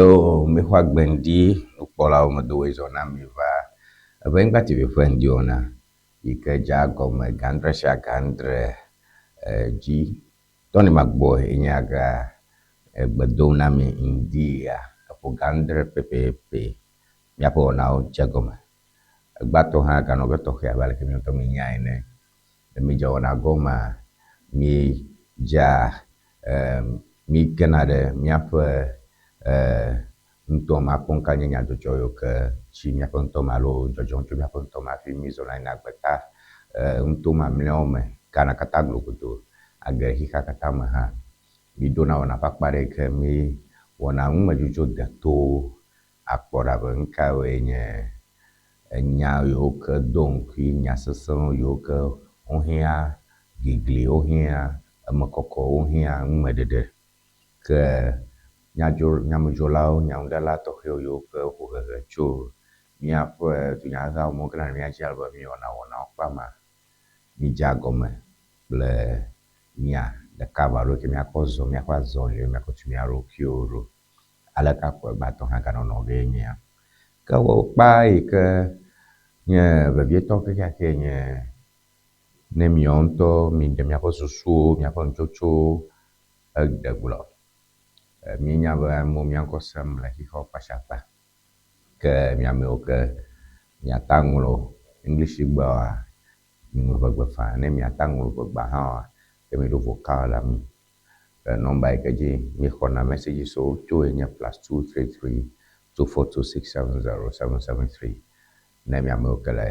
Yo mixɔ agbe ŋdi nukpɔlawo medowoe zɔ na mi va Eʋenyigba TV ƒe ŋdi wɔna yi ke dze agɔme ga adre sia ga adre dzi. Tony Magbɔ ye nye aga egbe dom na mi ŋdi ya eƒo ga adre pɛpɛpɛ míaƒe wɔnawo dze gɔme. Egbãtɔ hã ganɔ ge tɔxɛ abe aleke mi ŋutɔ minya ene. Ne mídze wɔna gɔmea, mídzea mí gena ɖe míaƒe nutoa me akpɔ nu nye nyadzɔdzɔ yiwo ke tsi míaƒe nutoa me alo dzɔdzɔm tso míaƒe nutoa me hafi mízɔna yina gbeta nuto mamlɛawo me Ghana katã globodo age xexea katã me hã. Míɖona wɔna ƒe akpa ɖe yi ke míwɔna numedzodzro detowo akpɔ ɖa be nu kawoe nye enya yiwo ke do ŋkui, nya sesẽwo yiwo ke wohiã gigli, wohiã emekɔkɔ, wohiã numeɖeɖe. Ke nyadzro nyamedzrolawo, nyanuɖela tɔxɛwo yiwo ke ƒo hehe tso míaƒe dunyahehawo me wogena ɖe mía dzi ale be míewɔna wɔnawo kpama. Mídze agɔme kple nya ɖeka eve alo yi ke míakɔ zɔ míaƒe azɔli míakɔ tu mía ɖokuiwo ɖo. Aleke akpɔ egbãtɔ hã ganɔnɔ gee nyea. Ke wɔ kpa yi ke nye vevietɔ kekeake nye ne miawo ŋutɔ miɖe miaƒe susuwo, miaƒe nutsotsowo eɖe gblɔ. Míenya be amewo mía ŋkɔ sem le xexeawo kpasiakpa. Ke mi amewo ke miata ŋlɔ English gbewoa, miŋlɔ ʋegbe faa. Ne miata ŋlɔ ʋegba hã oa, ke miɖo vocal na mi. Nɔmba yi ke dzi míexɔna messages wo tso ye nye +233 242 670 773. Ne mi amewo ke le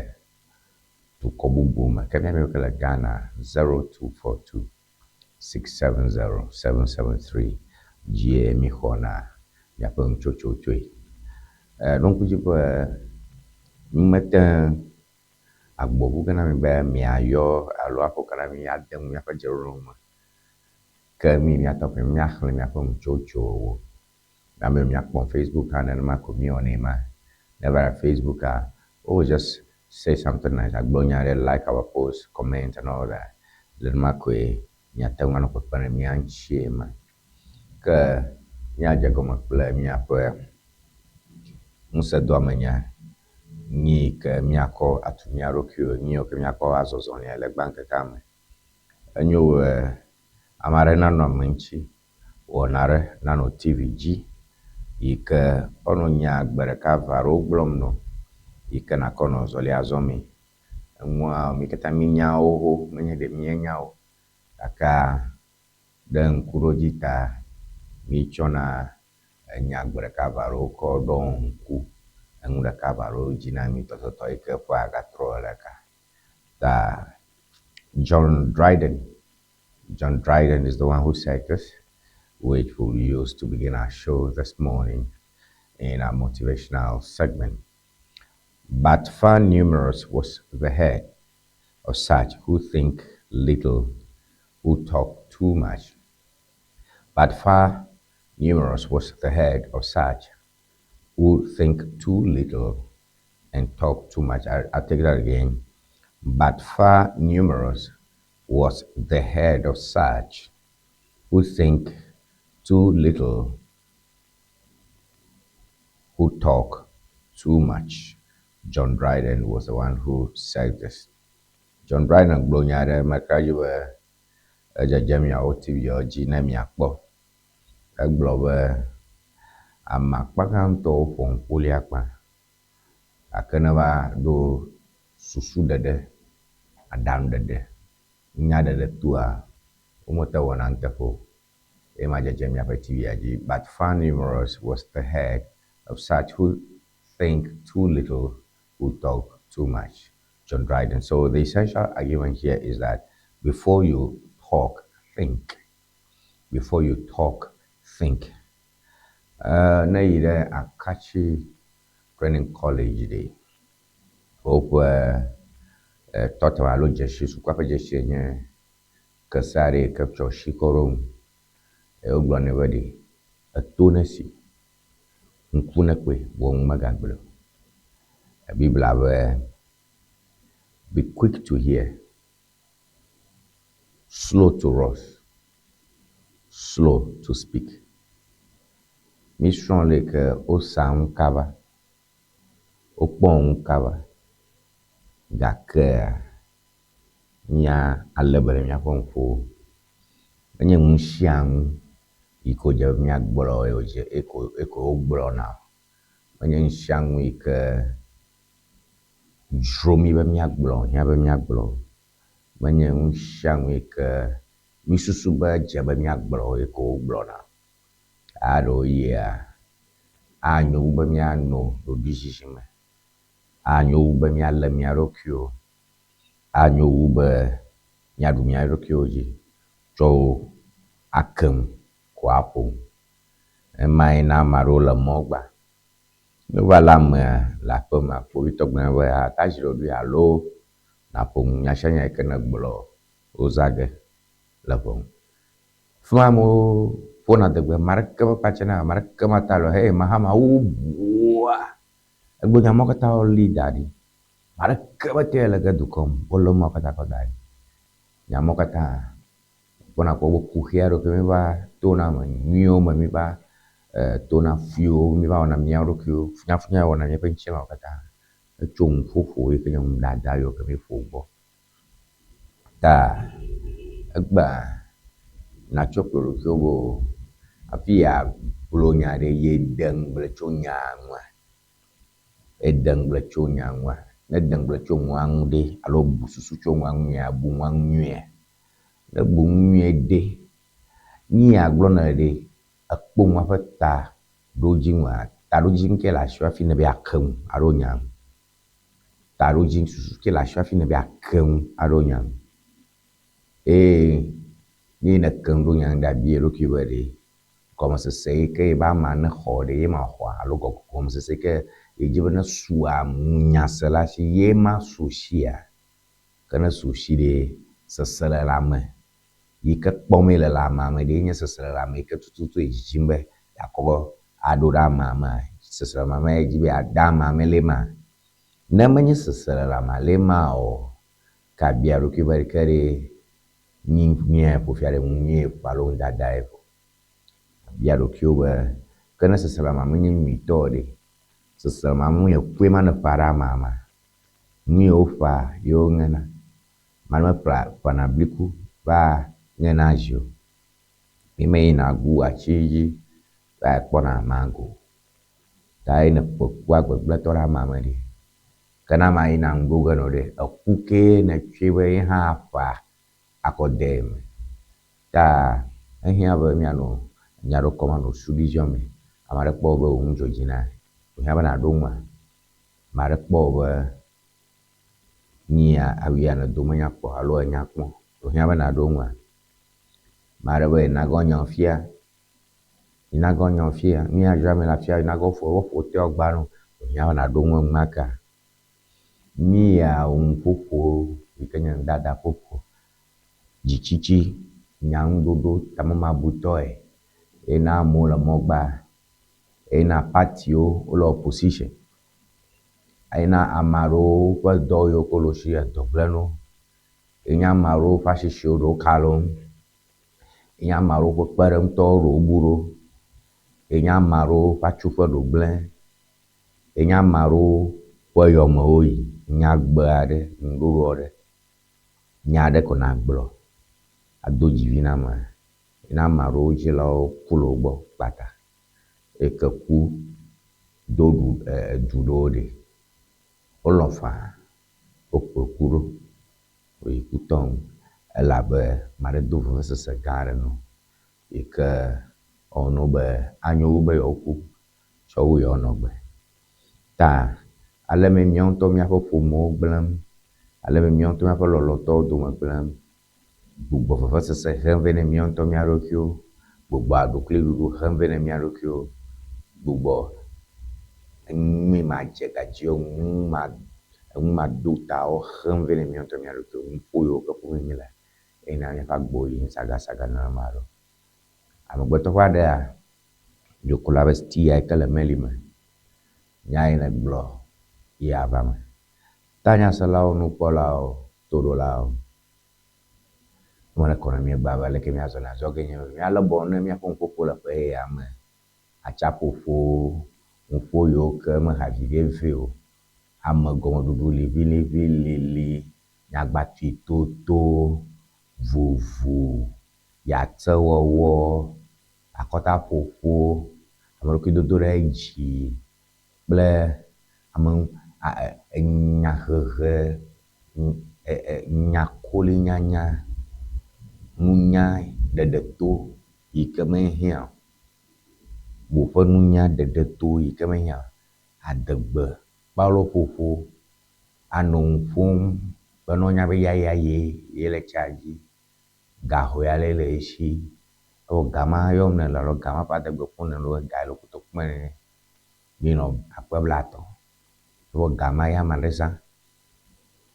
dukɔ bubu me. Ke mi amewo ke le Ghana, 0242 670 773 dzie míxɔna miaƒe nutsotso tsoe. Ɖo ŋku dzi be mete agbo ʋu ge na mi be miayɔ alo aƒo ka na mi ade nu míaƒe dzeɖoɖo me. Ke mi míatɔ ƒe míaxlẽ miaƒe nutsotsowo. Ame míakpɔ Facebook hã nenema ko míwɔnɛ ma. Ne va ɖe Facebook a, oh, just say something nice, agblɔ nya ɖe, like our post, comment and all that. Nenema koe miate ŋu anɔ kpekpem ɖe mía ŋutie ma. Ke míadze gɔme kple míaƒe ŋusẽdoamenya nyi yi ke míakɔ atu mía ɖokuiwo, nyi yiwo ke míakɔ azɔ zɔlia le egbea me. Enyo be ame aɖe nanɔ ame ŋuti wɔna aɖe nanɔ TV dzi yi ke woanɔ nya gbe ɖeka eve aɖewo gblɔm nɔ yi ke nakɔ nɔ zɔlia zɔmee. Enua mí katã míenya wo xoxo menye ɖe míenya o gakea ɖe ŋkuɖodzi ta mítsɔna enya gbe ɖeka eve aɖewo kɔ ɖɔ ŋku enu ɖeka eve aɖewo dzi na mí tɔtɔtɔ yi ke ƒe agatrɔ ɖeka. Ta John Dryden, John Dryden is the one who said this, which we'll use to begin our show this morning in our motivational segment. "But far numerous was the herd of such who think little, who talk too much. But far numerous was the herd of such who think too little and talk too much." I'll take that again. "But far numerous was the herd of such who think too little, who talk too much." John Dryden was the one who said this. John Dryden gblɔ nya aɖe meka dzi be edzedze miawo TV dzi ne miakpɔ. Egblɔ be ame akpa gãtɔwo ƒo ŋku lia kpa gake ne va ɖo susuɖeɖe, aɖaŋuɖeɖe, nyaɖeɖe toa, womete wɔna nuteƒe o. Eye ma dzedze miaƒe TV dzi. "But far numerous was the herd of such who think too little, who talk too much." John Dryden. So the essential argument here is that before you talk, think. Before you talk, think. Ne yi ɖe Akatsi Training College ɖe, woƒe totem alo dzesi, sukua ƒe dzesi nye kese aɖe yi ke tsɔ shi kɔ ɖo ŋu. Eye wogblɔ nɛ be ɖe eto ne si, ŋku ne kpɔe, vɔ nu megagblɔe o. Biblia be, "Be quick to hear, slow to wrath, slow to speak." Mísrɔ̃ le ke wosa nu kaba, wokpɔ nu kaba gakea mía alé be ɖe míaƒe nuƒowo. Menye nu sia nu yi ke wòdze be míagblɔ ye wòdze eko eko wogblɔna o. Menye nu sia nu yi ke dzro mí be míagblɔ hiã be míagblɔ o. Menye nu sia nu yi ke mísusu be edze be míagblɔ ye ko wogblɔna o. Aɖewo yia, anyo wu be míano ɖoɖoezizi me. Anyo wu be míalé mía ɖokuiwo. Anyo wu be míaɖu mía ɖokuiwo dzi tsɔ wo ake nu ko aƒo nu. Emae na ame aɖewo le mɔ gba. Ne wova lé amea le aƒe mea, kpovitɔ gblɔnɛ be ata zi ɖoɖoe alo nàƒo nu nya sia nya yi ke nègblɔ wozã ge le ʋɔnu. Fi ma amewo ƒona adegbe, ame aɖeke mekpatsa na o, ame aɖeke mate alɔ hee mahama wobua egbe nya mawo katã woli da ɖi. Ame aɖeke mete le ge dukɔ me o, wolé numawo katã kɔ da ɖi. Nya mawo katã kpɔna kpɔ be kuxi aɖewo ke míva tona eme nyuiwo me míva tona fuiwo míva wɔna mía ɖokuiwo, funyafunya wɔna míaƒe ŋutilãwo katã etso nuƒoƒo yi ke nye nudada yiwo ke míƒo gbɔ. Ta egbea nàtsɔ kplɔ ɖokuiwò be o hafi yeagblɔ nya ɖe yede ŋugble tso nyaa ŋua? Ede ŋugble tso nyaa ŋua? Ne ede ŋugble tso nua ŋu ɖe alo bu susu tso nua ŋu nyuia, bu nua ŋu nyuiea? Ne bu nu nyuie ɖe, nu yeagblɔ nɛ ɖe, ekpɔ nua ƒe ta ɖo dzi ŋua? Taɖodzinu ke le asiwò hafi nèbe yeake nu alo nya nu. Taɖodzinu susu ke le asiwò hafi nèbe yeake nu alo nya nu. Eye ne nèke nu ɖo nya nu ɖe, àbia ɖokuiwò be ɖe gɔmesese yi ke yebe amea nexɔ ɖe ye ma xɔa alo gɔmesese yi ke yedzi be nesu nyasela si ye ma su sia? Ke ne su si ɖe, seselelãme yi ke kpɔm yele le amea me ɖe nye seselelãme yi ke tututu yedzidzim be yeakɔ aɖo ɖe amea mea? Seselelãme ma yedzi be yeade amea me le ma? Ne menye seselelãmea le ma o, ke abia ɖokui be ke ɖe nyi nyuie ƒo fia ɖe ŋu nyuie ƒo alo ŋdadae ƒo. Bia ɖokuiwò be, ke ne seselãmea menye nyuitɔ o ɖe, seselãmea menye kue ma neƒã ɖe amea mea? Nu yi woƒã ye woŋena. Ame aɖe meƒã ƒãna bliku va ŋena zi o. Ye meyina gu atsi dzi va yi kpɔna mago o. Ta ye ne ƒe kua gbegblẽtɔ ɖe amea me ɖe, ke ne amea yina nu ɖo ge nɔ ɖe, eku kee nètsɔe be ye hã aƒã akɔ de eme. Ta ehiã be míanɔ nya ɖewo kɔm anɔ suɖui ziɔm me. Ame aɖe kpɔ wò be wò nu dzɔ dzi na ye, wòhiã be nàɖo ŋua? Ame aɖe kpɔ wò be nyia awuya nèdo menya kpɔ alo enya kpɔ, wòhiã be nàɖo ŋua? Ame aɖe be yenagɔ nyɔ fia, yenagɔ nyɔ fia, nu ya dzram yele afia yenagɔ ƒo woƒo teɔ gba nɔ, wòhiã be nàɖo ŋu enumake. Míyia nuƒoƒo yi ke nye nudada ƒoƒo, dzitsitsi, nyaŋuɖoɖo tamemabutɔe ye na amewo le mɔ gba, ye na patiwo wole opposition, ye na ame aɖewo ƒe dɔ yiwo ke wole wo si edɔ gblẽ na wo, ye nye ame aɖewo ƒe asisiwo ɖewo ka ɖe wo ŋu, ye nye ame aɖewo ƒe kpeɖeŋutɔwo ɖewo bu ɖo, ye nye ame aɖewo ƒe atsuƒe ɖewo gblẽ. Ye nye ame aɖewo ƒe yɔme woyi, nyagbe aɖe, ŋuɖoɖo aɖe, nya aɖe ko nàgblɔ ado dzivi na amea. Ne ame aɖewo dzilawo ku le wo gbɔ kpata eyi ke ku do ɖu edu ɖewo ɖi, wolɔ̃ faa wokplɔ ku ɖo woyi kutɔ ŋu elabe ame aɖe do vevesese gã aɖe na wo yi ke ewɔ na wo be anyo wu be yewoaku tsɔ wu yewoanɔ agbe. Ta ale me míawo ŋutɔ míaƒe ƒomewo gblẽm, ale me míawo ŋutɔ míaƒe lɔlɔ̃tɔwo dome gblẽm, gbugbɔ vevesese hem vɛ ne míawo ŋutɔ mía ɖokuiwo, gbugbɔ aɖukliɖuɖu hem vɛ ne mía ɖokuiwo, gbugbɔ enuyi madzegadziwo, nu ma enu madotawo hem vɛ ne míawo ŋutɔ mía ɖokuiwo, nuƒo yiwo ke ƒom míle eye na míaƒe agbewo yim sagasaga nenema ɖo. Amegbetɔ ƒe aɖea, Dzokola be stia yi ke le meli me. Nya yi nègblɔ ye ava eme. Ta nyaselawo, nukpɔlawo, toɖolawo, nu me nekɔ na mí egbea be aleke míazɔ le azɔge nye be míalé bɔ ne míaƒe nuƒoƒo le ƒe yeyea me. Atsaƒoƒo, nuƒo yiwo ke meha viɖe vɛ o, ame gɔmeɖuɖu liʋiliʋilili, nyagbatuitoto, vovo, yatsewɔwɔ, akɔtaƒoƒo, ameɖokuidodo ɖe dzi kple ame enyahehe, nyakolinyanya, nunya ɖeɖe to yi ke mehiã o, woƒe nunya ɖeɖe to yi ke mehiã o, adegbe kpaloƒoƒo, anɔ nu ƒom be ne wonya be yaya ye ye le tsia dzi, ga hɔe ale le esi, evɔ ga ma yɔm nèle alo ga ma ƒe adegbe ƒom nèle ga le kotoku me nene minɔ akpe blaetɔ̃. Evɔ ga ma ye ame aɖe zã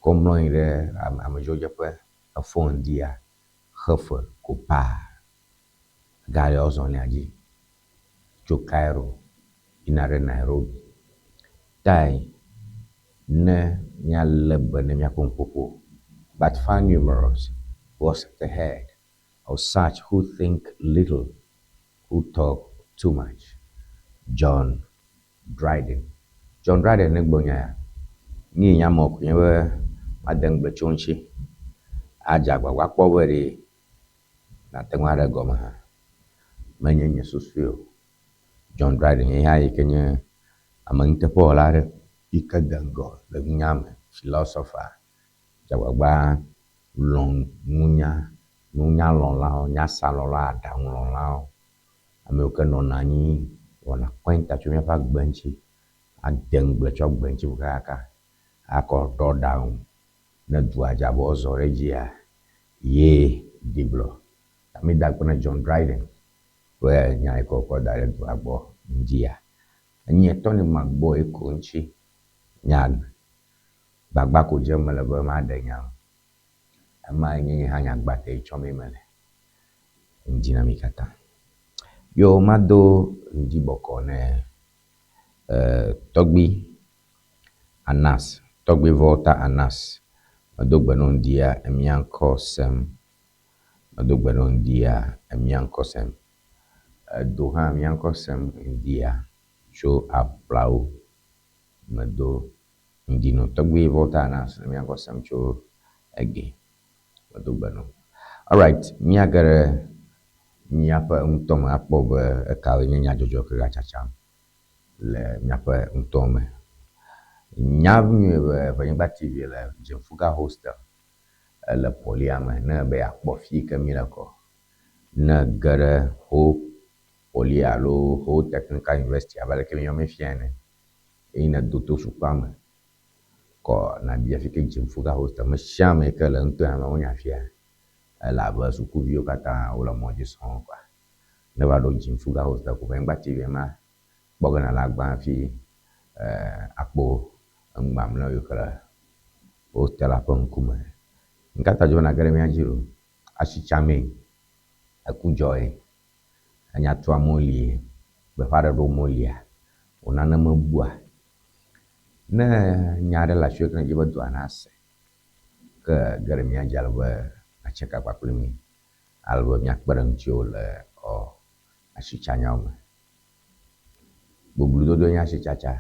kɔ mlɔ anyi ɖe amedzrodzeƒe efɔ ŋdia xe fe ko paa. Ga ya wozɔlia dzi tso Cairo yina ɖe Nairobi. Tae ne míalé be ne míaƒe nuƒoƒo but far numerous was the head of such who think little, who talk too much. John Dryden. John Dryden ne gblɔ nya ya. Nu yi nye amewo koe nye be made ŋugble tso eŋuti adze agbagba akpɔ be ɖe nàte ŋu aɖe egɔme hã. Menye nye susue o. John Dryden ye hã yi ke nye ame nuteƒewɔla aɖe yi ke de ŋgɔ le nunya me, philosopher, dze agbagba lɔ̃ nunya, nunyalɔ̃lawo, nyasalɔ̃lawo, aɖaŋulɔ̃lawo, ame yiwo ke nɔna anyi wɔna kɔnta tso míaƒe agbe ŋuti, ade ŋugble tso agbe ŋuti kakaka akɔ ɖɔ ɖaŋu ne dua dze abe woazɔ ɖe edzia, ye ɖi gblɔ. Ta mída akpe na John Dryden ƒe nya yi ke wòkɔ da ɖe dua gbɔ ŋdzia. Enye Tony Magbɔe ko ŋuti nya gbagba ko dzem mele be maɖe nya o. Emae nye nye hã nya gbate yi tsɔmee mele ŋdi na mi katã. Yo mado ŋdi bɔkɔ ne tɔgbui Anas, tɔgbui Volta Anas. Medo gbe no ŋdia emia ŋkɔ sem. Medo gbe no ŋdia emia ŋkɔ sem. Edo hã mía ŋkɔ sem ŋdia tso aƒlawo. Medo ŋdi no tɔgbui Volta Anas emia ŋkɔ sem tso ege. Medo gbe no. Alright, míage ɖe míaƒe ŋutɔ me akpɔ be ekawoe nye nyadzɔdzɔ ke gatsatsam le míaƒe ŋutɔ me. Nya nyuie be Ʋenyigba TV le Dzefuga Hostel ele Pɔlia me ne ebe yeakpɔ fi yi ke míle kɔ. Ne ege ɖe Ho Poly alo Ho Technical University abe aleke míeyɔ mí fia ene eye nèdo to sukua me kɔ nàbia fi ke Dzefuga Hostel. Ame sia ame yi ke le ŋutɔ ya me wonya fia elabe sukuviwo katã wole mɔ dzi sɔŋ kɔa. Ne va ɖo Dzefuga Hostel ko Ʋenyigba TV ma kpɔ ge nàle agbã hafi akpɔ enu mamlɛawo yi ke le hostel-a ƒe ŋkume. Ŋka ta dzo be nàge ɖe mía dzi ɖo? Asi tsamee, eku dzɔe, enya tuamewo lie, gbeƒãɖeɖewo melia, wò nane mebua? Ne nya aɖe le asiwò ke nèdi be dɔa nase, ke ge ɖe mía dzi ale be nàtse ka kpakple mí ale be míakpe ɖe ŋutiwò le ɔ asitsanyawo me. Boblododoe nye asitsatsa.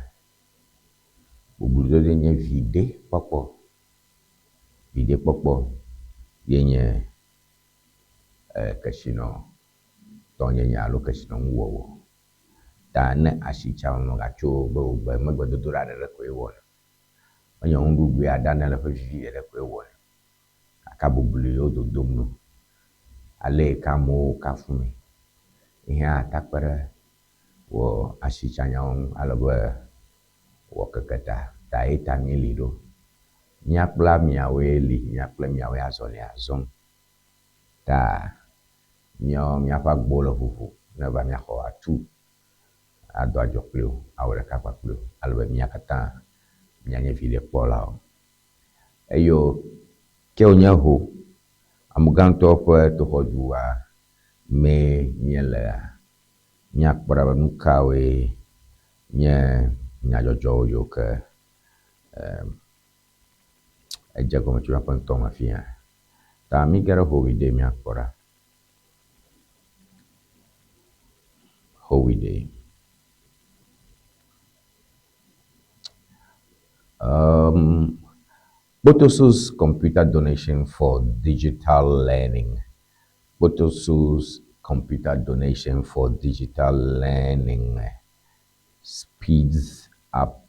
Boblododoe nye viɖe kpɔkpɔ. Viɖe kpɔkpɔ ye nye kesinɔtɔnyenye alo kesinɔnuwɔwɔ. Ta ne asitsame megatso be wògbe megbedodoɖa ɖeɖe koe wɔna. Menye nuɖuɖu ya ɖanɛ le ƒe vivi ɖeɖe koe wɔna. Gake bobloe wododom ɖo. Ale yi ke amewo kafumee. Ehiã atakpe ɖe wò asitsanyawo ŋu ale be wò keke ta, ta ye ta míeli ɖo. Mía kple ameawoe li, mía kple miawoe azɔlia zɔm. Ta míawo míaƒe agbowo le ʋuʋu ne eva míaxɔ atu ado adzɔ kpli wò, awɔ ɖeka kpakpli wò ale be mía katã míanye viɖekpɔlawo. Eyo ke wònye ho, amegãtɔwo ƒe toxɔdua mee míelea, míakpɔ ɖa be nu kawoe nye nyadzɔdzɔwo yiwo ke edze gɔme tso míaƒe ŋutɔ me fia. Ta míge ɖe Howiɖe míakpɔ ɖa. Howiɖe. Kpotosu's computer donation for digital learning. Kpotosu's computer donation for digital learning speeds up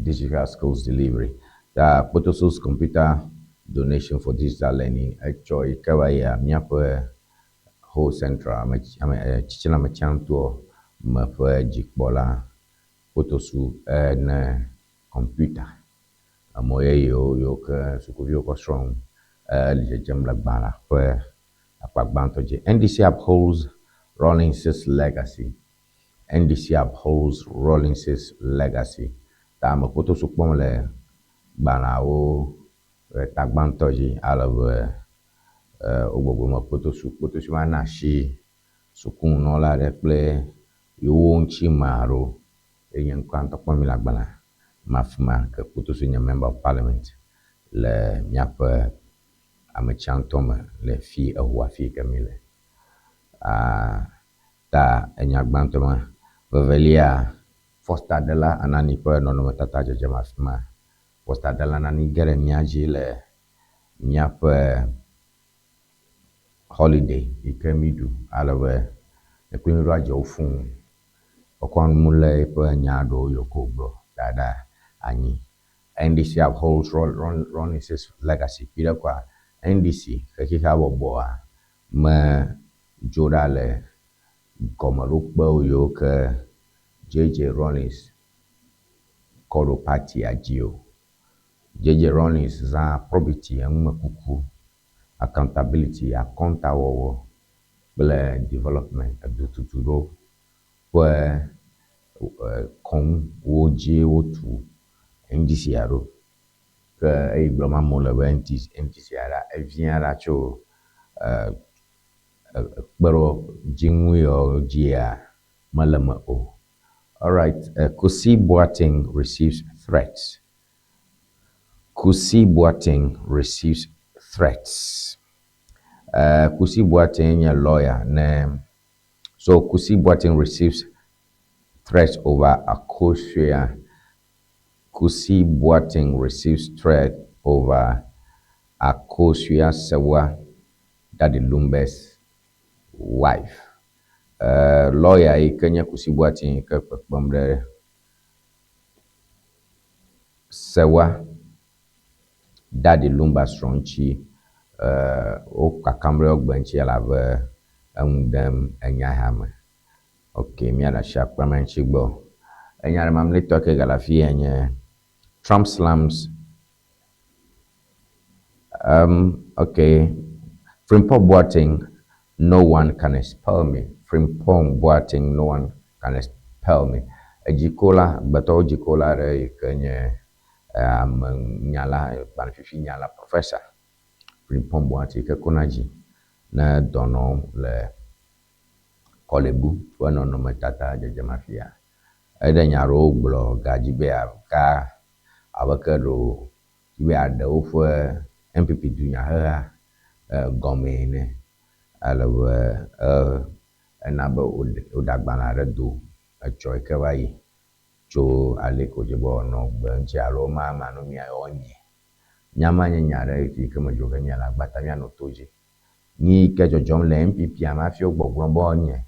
digital skills delivery. Ta Kpotosu's computer donation for digital learning etsɔ yi ke va yia míaƒe Ho Central ame ame tsitsina ame tsãtɔ me ƒe dzikpɔla Kpotosu ene kɔmpita emɔ yeyewo yiwo ke sukuviwo kɔ srɔ̃ nu ele dzedzem le gbalẽa ƒe akpa gbãtɔ dzi. NDC upholds Rawlings' legacy. NDC upholds Rawlings' legacy. Ta ame Kpotosu kpɔm le gbalẽawo ƒe ta gbãtɔ dzi ale be wogbɔgblɔ me Kpotosu. Kpotosu va na asi sukununɔla aɖe kple yewo ŋutime aɖewo eye nye ŋkɔa ŋutɔ kpɔm mi le agbalẽa me afi ma ke Kpotosu nye member of parliament le míaƒe ame tsãtɔ me le fi eho afi yi ke mi le. Ta enya gbãtɔ ma. Vevelia Foster Dela Anani ƒe nɔnɔmetata dzedzem afi ma. Foster Dela Anani ge ɖe mía dzi le míaƒe holiday yi ke mi ɖu ale be ekple mi ɖo adzewo fũu. Wokɔ nu lé eƒe nya aɖewo yiwo ke wògblɔ da ɖe anyi. NDC upholds Rawlings' legacy. Kpi ɖe koa NDC xexexea bɔbɔa me dzo ɖa le gɔmeɖokpewo yiwo ke JJ Rawlings kɔ ɖo partia dzi o. JJ Rawlings zã probity, enumekuku, accountability, akɔntawɔwɔ kple development edututuɖo ƒe kɔnuwo dzie wotu NDC ɖo. Ke eyi gblɔm amewo le be NDC ɖa evia ɖa tso kpeɖodzinu yawo dzia mele eme o. Alright, Kusi Boateng receives threats. Kusi Boateng receives threats. Kusi Boateng nye lawyer ne so Kusi Boateng receives threats over Akosua. Kusi Boateng receives threat over Akosua Serwaa Daddy Lumba's wife. Lawyer yi ke nye Kusi Boateng yi ke kpekpem ɖe Serwaa Daddy Lumba srɔ̃ ŋuti wo kakam ɖe eƒe gbe ŋuti elabe enu ɖem enya hea me. Ok, míaɖe asi akpa ma ŋuti gbɔ. Enya ɖe mamlɛtɔ ke gale afi ya nye Trump slams okay. Frimpong Boateng, no one can expel me. Frimpong Boateng, no one can expel me. Edzikola, gbetɔwo dzikola aɖe yi ke nye ame nyala, gbalẽfifi nyala, professor Frimpong Boateng yi ke kɔna dzi ne dɔnɔ le Korle Bu ƒe nɔnɔmetata dzedzem afia. Eɖe nya aɖewo gblɔ gadzi be yeaka abe ke ɖo dzi be yeaɖe woƒe NPP dunyaheha gɔmee ene. Ale be ena be woɖe agbalẽ aɖe do etsɔ yi ke va yi tso ale yi ke wòdze be wòanɔ gbe ŋuti alo ma manɔ mia woanyi. Nya ma nye nya aɖe yi ke me dzro ge míale agbata míanɔ to dzi. Nu yi ke dzɔdzɔm le NPP me hafi wogbɔgblɔm be woanye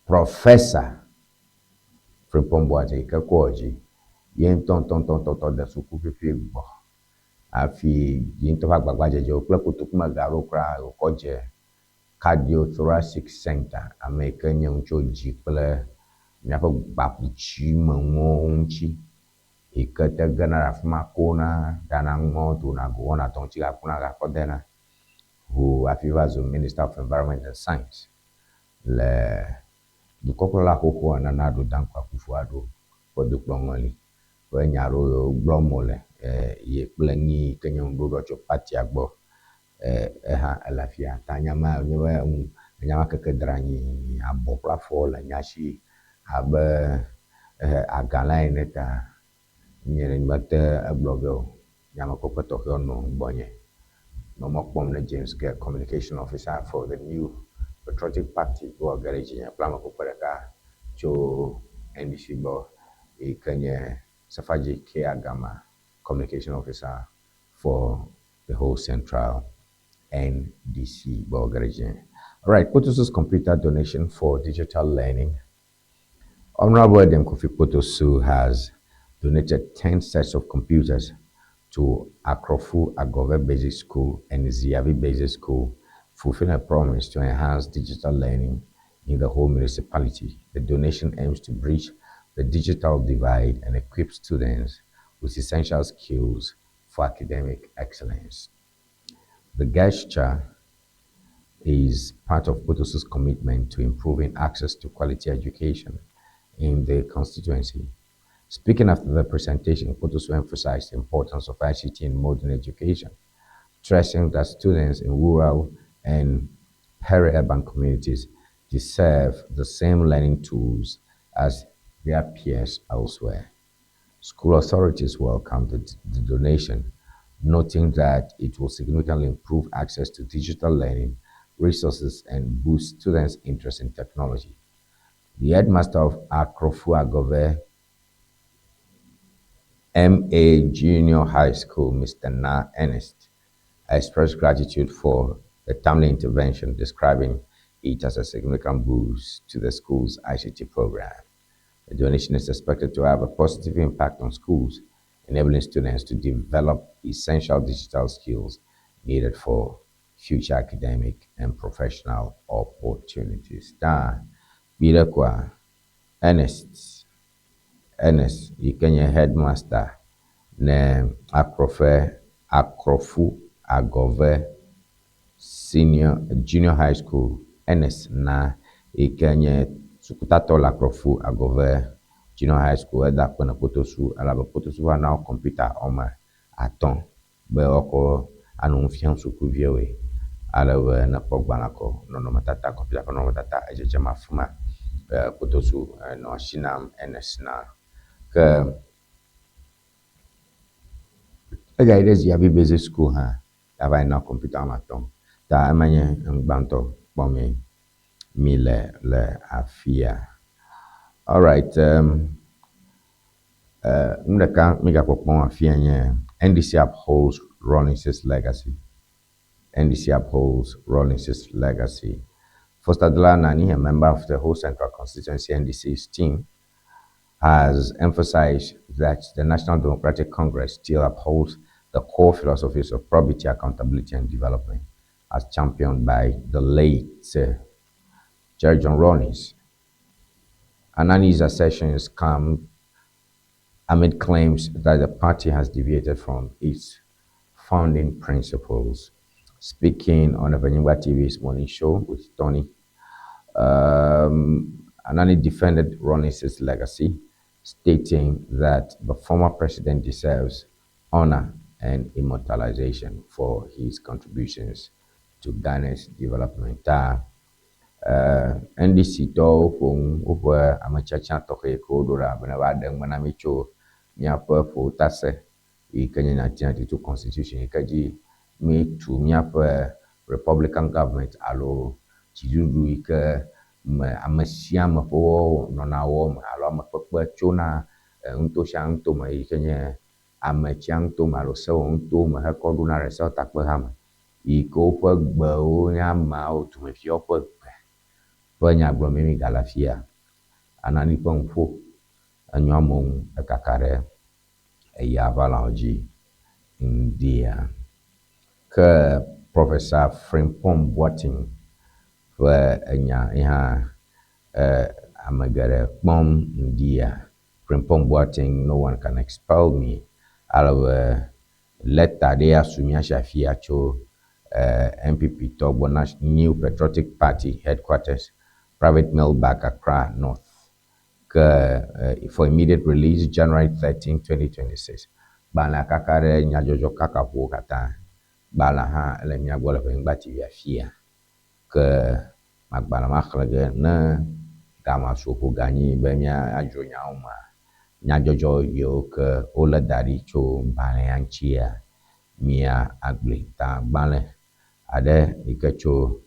Professor Frimpong Boateng yi ke kɔ dzi ye ŋutɔŋutɔŋutɔŋutɔ de suku ƒuƒui gbɔ hafi ye ŋutɔ ƒe agbagbadzedzewo kple kotokumega aɖewo kura wòkɔ dze Cardiothoracic Center, ame yi ke nye nu tso dzi kple míaƒe gbaƒutsimenuwo ŋuti yi ke te gena ɖe afi ma kona, ɖana nuwo, dona go wɔna dɔ ŋuti gakuna gakɔ dena ʋuu hafi va zu Minister of Environment and Science le dukɔkplɔla xoxoa Nana Addo Dankwa Akufo-Addo ƒe dukplɔŋɔli ƒe nya aɖewo yiwo gblɔm wole ye kple nu yi ke nye ŋuɖoɖoa tso partia gbɔ eha ele afia. Ta nya ma nye be enya ma keke dra anyi abɔ kple afɔ le nya si abe agalã ene ta nye mete egblɔ ge o. Nyamekpɔkpɔ tɔxɛwo nɔ gbɔnye. Nɔ mɔ kpɔm ne James Gay, communication officer for the New Patriotic Party be wòage ɖe dzinye kple amekpɔkpɔ ɖeka tso NDC gbɔ. yi ke nye Safaji K. Agama, Communication Officer for the whole Central NDC Bulgaria. All right, Kpotosu's computer donation for digital learning. Honorable Edem Kofi Kpotosu has donated 10 sets of computers to Akrofu Agove Basic School and Ziavi Basic School, fulfilling a promise to enhance digital learning in the whole municipality. The donation aims to bridge the digital divide and equip students with essential skills for academic excellence. The gesture is part of Kpotosu's commitment to improving access to quality education in the constituency. Speaking after the presentation, Kpotosu emphasized the importance of ICT in modern education, stressing that students in rural and peri-urban communities deserve the same learning tools as their peers elsewhere. School authorities welcomed the donation, noting that it will significantly improve access to digital learning resources and boost students' interest in technology. The headmaster of Akrofu Agove M.A. Junior High School, Mr. Na Ernest, expressed gratitude for the timely intervention, describing it as a significant boost to the school's ICT program. The donation is expected to have a positive impact on schools, enabling students to develop essential digital skills needed for future academic and professional opportunities. Ta Birekwa Ernest Ernest yi ke nye headmaster ne Akrofe Akrofu Agove Senior Junior High School Ernest na yi ke nye sukutatɔ le Akrofu Agove Junior High School eda akpe ne Kpotosu elabe Kpotosu va na wo kɔmpita wɔme atɔ̃ be woakɔ anɔ nu fiam sukuviawoe ale be ne kpɔ gbalẽ kɔ nɔnɔmetata kɔmpita ƒe nɔnɔmetata edzedzem afi ma. Kpotosu enɔ asi nam Ernest na ke egayi ɖe Ziavi Basic School hã ava yi na kɔmpita wɔme atɔ̃ ta ema nye enu gbãtɔ kpɔmee mi le le afia. Alright, nu ɖeka mi gakpɔkpɔm afia nye NDC upholds Rawlings' legacy. NDC upholds Rawlings' legacy. Foster Dela Nani, a member of the whole Central Constituency NDC's team, has emphasized that the National Democratic Congress still upholds the core philosophies of probity, accountability, and development, as championed by the late Jerry John Rawlings. Anani's assertions come amid claims that the party has deviated from its founding principles. Speaking on Evenyigba TV's morning show with Tony, Anani defended Rawlings' legacy, stating that the former president deserves honor and immortalization for his contributions to Ghana's development. Ta NDC tɔwo ƒo nu woƒe ametiatia tɔxɛ yi ke woɖo ɖa be ne va ɖe ŋgbe na mí tso míaƒe ƒowotase yi ke nye 1992 constitution yi ke dzi míetu míaƒe republican government alo dziɖuɖu yi ke me ame sia ame ƒe wɔwɔ nɔna wɔm alo amekpekpe tsona nuto sia nutome yi ke nye ame tsia nutome alo sewɔ nutome hekɔ ɖona ɖe sewɔtakpeha me yi ke woƒe gbewo nye ameawo dumeviawo ƒe gbe ƒe nya gblɔm mi gale afia. Anani ƒe nuƒo enyo amewo ŋu ekaka ɖe eya ʋalawo dzi ŋdia. Ke Professor Frimpong Boateng ƒe enya yi hã ame geɖe kpɔm ŋdia. Frimpong Boateng, no one can expel me. Ale be lɛta ɖe asu mía si afia tso NPP tɔ gbɔ New Patriotic Party headquarters, Private Mailbag, Accra North. Ke for immediate release January 13, 2026. Gbalẽa kaka ɖe nyadzɔdzɔ kaka ƒowo katã. Gbalẽa hã ele mía gbɔ le Ʋenyigba TV afia. Ke magbalẽ ma xlẽ ge ne game su ƒo ganyi be míadzro nyawo mea, nyadzɔdzɔ yiwo ke wolé da ɖi tso gbalẽa ŋutia mía agblɔe. Ta gbalẽ aɖe yi ke tso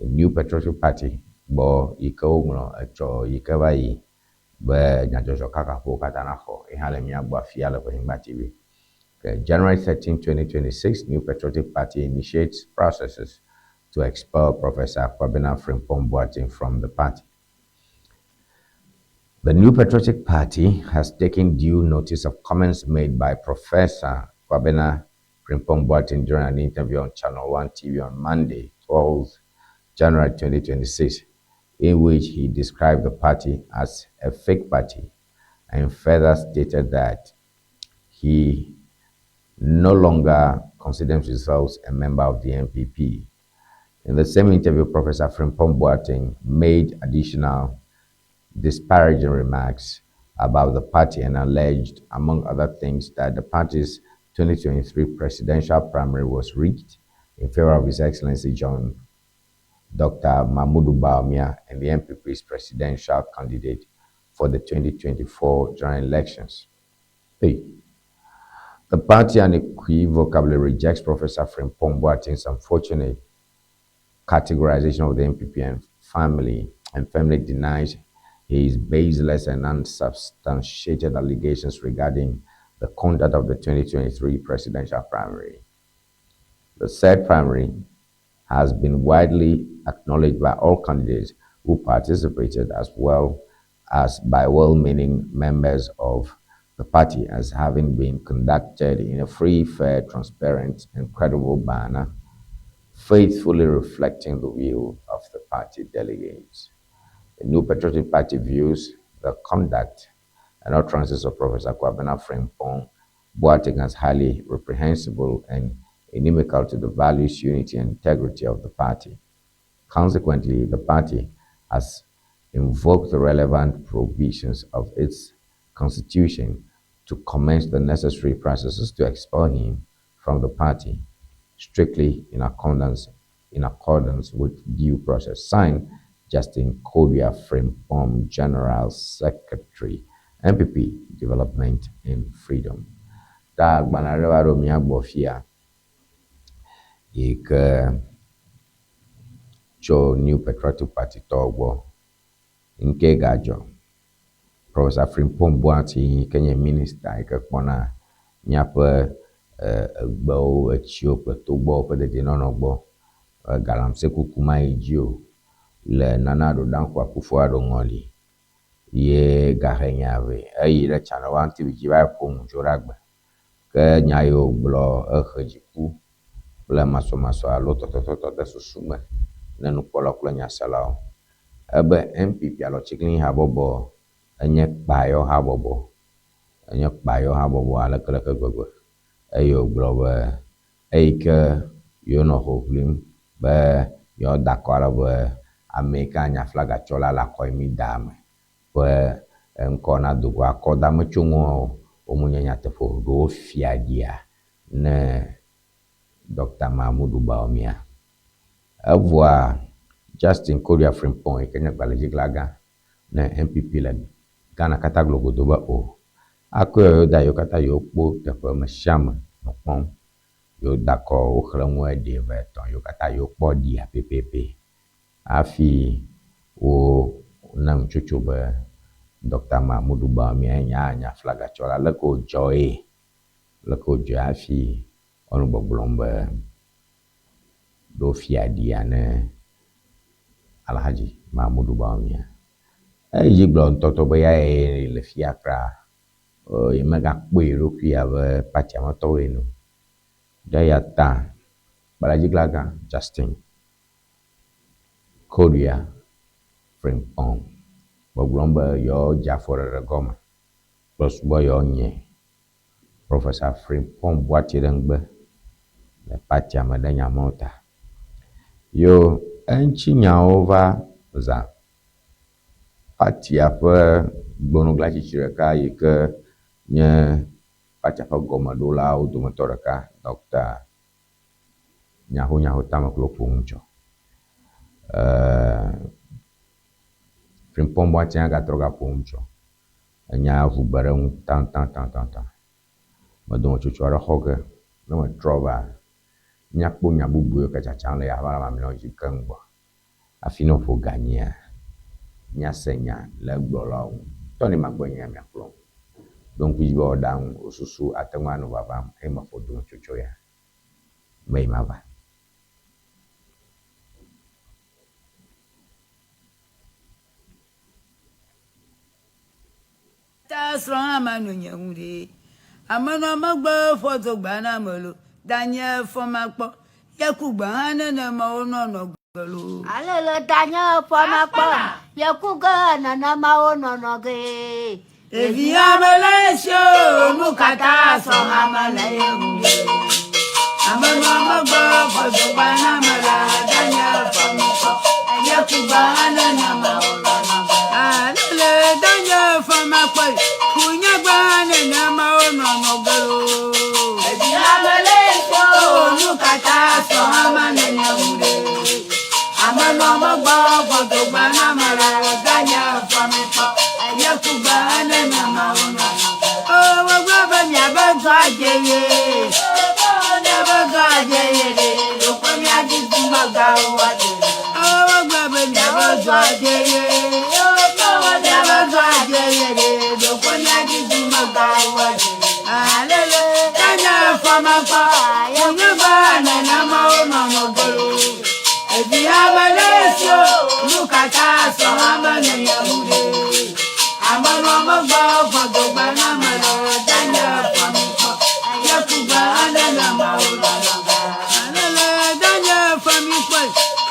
New Patriotic Party gbɔ yi ke woŋlɔ etsɔ yi ke va yi be nyadzɔdzɔ kakaƒowo katã naxɔ ye hã le mía gbɔ afia le Ʋenyigba TV. Okay. January 13, 2026, New Patriotic Party initiates processes to expel Professor Kwabena Frimpong Boateng from the party. The New Patriotic Party has taken due notice of comments made by Professor Kwabena Frimpong Boateng during an interview on Channel 1 TV on Monday, 12 January 2026, in which he described the party as a fake party and further stated that he no longer considers himself a member of the NPP. In the same interview, Professor Frimpong Boateng made additional disparaging remarks about the party and alleged, among other things, that the party's 2023 presidential primary was rigged in favor of His Excellency John Dr. Mahamudu Bawumia and the NPP's presidential candidate for the 2024 general elections. Hey. The party unequivocally rejects Professor Frimpong Boateng's unfortunate categorization of the NPP and firmly denies his baseless and unsubstantiated allegations regarding the conduct of the 2023 presidential primary. The said primary has been widely acknowledged by all candidates who participated, as well as by well-meaning members of the party, as having been conducted in a free, fair, transparent, and credible manner, faithfully reflecting the will of the party delegates. The New Patriotic Party views the conduct and utterances of Professor Kwabena Frimpong Boateng as highly reprehensible and inimical to the values, unity, and integrity of the party. Consequently, the party has invoked the relevant provisions of its constitution to commence the necessary processes to expel him from the party, strictly in accordance with due process. Signed, Justin Kodua Frimpong, General Secretary, NPP Development and Freedom. Ta agbalẽ aɖe va ɖo mía gbɔ fia yi ke tso New Patriotic Party tɔwo gbɔ. Ŋke gadzɔ. Professor Frimpong Boateng yi ke nye minista yi ke kpɔna míaƒe egbewo, etsiwo kple togbɔwo ƒe dedienɔnɔ gbɔ. Galamsey kuku ma yi dzi o le Nana Addo Dankwa Akufo-Addo ŋɔli ye gahe nya vɛ. Eyi ɖe Channel One TV dzi va ƒo nu tso ɖe agbe. Ke nya yi wògblɔ ehe dziku kple masɔmasɔ alo tɔtɔtɔtɔ de susu me ne nukpɔlawo kple nyaselawo. Ebe NPP alo Tsiklinyi habɔbɔ enye kpayɔ habɔbɔ. Enye kpayɔ habɔbɔ aleke leke gbegbe eye wògblɔ be eyi ke yewonɔ ho ʋlim be yewoada akɔ ale be ame yi ke anye aflagatsɔla le akɔyimi da me ƒe ŋkɔ nado go akɔdametsonuawo womenye nyateƒe o ɖewo fia ɖia ne Dr. Mahamudu Bawumia. Evoa Justin Kodua Frimpong yi ke nye gbalẽdziglagã ne NPP le Ghana katã glogodo be o akɔe yewo da yewo katã yewo kpɔ teƒe me sia me nɔ kpɔm yewo da akɔ woxlẽ nu eɖe eve etɔ̃ yewo katã yewo kpɔ ɖia pɛpɛpɛ hafi wo na nutsotso be Dr. Mahamudu Bawumia nye anye aflagatsɔla. Leke wòdzɔe leke wòdzɔe hafi wonɔ gbɔgblɔm be ɖo fia ɖia ne Alhaji Mahamudu Bawumia. Eyi dzi gblɔ ŋutɔtɔ be yae le fia kura yemegakpɔe ye ɖokui abe partia me tɔwo ene o. Ɖe eya ta gbalẽdziglagã Justin Kodua Frimpong gbɔgblɔm be yewoadze afɔɖeɖe gɔme kple susu be yewoanye Professor Frimpong Boateng ɖe ŋgbe le partia me ɖe nya mawo ta. Yo eŋutinyawo va zã partia ƒe gbɔnuglatsitsi ɖeka yi ke nye partia ƒe gɔmeɖolawo dometɔ ɖeka Dr. Nyaho Nyaho Tamaklo ƒo nu tsɔ. Frimpong Boateng gatrɔ gaƒo nu tsɔ. Enya ʋu gbe ɖe eŋu taŋtaŋtaŋtaŋ. Medo metsotso aɖe xɔ ge ne metrɔ va míakpɔ nya bubu yiwo ke tsatsam le yaʋa mamlɛawo dzi keŋ gbɔ. Hafi ne woƒo ga nyia, míase nya le egblɔlawo ŋu. Tɔ ne magbɔ nye ya miakplɔm. Ɖo ŋku dzi be wɔɖaŋu wò susu ate ŋu anɔ vavam eye mexɔ dometsotso ya. Meyi mava. Ta srɔ̃ hã manɔ nye ŋu ɖe. Amenɔ megbe ƒɔ dogba na ame lo. Danye fɔ makpɔ. Ye ku gbe hã nenema wonɔnɔ ge lo. Alele danye fɔ makpɔ. Ye ku ge nenema wonɔnɔ ge. Ɖevi ame le esi o, nu kata sɔ ame le ye ŋu ɖe. Amenɔ megbe ƒɔ dogba na ame la. Danye fɔ makpɔ. Ye ku gbe hã nenema wonɔnɔ ge. Alele danye fɔ makpɔ. Ku nye gbe hã nenema wonɔnɔ ge lo. Ɖevi ame le esi o, nu kata sɔ ame le ye ŋu ɖe. Amenɔ megbe ƒɔ dogba na ame la. Danye fɔ makpɔ. Ye ku gbe hã nenema wonɔnɔ ge. O wogblɔ be miabe dɔ adze ye. Miabe dɔ adze ye ɖe. Ɖokpe mia dzi dumegãwo adze. O wogblɔ be miabe dɔ adze ye. Miabe dɔ adze ye ɖe. Ɖokpe mia dzi dumegãwo adze. Alele tanye fɔmakpɔ. Nye gbe nenema wonɔnɔ ge lo. Evi ame ɖe si o, nu kata sɔ ame nene ŋu ɖe. Amenɔ megbe fɔ dogbe na ame le danye fɔmikpɔ. Ye kugbe nenema wonɔnɔ ge. Alele danye fɔmikpɔ.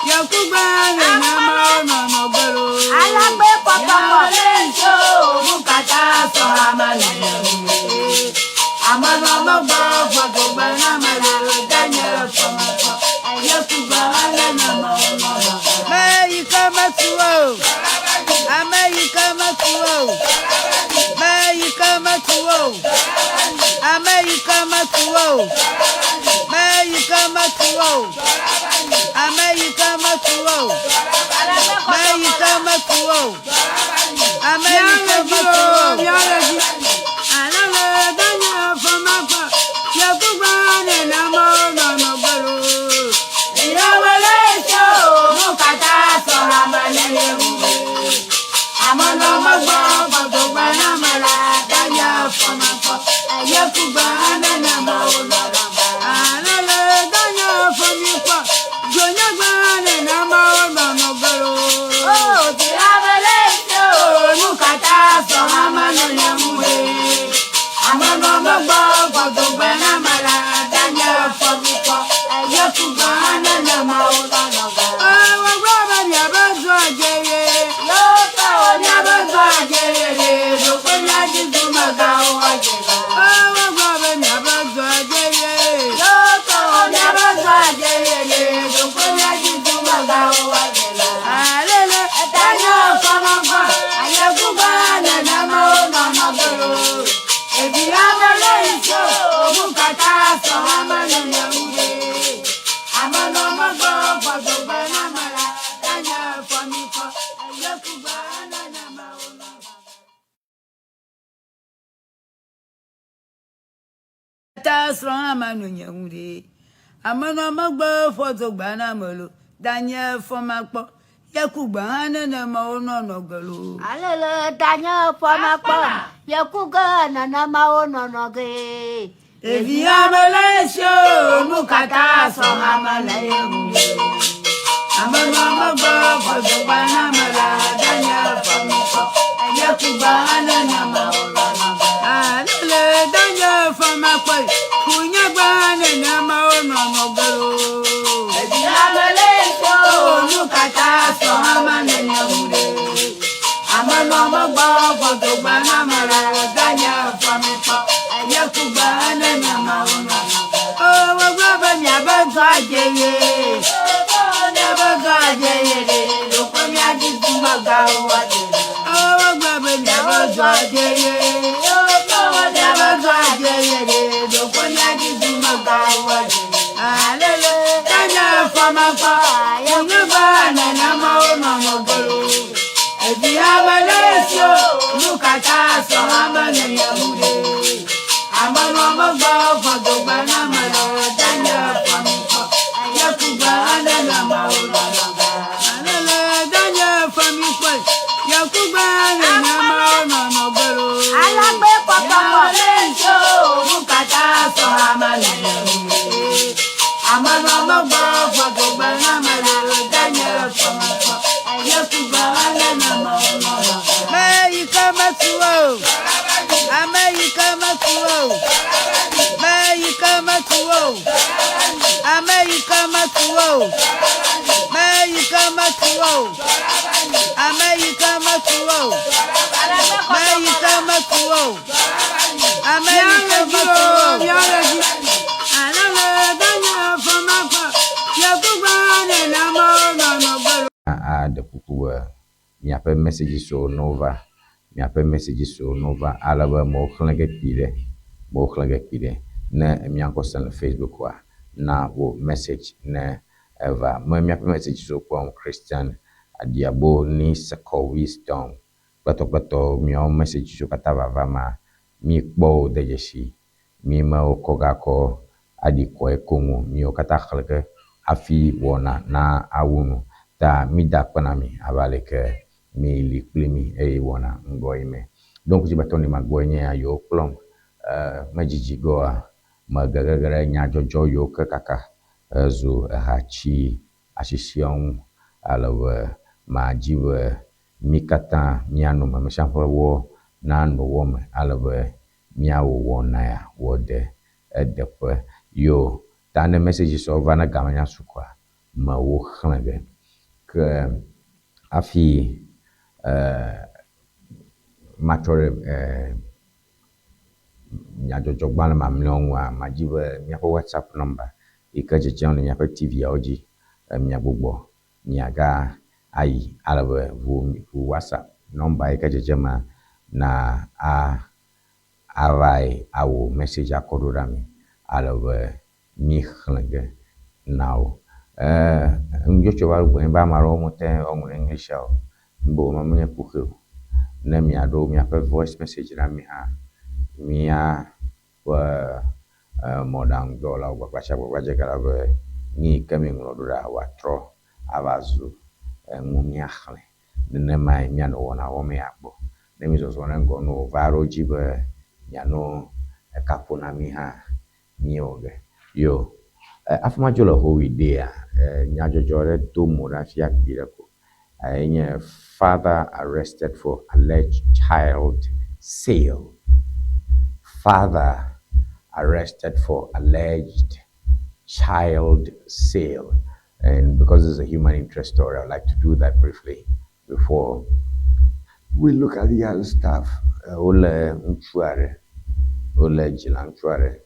Ye kugbe nenema wonɔnɔ ge lo. Alagbe kpɔkpɔkpɔ. Ame ɖe si o, nu kata sɔ ame nene ŋu ɖe. Amenɔ megbe fɔ dogbe na ame le danye fɔmikpɔ. Ye kugbe nenema wonɔnɔ ge. Me yi ke metu o. Ame yi ke metu o. Me yi ke metu o. Ame yi ke metu o. Me yi ke metu o. Ame yi ke metu o. Me yi ke metu o. Ame yi ke metu o. Alele danye fɔmakpɔ. Yekugbe nenema wonɔnɔ ge lo. Yewole tso nu kata sɔ ame nene ŋu. Amenɔ megbe fɔdogbe na ame la danye fɔmakpɔ. Yekugbe nenema wonɔnɔ ge. Alele danye fɔmikpɔ. Dzonyegbe nenema wonɔnɔ ge lo. Yewole tso nu kata sɔ ame nene ŋu. Amenɔ megbe fɔdogbe na ame la danye fɔmikpɔ. Yekugbe nenema wonɔnɔ ge. Wogblɔ be miabe dɔ adze ye. Miabe dɔ adze ye ɖe. Ɖokpe mia dzi dumegãwo adze la. Wogblɔ be miabe dɔ adze ye. Miabe dɔ adze ye ɖe. Ɖokpe mia dzi dumegãwo adze la. Alele tanye fɔmɔfɔ. Ayekugbe nenema wonɔnɔ ge lo. Evi ame le esi o, nu kata sɔ ame nene ŋu ɖe. Amenɔ megbe fɔdogbe na ame la, tanye fɔmikpɔ. Yekugbe nenema wonɔnɔ ge. Ta srɔ̃ hã manɔ nye ŋu ɖe. Amenɔ megbe ƒɔ dogba na ame lo. Danye fɔmakpɔ. Ye kugbe hã nenema wonɔnɔ ge lo. Alele danye fɔmakpɔ. Ye ku ge nenema wonɔnɔ ge. Ɖevi ame le esi o, nu kata sɔ ame le ye ŋu ɖe. Amenɔ megbe ƒɔ dogba na ame la, danye fɔmikpɔ. Ye kugbe hã nenema wonɔnɔ ge. Alele danye fɔmakpɔ. Ku nye gbe hã nenema wonɔnɔ ge lo. Ɖevi ame le esi o, nu kata sɔ ame nene ŋu ɖe. Amenɔ megbe ƒɔ dogba na ame la, danye fɔmikpɔ. Ye kugbe nenema wonɔnɔ ge. Wogblɔ be miabe dɔ adze ye. Miabe dɔ adze ye ɖe. Ɖokpe mia dzi dumegãwo adze la. Wogblɔ be miabe dɔ adze ye. Miabe dɔ adze ye ɖe. Ɖokpe mia dzi dumegãwo adze la. Alele tanye fɔmakpɔ. Nye gbe nenema wonɔnɔ ge lo. Evi ame le esi o, nu kata sɔ ame nene ŋu ɖe. Amenɔ megbe fɔdogbe na ame le danye fɔmikpɔ. Yekugbe nenema wonɔnɔ ge. Alele danye fɔmikpɔ. Yekugbe nenema wonɔnɔ kɔtɔkɔ. Aɖe kuku be miaƒe messageswo nova, miaƒe messageswo nova ale be mewo xlẽ ge kpuiɖe, mewo xlẽ ge kpuiɖe. Ne mía ŋkɔ sem le Facebook oa, na wò message ne eva. Me miaƒe messageswo kpɔm Christian Adiabo ni Sekɔ Wisdom kpletɔkpletɔ miawo messageswo katã vava ma mi kpɔ wo de dzesi. Mi mewo kɔ gakɔ aɖi kɔe koŋ o. Miwo katã xlẽ ge hafi wɔna na awu nu. Ta mi da akpe na mi abe aleke mi li kpli mi eye wɔna ŋgɔ yi me. Ɖo ŋku dzi be Tony Magbɔe nye ya yewo kplɔm. Medzidzi gɔa megegege ɖe nyadzɔdzɔ yiwo ke kaka zu ehatsi asisia ŋu ale be madzi be mí katã míanɔ eme, ame sia ame ƒe wɔ nanɔ wɔ me ale be míawɔ wɔna ya wɔ de edeƒe. Yo, ta ne message sɔ va ne game nya su koa, mewo xlẽ ge. Ke hafi matrɔ ɖe nyadzɔdzɔgbalẽ mamlɛawo ŋua, madzi be míaƒe WhatsApp nɔmba yi ke dzedzem le míaƒe TV-awo dzi miagbugbɔ miaga ayi ale be ʋu ʋu WhatsApp nɔmba yi ke dzedzema na a avae awɔ message akɔ ɖo ɖa mi ale be míxlẽ ge na wo. Enudzɔdzɔ va gbɔnye be ame aɖewo mete ŋu woaŋlɔ English o. Ŋgbe wòma menye kuxi o. Ne miaɖo miaƒe voice message na mí hã, míaƒe mɔɖaŋudɔwɔlawo gbagbãtsiagbagba be nu yi ke miŋlɔ ɖo ɖa wòatrɔ ava zu enu míaxlẽ. Nenemae míanɔ wɔna wɔm ya gbɔ. Ne mízɔzɔ ɖe ŋgɔ ne wòva ɖo edzi be mianɔ eka ƒo na mí hã, míewɔ ge. Yo, hafi madzo le holiday-a, nyadzɔdzɔ aɖe do mo ɖa fia kpuiɖe ko. Enye father arrested for alleged child sale. Father arrested for alleged child sale. And because it's a human interest story, I'd like to do that briefly before we look at the other stuff. Wole ŋutsu aɖe, wole dzila ŋutsu aɖe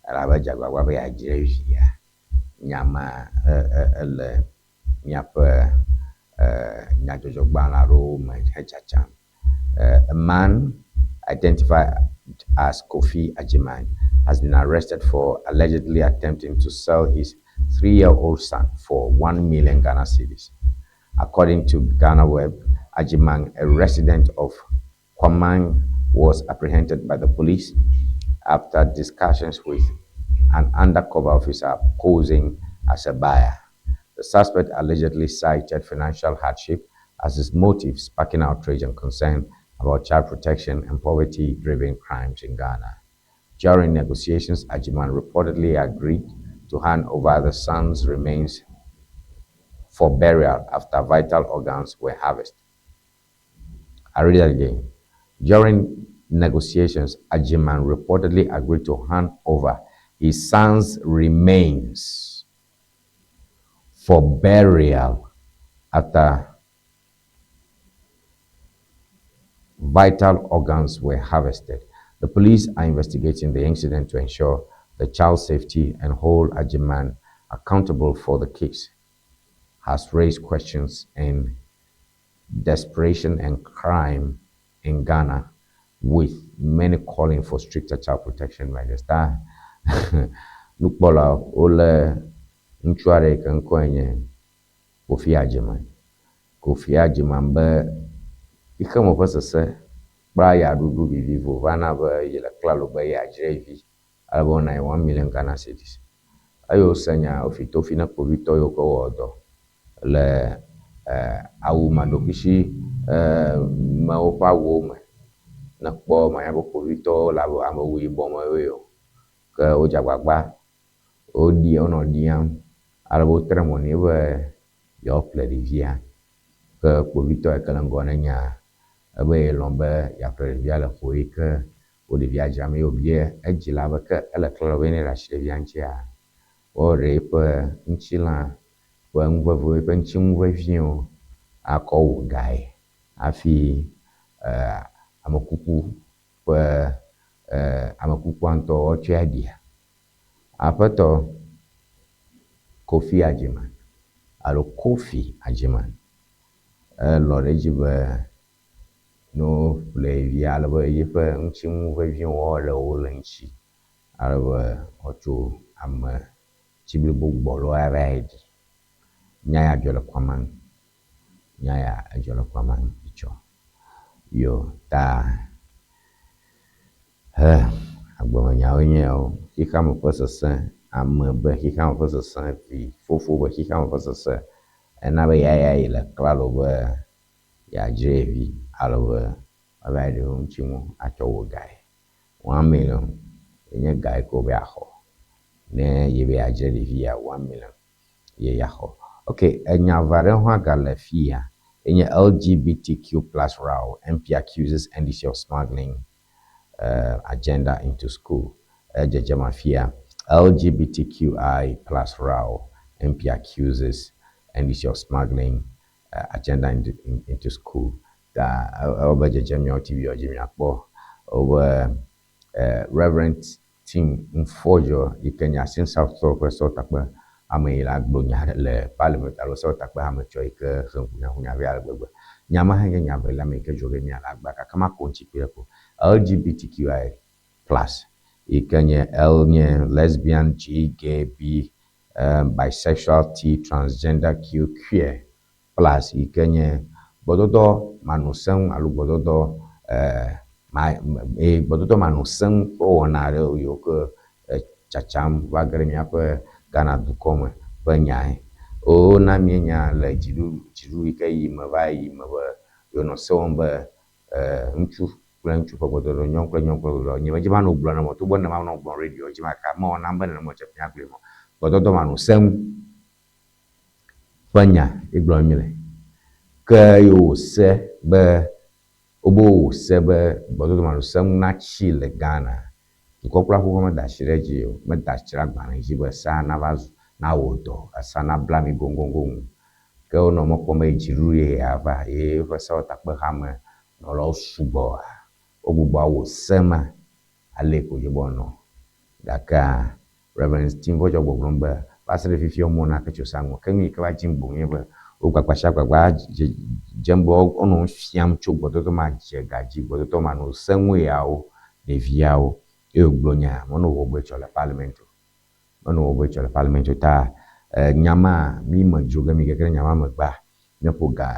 elabe edze agbagba be yeadzre via. Nya ma ele míaƒe nyadzɔdzɔgbalẽ aɖewo me hedzatsam. A man identified as Kofi Ajiman has been arrested for allegedly attempting to sell his 3-year-old son for 1 million Ghana cedis. According to Ghana Web, Ajiman, a resident of Kwamang, was apprehended by the police after discussions with an undercover officer posing as a buyer. The suspect allegedly cited financial hardship as his motive, sparking outrage and concern about child protection and poverty-driven crimes in Ghana. During negotiations, Ajiman reportedly agreed to hand over the son's remains for burial after vital organs were harvested. I read that again. During negotiations, Ajiman reportedly agreed to hand over his son's remains for burial after vital organs were harvested. The police are investigating the incident to ensure the child's safety and hold Ajiman accountable for the case. Has raised questions in desperation and crime in Ghana, with many calling for stricter child protection measures. Ta nukpɔla wole ŋutsu aɖe yi ke ŋkɔe nye Kofi Ajiman. Kofi Ajiman be xexeme ƒe sese kple ayaɖuɖu vivivo va na be yele klalo be yeadzre vi ale be wona ye 1 million Ghana cedis. Eye wose nya wofi tofi ne kpovitɔ yiwo ke wɔ dɔ le awu maɖokuisi mewo ƒe awuwo me. Ne ekpɔ manya be kpovitɔwo le abe amewu yibɔ me woe o. Ke wodze agbagba woɖi wonɔ ɖiam ale be wotre mɔ nɛ be yewoaƒle ɖevia. Ke kpovitɔ yi ke le ŋgɔ ne nyaa ebe yelɔ̃ be yeaƒle ɖevia le ƒo yi ke wo ɖevia dzram ye wòbia edzila be ke ele klalo be ne yeɖe asi ɖevia ŋutia, woaɖe eƒe ŋutilã ƒe nu veviwo, eƒe ŋutinu veviwo akɔ wɔ gae hafi amekuku ƒe amekukua ŋutɔ woatsɔe aɖia. Aƒetɔ Kofi Agyeman alo Kofi Agyeman elɔ̃ ɖe edzi be ne woƒle via ale be yeƒe ŋutinu veviwo woaɖe wo le eŋuti ale be woatso ame tsi blibo gbɔlo ava yi ɖi. Nya ya dzɔ le Kwamang. Nya ya edzɔ le Kwamang etsɔ. Yo ta he agbemenyawoe nye yawo. Xexeame ƒe sesẽ, ame be xexeame ƒe sesẽ, vi fofo be xexeame ƒe sesẽ ena be yaya yi le klalo be yeadzrae vi alo be woava yi ɖe ŋutinu atsɔ wɔ gae. 1 million ye nye ga yi ke wobe yeaxɔ ne yebe yeadzra ɖevia 1 million ye yeaxɔ. Ok, enya eve aɖe hã gale fi ya enye LGBTQ+ row, MP accuses NDC of smuggling agenda into school. Edzedzem afia LGBTQI+ row, MP accuses NDC of smuggling agenda into school. Ta ewɔ be dzedzem miawo TV dzi miakpɔ wobe Reverend Tim Nfɔdzɔ yi ke nye Assin South tɔwo ƒe sewɔtakpe ame yi la gblɔ nya aɖe le parliament alo sewɔtakpe hametsɔ yi ke he ʋunyaʋunya vɛ ale gbegbe. Nya ma hã nye nya velia me yi ke dzɔ ge mía le agba gake makɔ ŋuti kpuie ko. LGBTQI+ yi ke nye L nye lesbian, G gay, B bisexual, T transgender, Q queer, plus yi ke nye gbɔdɔdɔ manɔsenu alo gbɔdɔdɔ ma eye gbɔdɔdɔ manɔsenu ƒe wɔna aɖewo yiwo ke tsatsam va ge ɖe míaƒe Ghana dukɔ me ƒe nyae. Wona míenya le dziɖuɖu dziɖuɖu yi ke yi me va yi me be yewonɔ se wɔm be ŋutsu kple ŋutsu ƒe gbɔdɔdɔ, nyɔnu kple nyɔnu ƒe gbɔdɔdɔ. Nye medzi be anɔ gblɔm nenema o togbɔ ne manɔ gblɔm radio dzi gake mewɔ nam be nenema wòdze míagblɔe o. Gbɔdɔdɔ manɔsenu ƒe nya ye gblɔm míle. Ke ye wòse be wobe wòse be gbɔdɔdɔ manɔsenu natsi le Ghana. Dukɔkplɔla xoxo meda asi ɖe edzi o. Meda asi ɖe agbalẽ dzi be sea nava zu nawɔ dɔ, esea nabla mí goŋgoŋgoŋ. Ke wonɔ mɔ kpɔm be dziɖuɖu yeye ava ye woƒe sewɔtakpehame nɔlawo sugbɔa, wogbugbɔ awɔ se ma ale ko wòdze be woanɔ. Gakea Reverend Tim Vɔdzɔ gbɔgblɔm be va se ɖe fifia womewɔna ke tso sea ŋu o. Ke nu yi ke va dzim boŋ nye be wogbagba sia gbagba dzem be woanɔ nu fiam tso gbɔdɔdɔ ma dze ga dzi, gbɔdɔdɔ manɔ sẽŋu yawo, ɖeviawo. Eye wògblɔ nya menɔ wɔwɔ be tsɔ le parliament o. Menɔ wɔwɔ be tsɔ le parliament o ta nya ma mi me dzro ge mi gege ɖe nya ma megbea míaƒo ga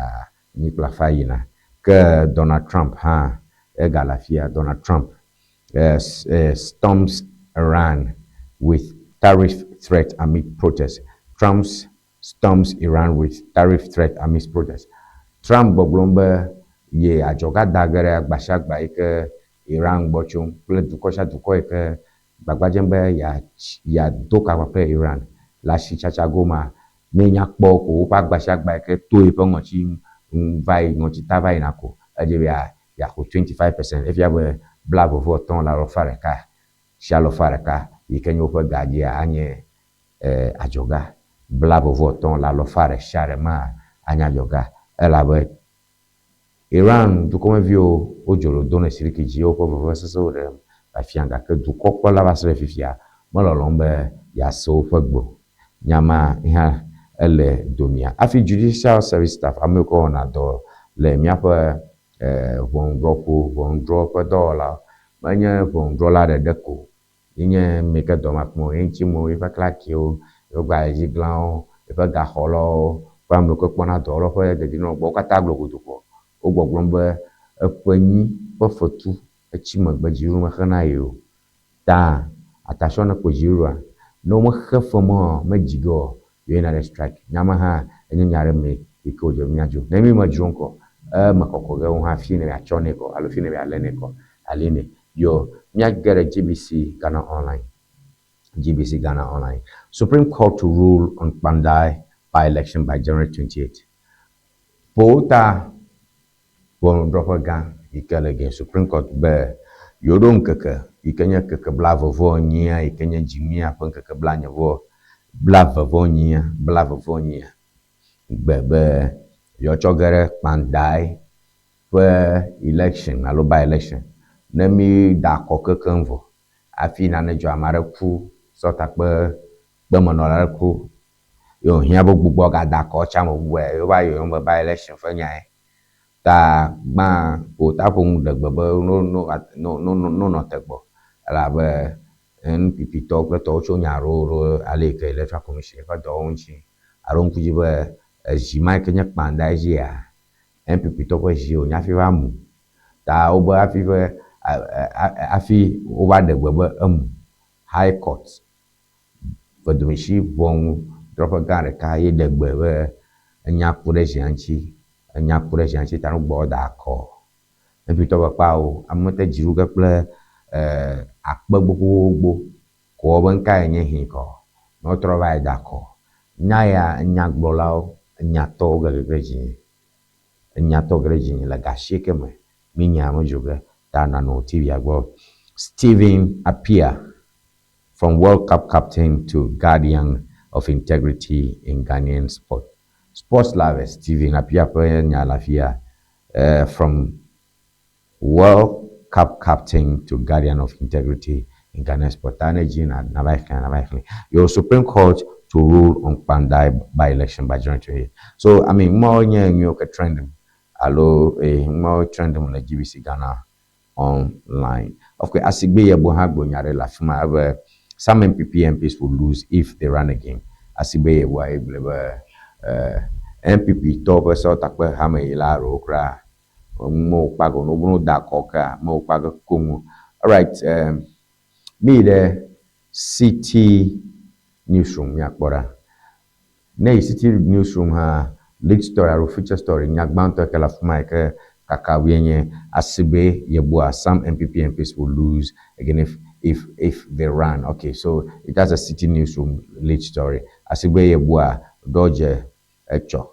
nyi kple afa yina. Ke Donald Trump hã egale afia. Donald Trump storms Iran with tariff threat amid protest. Trump storms Iran with tariff threat amidst protest. Trump gbɔgblɔm be ye adzɔga da ge ɖe agbasiagba yi ke Iran gbɔ tsom kple dukɔ sia dukɔ yi ke gbagba dzem be yeado ka kpakple Iran le asitsatsa gomea ne nya kpɔ ko woƒe agbasiagba yi ke to yeƒe ŋɔti ŋu va yi ŋɔtita va yina ko edze be yeaxɔ 25%, efia be 25 le alafa ɖeka si alafa ɖeka yi ke nye woƒe ga dzia anye adzɔga. 25 le alafa ɖe sia ɖe mea anye adzɔga elabe Iran dukɔmeviwo wodzo le do ne siriki dzi woƒe vevesesewo ɖem fia gake dukɔkplɔla va se ɖe fifia melɔlɔm be yease woƒe gbe o. Nya ma hã ele domia. Hafi Judicial Service Staff, ame yiwo ke wɔna dɔ le míaƒe ʋɔnudrɔ̃ƒewo, ʋɔnudrɔ̃ƒe dɔwɔlawo, menye ʋɔnudrɔ̃la ɖeɖe ko ye nye ame yi ke dɔ ma kpɔm o. Ye ŋuti mewo, yeƒe klakiwo, yeƒe gbalẽdziglawo, yeƒe gaxɔlawo kple ame yiwo ke kpɔna dɔwɔlawo ƒe dedienɔnɔ gbɔ, wo katã gblɔ godoƒe. Wogbɔgblɔm be eƒe nyi ƒe fetu etsi megbe dziɖuɖu mexena ye o. Ta atasɔ ne kpo dziɖuɖua, ne womexe fe ma o, medzi ge o, yewoyina ɖe strike. Nya ma hã enye nya ɖe me yi ke wòdze be míadzro. Ne mi medzro ŋkɔ, eme kɔkɔ ge wo hã fi ne miatsɔ nɛ kɔ alo fi ne mialé nɛ kɔ. Aline. Yo, míage ɖe GBC Ghana Online. GBC Ghana Online. Supreme Court to rule on Kpandai by-election by January 28. Ƒowota ʋɔnudrɔ̃ƒe gã yi ke le ge Supreme Court be yewoɖo ŋkeke yi ke nye ŋkeke blaeve-vɔ-enyia yi ke nye dzinyuia ƒe ŋkeke blanye vɔ blaeve-vɔ-enyia blaeve-vɔ-enyia gbe be yewoatsɔ ge ɖe Kpandai ƒe election alo by-election ne mi da akɔ kekeŋ vɔ hafi nane dzɔ ame aɖe ku sɔtakpe kpemenɔla aɖe ku ye wòhiã be gbugbɔ gada akɔ tsa me bubue yewo va yɔyɔm be by-election ƒe nyae ta gbã ƒowota ƒo nu ɖe gbe be no no no no no nɔ te gbɔ elabe NPP tɔwo kple tɔwo tso nya ɖewo ɖo ale yi ke Electoral Commission ƒe dɔwɔwɔ ŋuti alo ŋku dzi be ezi ma yi ke nye Kpandai dzia NPP tɔwo ƒe zi wònye hafi va mu ta wobe hafi ƒe hafi wova ɖe gbe be emu High Court vedomesi ʋɔnudrɔ̃ƒe gã ɖeka ye ɖe gbe be enya ku ɖe zia ŋuti enya ku ɖe zia ŋuti ta nugbɔ da akɔ NPP tɔwo be kpawo ame te dzi ɖu ge kple akpe gbogbogbò ko wɔ be ŋka ye nye hĩ kɔ ne wotrɔ va yi da akɔ nya ya enyagblɔlawo enyatɔwo ge ɖe dzinye enyatɔwo ge ɖe dzinye le ga asieke me mi nya me dzro ge ta nanɔ TV gbɔ Stephen Appiah from World Cup captain to guardian of integrity in Ghanaian sport. Sports lovers, Stephen Appiah ƒe nya le afia from World Cup captain to guardian of integrity in Ghanaian sport. Ta ne dzi na na va yi xlẽ na va yi xlẽ. Your Supreme Court to rule on Kpandai by-election by January 28. So, I mean, mo nye new ke trend alo mo trend le GBC Ghana Online. Of course, Asigbe Yeboah hã gblɔ nya ɖe le afi ma ebe some NPP MPs will lose if they run again. Asigbe Yeboah ye gblɔ be NPP tɔwo ƒe sewɔtakpe hame yi la ɖewo kura mewo kpa go no da akɔ kea mewo kpa ge koŋ. Alright, mi yi ɖe Citi Newsroom míakpɔ ɖa. Ne yi Citi Newsroom hã lead story alo feature story nya gbãtɔ ke le afi ma yi ke kaka wue nye Asigbe Yeboah some NPP MPs will lose again if they run. Okay, so it has a Citi Newsroom lead story. Asigbe Yeboah dodge etsɔ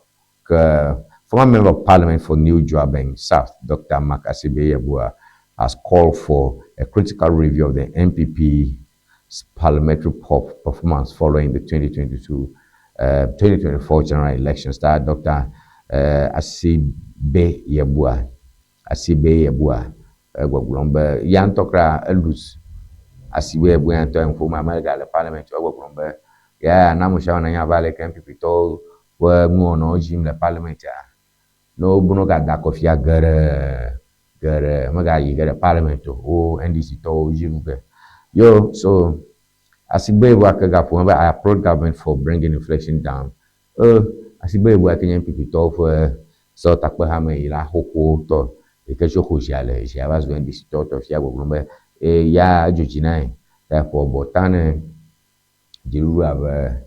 ke former member of parliament for New Juaben South, Dr. Mark Asigbe Yeboah, has called for a critical review of the NPP's parliamentary performance following the 2022 2024 general elections. That Dr. Asigbe Yeboah, Asigbe Yeboah, gbɔgblɔm be ya ŋutɔ kura elose Asigbe Yeboah ya ŋutɔ ŋƒom Amerika le parliament gbɔgblɔm be ya na ame siawo nanya va leke NPP tɔwo ƒe nuwɔnawo dzim le parliament a ne wobe ne wogada akɔ fia geɖe geɖe megayi ge ɖe parliament o wo NDC tɔwo dzi ɖu ge yo so Asigbe Yeboah ke gaƒo be I applaud government for bringing inflation down. Asigbe Yeboah ke nye NPP tɔwo ƒe sewɔtakpe hame yi la xoxo tɔ yi ke tso xɔ zia le zia va zu NDC tɔwo tɔ fia gbɔgblɔm be ya edzo dzi na ye ta ƒo abɔta ne dziɖuɖu abe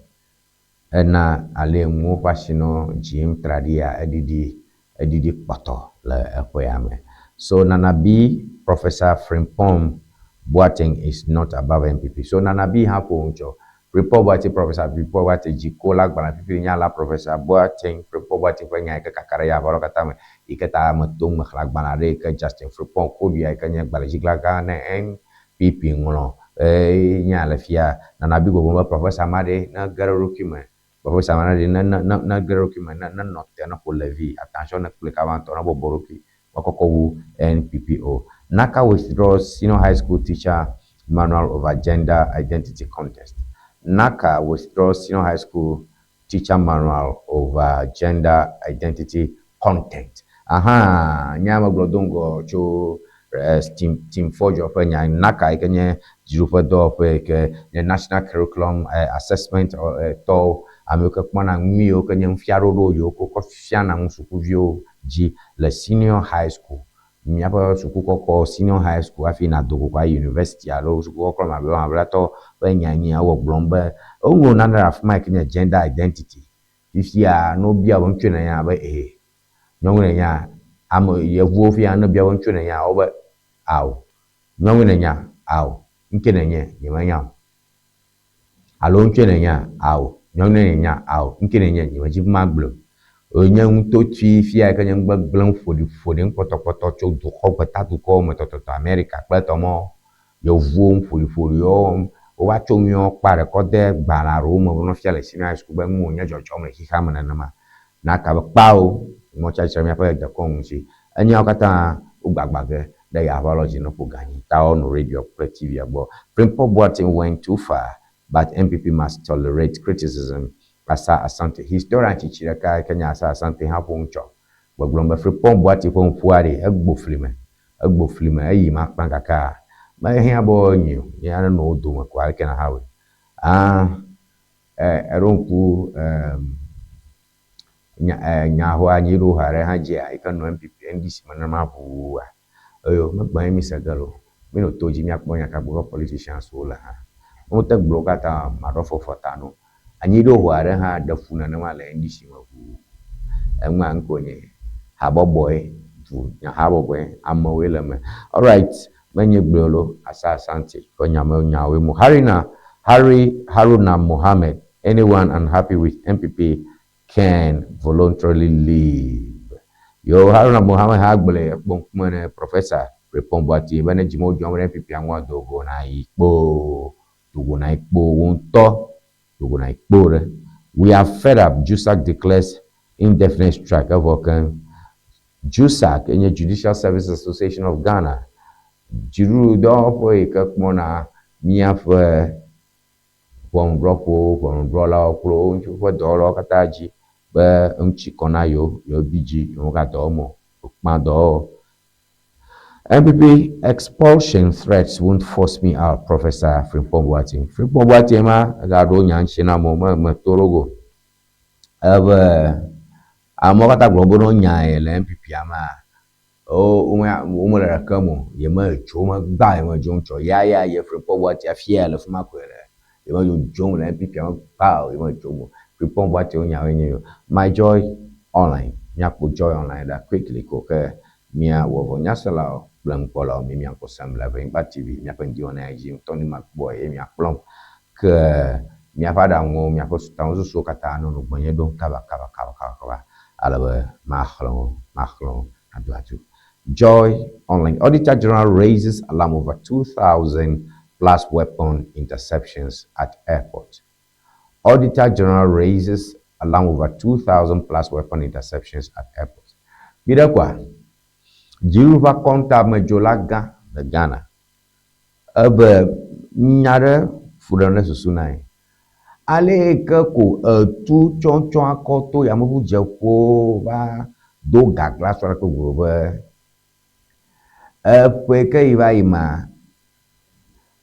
ena ale nuwo ƒe asi nɔ dzim traɖia eɖiɖi eɖiɖi kpɔtɔ le eƒe ya me. So Nana B, Professor Frimpong Boateng is not above NPP. So Nana B hã ƒo ŋutsɔ. Frimpong Boateng, Professor Frimpong Boateng dziko la gbalẽ fifi nya la Professor Boateng, Frimpong Boateng ƒe nya yi ke kaka ɖe yaʋa katã me yi ke ta me tom mexlẽ agbalẽ aɖe yi ke Justin Frimpong Kodua yi ke nye gbalẽdzigblagã ne NPP ŋlɔ eye nya le fia Nana B gbɔgblɔm be Professor ma ɖe ne ge ɖe eɖokui me Professor ma ɖe ne ne ne ne ge ɖe eɖokui me ne ne nɔ te ne ƒo levi attention ne kple kaba ŋutɔ ne bɔbɔ eɖokui wakɔkɔ wu NPP o. NaCCA withdraws senior high school teacher manual over gender identity contest. NaCCA withdraws senior high school teacher manual over gender identity content. Aha, nya megblɔ do ŋgɔ tso team fɔdzɔ ƒe nya NaCCA yi ke nye dziɖuƒe dɔwɔƒe yi ke nye National Curriculum Assessment tɔwo amewo ke kpɔna nu yiwo ke nye nufiaɖoɖo yiwo ke wokɔ fiana nu sukuviwo dzi le senior high school míaƒe suku kɔkɔ senior high school hafi nàdo go ayi university alo suku kɔkɔ mablamablatɔ ƒe nya nyi ewɔ gblɔm be woŋlɔ nane ɖe afi ma yi ke nye gender identity fifia ne wobia be ŋutsu nenya be ee nyɔnu nenya ame yevuwo fia ne bia be ŋutsu nenya wobe ao Nyɔnue nènyea? Ao. Ŋkee nènye? Nyemenya o. Alo ŋutsue nènyea? Ao. Nyɔnue nènyea? Ao. Ŋkee nènye? Nyemedi be magblɔe o. Wònye nutotui fia yi ke nye nugbegblẽ ƒoɖiƒoɖi nukpɔtɔkpɔtɔ tso dukɔ gbetadukɔwo me tɔtɔtɔ Amerika kple etɔ mɔ yevuwo nuƒoɖiƒoɖiwo wɔm. Wova tso nuyawo kpa ɖe kɔ de gbalẽ aɖewo me wonɔ fia le senior high school be nuwo nye dzɔdzɔm le xexea me nenema. Naka be kpao mɔ tsi atsitre ɖe míaƒe dekɔnu ŋuti. Enyawo katã wogbagba ge ɖe yaʋa lɔ dzi ne ƒo ganyi ta wono radio kple TV-a gbɔ. Frimpong Boateng went too far but NPP must tolerate criticism Asa Asante. Historian tsitsi ɖeka yi ke nye Asa Asante hã ƒo nu tsɔ gbɔgblɔm be Frimpong Boateng ƒe nuƒoa ɖi egbo fli me, egbo fli me eyi makpã gakea mehiã be woanyi o, ye nenɔ wo dome ko aleke nàhawɔe. Aa eɖo ŋku nya nya ho anyi ɖo ha ɖe hã dzia yi ke nɔ NPP NDC me nenema ʋuua eyo megbe ye mi se ge lo. Mi nɔ to dzi miakpɔ nya ka gbɔ politicians wo le hã. Wo te gblɔ wo katã maɖɔ fɔfɔ ta no. Anyi ɖo ho aɖe hã ɖe fu nenema le NDC me ʋuu. Eŋua ŋkɔ nye habɔbɔe ʋu nya habɔbɔe amewoe le eme. Alright menye gblɔe lo Asa Asante ƒe nyame nyawoe mo. Harina Harry Haruna Mohammed anyone unhappy with NPP can voluntarily leave. Yo Haruna Mohammed hã gblɔe ekpɔ ŋkume ne Professor Frimpong Boateng be ne dzi medzɔm ɖe NPP ŋua do go na yi kpoo do go na yi kpoo wo ŋutɔ do go na yi kpoo ɖe. We are fed up, JUSAG declares indefinite strike evɔ keŋ. JUSAG enye Judicial Services Association of Ghana dziɖuɖudɔwɔƒe yi ke kpɔna míaƒe ʋɔnudrɔ̃ƒewo, ʋɔnudrɔ̃lawo kple wo ŋuti ƒe dɔwɔlawo katã dzi be eŋuti kɔ na yewo, yewo bi dzi, yewo megadɔ wɔm o, wokpã dɔwɔwɔ. NPP expulsion threats won't force me out, Professor Frimpong Boateng. Frimpong Boateng ma egaɖo nya ŋuti na amewo me meto ɖo go. Ebe amewo katã gblɔ be ne wonyae le NPP-a mea, wo womele ɖeke me o. Yemedzo megba yemedzo ŋutsɔ. Ya ya ye Frimpong Boateng afia le fi ma koe le. Yemedzo le NPP-a me gba o yemedzo o. Frimpong Boateng wo nyawoe nye yo. My Joy Online. Míakpɔ Joy Online ɖa quickly ko ke míawɔ vɔ nyaselawo kple nukpɔlawo mi míakpɔ sem le Ʋenyigba TV míaƒe ŋdiwɔna ya dzi ŋutɔ ne makpɔe ye miakplɔm ke míaƒe aɖaŋuwo, míaƒe tamesusuwo katã nɔ nugbɔnye ɖom kaba kaba kaba kaba kaba ale be maxlẽ wo, maxlẽ wo aduadu. Joy Online Auditor General raises alarm over 2,000 plus weapon interceptions at airport. Auditor General raises alarm over 2,000 plus weapon interceptions at airport. Mi ɖe koa, dziɖuɖu ƒe akɔntamedzola gã le Ghana ebe nya ɖe fu ɖem ɖe susu na ye. Ale yi ke ko etu tsɔtsɔ akɔ to yameʋudzeƒewo va do gagla sɔ ɖe kple be eƒe ke yi va yi ma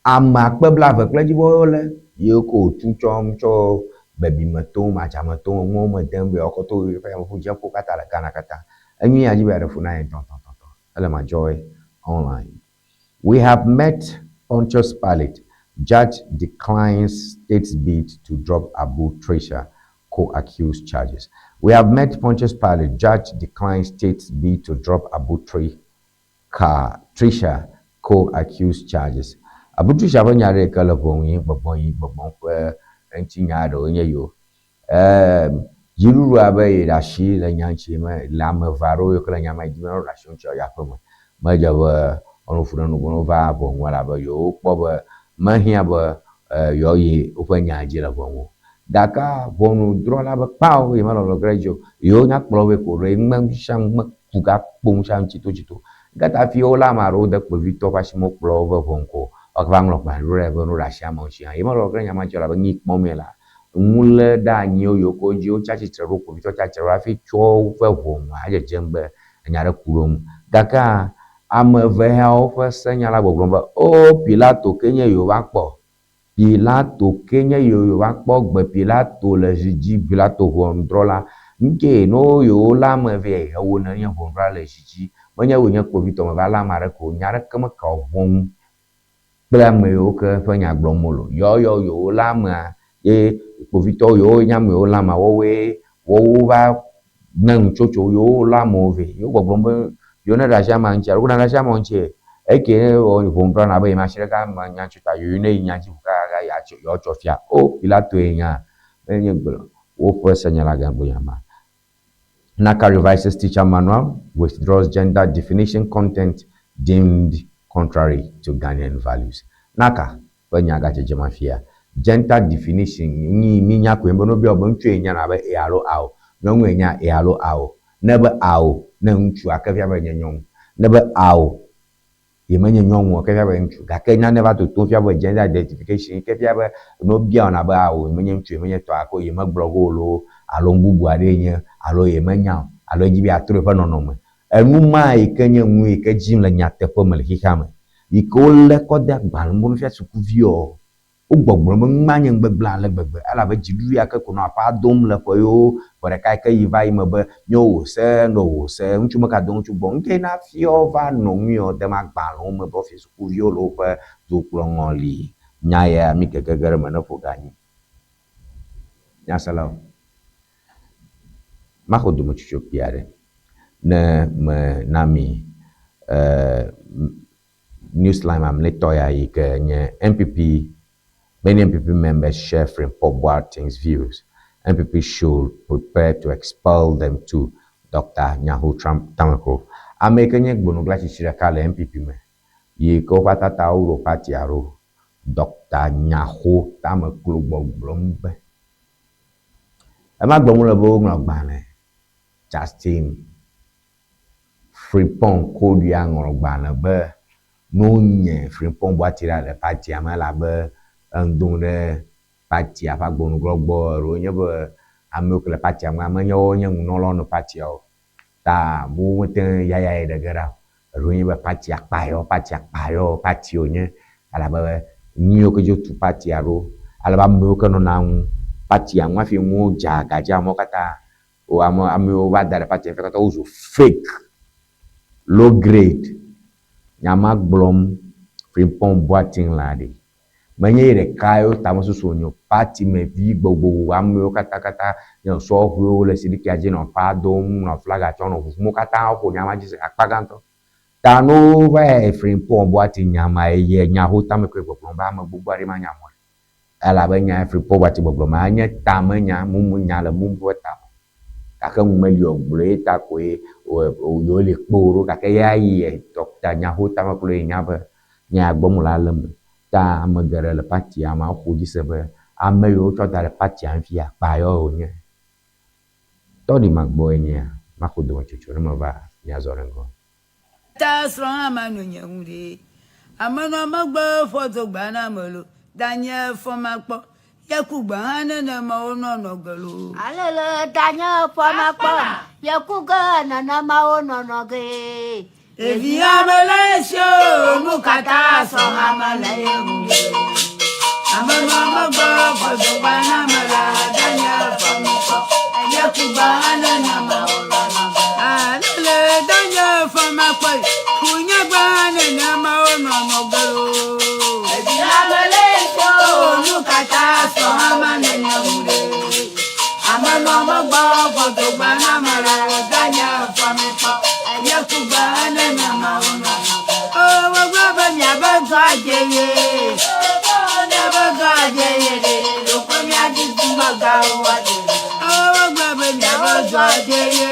ame akpe blaeve kple edzivɔwo le ye ko wòtu tsɔm tsɔ bebime tom, adzame tom, enuwo me dem be yewoakɔ to yeƒe yameʋudzeƒewo katã le Ghana katã. Enui ya dzi be yeaɖe fu na ye ŋutɔŋutɔŋutɔ. Ele ma Joy Online. We have met Pontius Pilate. Judge declines state's bid to drop Abu Trica co-accused charges. We have met Pontius Pilate. Judge declines state's bid to drop Abu Trica co-accused charges. Abu Trica ƒe nya ɖe ke le ʋɔnu yi gbɔgbɔ yi gbɔgbɔ ƒe ŋutinya aɖewo nye yiwo. Dziɖuɖua be yi ɖe asi le nya ŋuti me le ame eve aɖewo yiwo ke le nya ma dzi be woɖe asi ŋuti ayi aƒeme. Medze be wono fu ɖe nu be wova ʋɔnua elabe yewokpɔ be mehiã be yewoayi woƒe nya dzi le ʋɔnu o. Gake ʋɔnudrɔ̃la be kpao ye melɔlɔ ge ɖe edzi o. Yewo nya kplɔ woe ko ɖe ŋme sia ŋme ku gakpo nu sia nu tsitotsito. Gake hafi wolé ame aɖewo de kpovitɔwo ƒe asime wokplɔ wo va ʋɔnu ko woava ŋlɔ agbalẽ ɖo ɖe be ne woɖe asi amewo ŋuti hã. Ye melɔlɔ ge ɖe nya ma dzi o elabe nu yi kpɔm ye la, nu lé ɖe anyiwo yiwo ke wodzi wotsi atsitre ɖo kpovitɔwo tsi atsitre ɖo hafi tsɔ woƒe ʋɔnua edzedzem be enya ɖe ku ɖe wo ŋu. Gakea ame eve yawo ƒe senyala gbɔgblɔm be, O Pilato ke nye yewo va kpɔ. Pilato ke nye yewo va kpɔ gbe Pilato le zi dzi Pilato ʋɔnudrɔ̃la. Ŋkee ne wo yewo lé ame vɛ ewò nenye ʋɔnudrɔ̃la le zi dzi. Menye wò nye kpovitɔ meva lé ame aɖeke o. Nya aɖeke meka wò ʋɔnu kple ame yiwo ke ƒe nya gblɔm wole o. Yɔyɔ yewo lé amea ye kpovitɔwo yewo nye ame yiwo lé amea woawoe woawo va ne nutsotso yewo lé amewo vɛ. Yewo gbɔgblɔm be yewo ne ɖe asi amea ŋuti alo ne ɖe asi amewo ŋuti. Eke ne wɔ ʋɔnudrɔ̃la na be yemasi ɖeka me nya ŋutsu ta yoyo ne yi nya dzi ʋu kaka yeatsɔ yewoatsɔ fia. O Pilatoe nya menye gblɔ woƒe senyalagã gblɔ nya ma. NaCCA revises teacher manual, withdraws gender definition content deemed contrary to Ghanaian values. NaCCA ƒe nya gadzedze ma fia gender definition nyi mínya koe be ne wobiɔ be ŋutsue nya na be e alo ao, nyɔnue nya e alo ao. Ne be ao ne ŋutsua ke fia be nye nyɔnu. Ne be ao yemenye nyɔnu o ke fia be ŋutsu. Gake nane va totom fia be gender identification yi ke fia be ne wobia wò na be ao yemenye ŋutsu yemenye tɔa ko yemegblɔ ge o loo alo nu bubu aɖee nye alo yemenya o alo edzi be yeatrɔ yeƒe nɔnɔme. Enu ma yi ke nye nu yi ke dzim le nyateƒe me le xexea me yi ke wolé kɔ de agbalẽ me nufia sukuviwoa, Wogbɔgblɔ be nu ma nye nu gbegblẽ ale gbegbe elabe dziɖuɖu ya ke ko nɔ aƒea dom le ƒe yewo ƒe ɖeka yi ke yi va yi me be nyo wò se nɔ wò se ŋutsu mega do ŋutsu gbɔ o. Ŋkee na fiɔ va nɔ nu yɔ dem agbalẽwo me be woafia sukuviwo le woƒe dukplɔ ŋɔli. Nya ya mi gege ge ɖe eme ne ƒo ga anyi. Nyaselawo, maxɔ dometsotso kpui aɖe ne me na mi e Newsline mamlɛtɔ ya yi ke nye NPP Many NPP members share Frimpong Boateng's views. NPP should prepare to expel them too, Doctor Nyaho Tamaklo. Ame yi ke nye gbonogla tsitsi ɖeka le NPP me yi ke woƒe atatawo ɖo partia ɖo, Doctor Nyaho Tamaklo gbɔgblɔm be ema gblɔm wole be woŋlɔ agbalẽ Justin Frimpong Kodua ŋlɔ gbalẽ be ne wonye Frimpong Boateng ɖa le partia me elabe eŋdom ɖe partia ƒe agbonuglɔ gbɔ alo nye be amewo ke le partia mea menye woawo nye nunɔlawo ne partia o ta womete ŋu yaya ye ɖe ge ɖa o. Alo nye be partia kpa yɔ, partia kpa yɔ, parti wònye elabe nuyiwo ke dzi wotu partia ɖo ale be amewo ke nɔna ŋu partia ŋu hafi nuwo dze aga dzi amewo katã Wo ame amewo va da ɖe party fia katã wozu fake, low grade. Nya ma gblɔm Frimpong Boateng la ɖi. Menye ye ɖeka ye wo tamesusu wònye o. Party me vi gbogbogbogbo amewo katã katã nye sɔhɛwo le siɖikia dzi nɔ ƒa dom, nɔ flaga tsɔm nɔ ʋuʋum. Wo katã woƒo nya ma dzi se akpa gãtɔ. Ta ne wova yi Frimpong Boateng nya ma ye nya ho tame koe gbɔgblɔm be ame gbogbo aɖe manya mɔ ɖe. Elabe nya ya Frimpong Boateng gbɔgblɔ ma enye tamenya, mumunya le mumu ƒe tame. Gake nu meli o, gblɔe ta koe yewole kpe wo ɖo gake ya yi ɖɔkta nyaho tame kloe nya be nya ya gbɔm wole ale me. Ta ame geɖe le partia me woxɔ dzi se be ame yiwo wotsɔ da ɖe partia ŋuti akpa yɔ wonye. Tɔ ɖi magbɔe nyea, maxo dometsotso ne meva miazɔ ɖe ŋgɔ. Ta srɔ̃ hã manɔ nye ŋu ɖe. Ame nɔ megbe ƒɔ dogba na ame lo. Danye fɔ makpɔ ye ku gbe hã nenema wonɔ nɔ ge lo. Alele danye fɔ makpɔ ye ku ge nenema wonɔ nɔ ge. Ɖevi ame le esi o, nu katã sɔ ame le ye ŋu ɖe. Ame nɔ megbe ƒɔ dogba na ame la, danye fɔ makpɔ ye ku gbe hã nenema wonɔ nɔ ge. Alele danye fɔ makpɔ ku nye gbe hã nenema wonɔ nɔ ge lo. Ɖevi ame le esi o, nu katã sɔ ame le ye ŋu ɖe. Ame nɔ megbe ƒɔ dogba na ame la, danye fɔ makpɔ ye ku gbe hã nenema wonɔ nɔ ge. O wogblɔ be miabe dɔ adze ye, miabe dɔ adze ye ɖe, ɖeko miadi dumegãwo adze. O wogblɔ be miabe dɔ adze ye,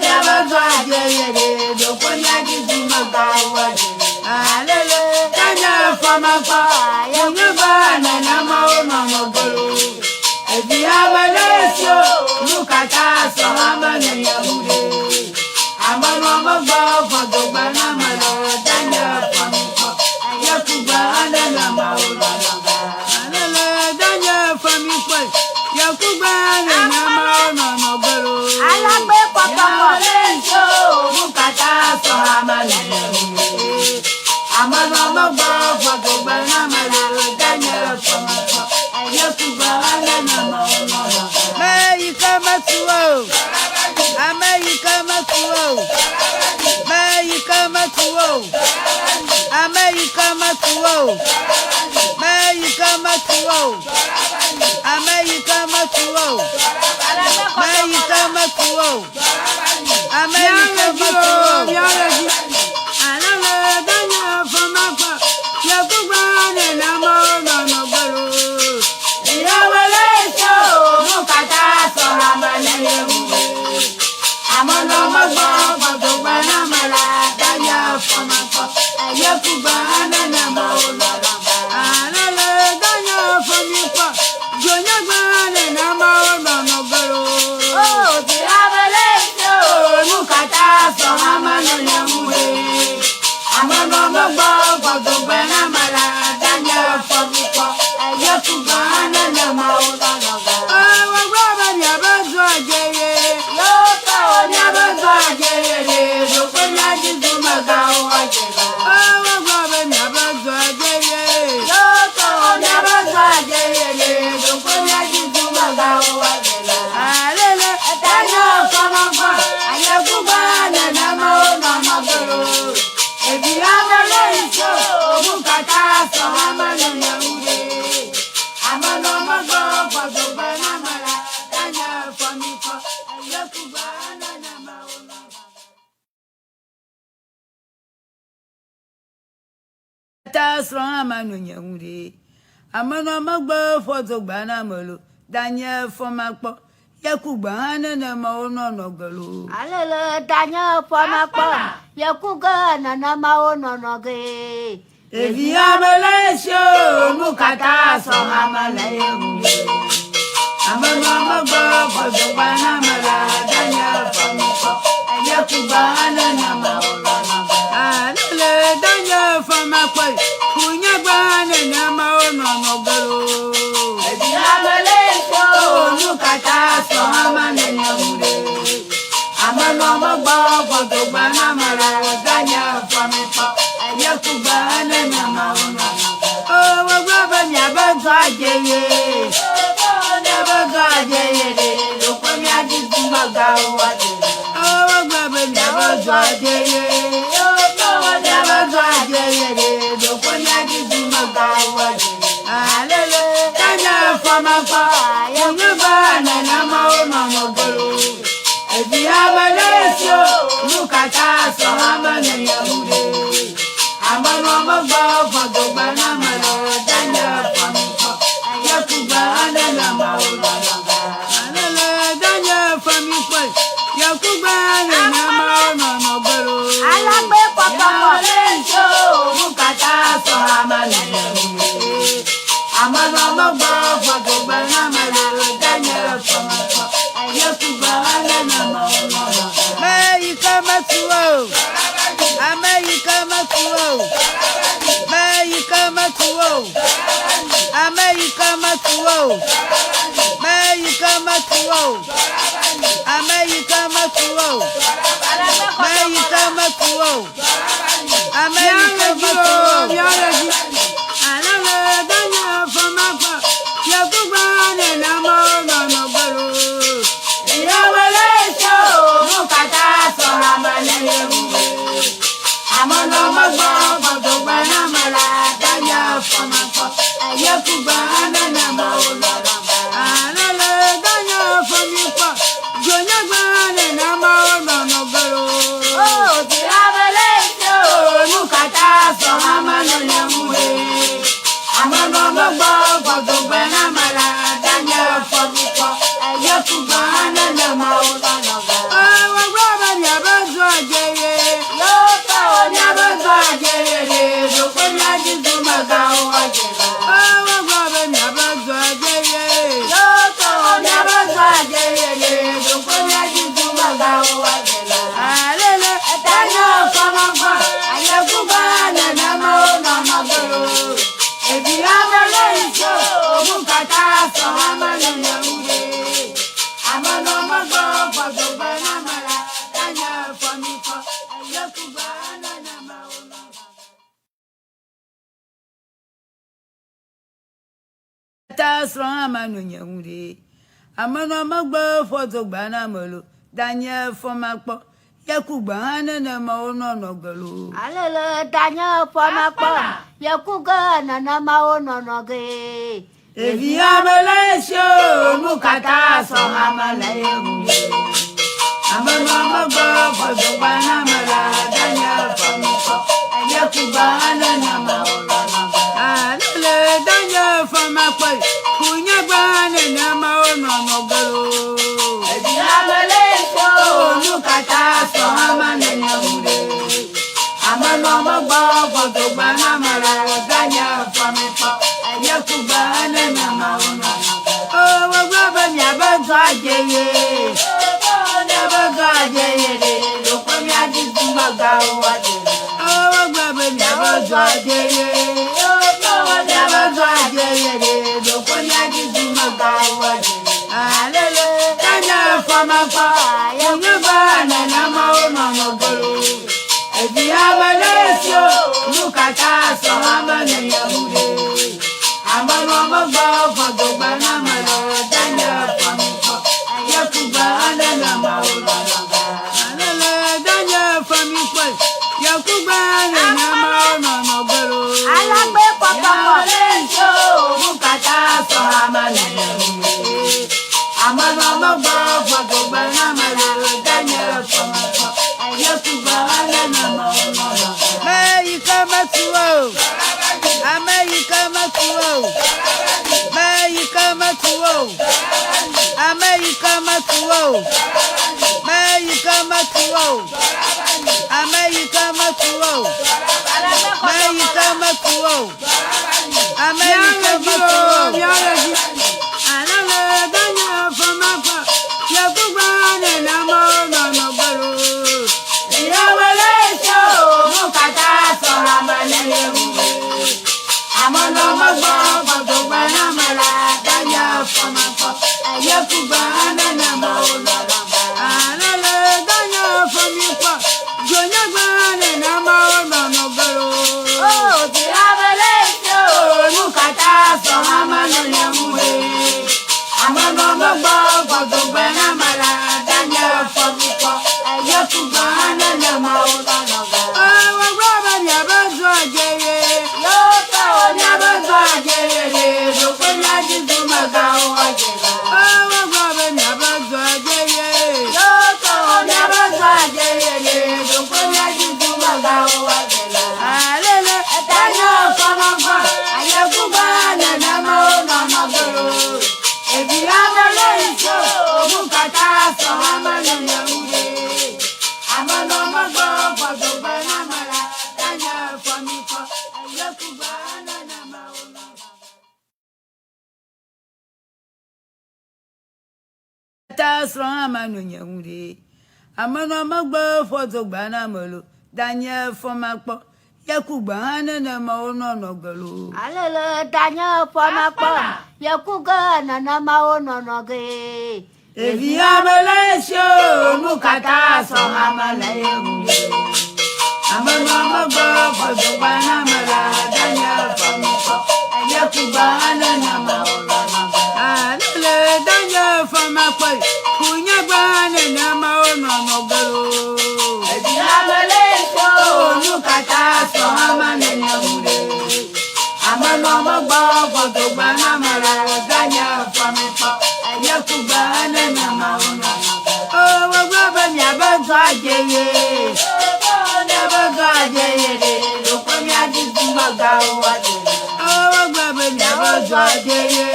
miabe dɔ adze ye ɖe, ɖeko miadi dumegãwo adze. Alele danye fɔ makpɔ, nye gbe nenema wonɔ nɔ ge lo. Evi ame le esi o, nu katã sɔ ame le ye ŋu ɖe. Ame nɔ megbe fɔ dogba na ame le danye fɔ mi kpɔ, ye ku gbe hã nenema wonɔ nɔ ge. Alele danye fɔ mi kpɔ, ye ku gbe hã nenema wonɔ nɔ ge lo. Alagbe kpɔkpɔkpɔ. Ame le esi o, nu katã sɔ ame le ye ŋu ɖe. Ame nɔ megbe fɔ dogba na ame le danye fɔ mi kpɔ, ye ku gbe hã nenema wonɔ nɔ ge. Ame yi ke metu o, ame yi ke metu o, ame yi ke metu o, ame yi ke metu o, ame yi ke metu o, ame yi ke metu o, ame yi ke metu o, ame yi ke metu o. Alele ame la, danye fɔmikpɔ, yeku gbe hã nenema wonɔnɔ ge. Wogblɔ be miabe dua dze ye. Miabe dua dze ye ɖe, ɖokpe mia dzi dumegãwo woadze va. Wogblɔ be miabe dua dze ye. Miabe dua dze ye ɖe, ɖokpe mia dzi dumegãwo woadze va. Alele, danye fɔmɔgbɔ, yeku gbe hã nenema wonɔnɔ ge o. Evi ame le ŋutsu, nu katã sɔ ame nene ŋu ɖe. Ame nɔ megbe gbɔdogbe na ame la, danye fɔmikpɔ, yeku gbe hã nenema wonɔnɔ ge. Ta srɔ̃ hã manɔ nye ŋu ɖe. Ame nɔ megbe ƒɔ dogba na ame lo, danye fɔmakpɔ, yeku gbe hã nenema wonɔnɔ ge lo. Alele danye fɔmakpɔ, yeku ge nenema wonɔnɔ ge. Ɖevi ame le esi o, nu katã sɔ ame le ye ŋu ɖe. Ame nɔ megbe ƒɔ dogba na ame la, danye fɔmikpɔ, yeku gbe hã nenema wonɔnɔ ge. Alele danye fɔmakpɔ, ku nye gbe hã nenema wonɔnɔ ge lo. Ɖevi ame le esi o, nu katã sɔ ame nene ŋu ɖe. Ame nɔ megbe ƒɔ dogba na ame la, danye fɔmikpɔ, yeku gbe hã nenema wonɔnɔ ge. Wogblɔ be miabe dua dze ye. Miabe dua dze ye ɖe, ɖokpe mia dzi dumegãwo woadze va. Wogblɔ be miabe dua dze ye. Miabe dua dze ye ɖe, ɖokpe mia dzi dumegãwo woadze va. Alele, danye fɔmakpɔ, nye gbe nenema wonɔnɔ ge lo. Evi ame le esi o, nu katã sɔ ame nene ŋu ɖe. Ame nɔ megbe ƒɔ dogbe na ame la, danye fɔmikpɔ, yeku gbe hã nenema wonɔnɔ ge. Alele, danye fɔmikpɔ, yeku gbe hã nenema wonɔnɔ ge lo. Alagbe kpɔkpɔkpɔ. Ame le esi o, nu katã sɔ ame nene ŋu ɖe. Ame nɔ megbe ƒɔ dogbe na ame la, danye fɔmikpɔ, yeku gbe hã nenema wonɔnɔ ge. Me yi ke metu o, ame yi ke metu o, me yi ke metu o, ame yi ke metu o, me yi ke metu o, ame yi ke metu o, me yi ke metu o, ame yi ke metu o. Alele danye fɔmakpɔ, yeku gbe nenema wonɔnɔ ge lo. Ame le esi o, nu katã sɔ ame nene ŋu ɖe. Ame nɔ megbe ƒɔ dogbe na ame la, danye fɔmakpɔ, yeku gbe hã nenema wonɔnɔ ge. Alele danye fɔmikpɔ, dzonye gbe hã nenema wonɔnɔ ge lo. Ame le esi o, nu katã sɔ ame nene ŋu ɖe. Ame nɔ megbe ƒɔ dogbe na ame la, danye fɔmikpɔ, yeku gbe hã nenema wonɔnɔ ge. Wogblɔ be miabe dua dze ye. Miabe dua dze ye ɖe, ɖokpe mia dzi dumegãwo woadze va. Wogblɔ be miabe dua dze ye. Miabe dua dze ye ɖe, ɖokpe mia dzi dumegãwo woadze va. Alele, danye fɔmɔgbɔ, yeku gbe hã nenema wonɔnɔ ge lo. Ɖevi ame le esi o, nu katã sɔ ame nene ŋu ɖe. Ame nɔ megbe ƒɔ dogbe na ame la, danye fɔmikpɔ, yeku gbe hã nenema wonɔnɔ ge. Ta srɔ̃ hã manɔ nye ŋu ɖe. Ame nɔ megbe ƒɔ dogba na ame lo, danye fɔmakpɔ, yeku gbe hã nenema wonɔnɔ ge lo. Alele danye fɔmakpɔ, yeku ge nenema wonɔnɔ ge. Ɖevi ame le esi o, nu katã sɔ ame le ye ŋu ɖe. Ame nɔ megbe ƒɔ dogba na ame la, danye fɔmikpɔ, yeku gbe hã nenema wonɔnɔ ge. Alele danye fɔmakpɔ, ku nye gbe hã nenema wonɔnɔ ge lo. Ɖevi ame le esi o, nu katã sɔ ame nene ŋu ɖe. Ame nɔ megbe ƒɔ dogbe na ame la, danye fɔmikpɔ, yeku gbe hã nenema wonɔnɔ ge. Wogblɔ be miabe dua dze ye. Miabe dua dze ye ɖe, ɖokpe mia dzi dumegãwo woadze va. Wogblɔ be miabe dua dze ye. o, ame yi ke metu wo o, me yi ke metu wo o, ame yi ke metu wo o, me yi ke metu wo o, ame yi ke metu wo o. Ta srɔ̃ hã manɔ nye ŋu ɖe. Amenɔ megbe fɔ dzogbea na ame lo, danye fɔ makpɔ, yeku gbe hã nenema wonɔ nɔ ge lo. Alele danye fɔ makpɔ, yeku ge nenema wonɔ nɔ ge. Ɖevi ame le esi o, nu katã sɔ ame le ye ŋu ɖe. Amenɔ megbe fɔ dzogbea na ame la, danye fɔ makpɔ, yeku gbe hã nenema wonɔ nɔ ge. Alele danye fɔ makpɔ, kunyagbe hã nenema wonɔ nɔ ge lo. Ɖevi ame le esi o, nu katã sɔ ame le ye ŋu ɖe. Amenɔ megbe fɔ dzogbea na ame la, danye fɔ makpɔ, yeku gbe hã nenema wonɔ nɔ ge. O, wogblɔ be miabe zɔ adze ye. Miabe zɔ adze ye ɖe, ɖeko miadi dumegãwo adze. O, wogblɔ be miabe zɔ adze ye.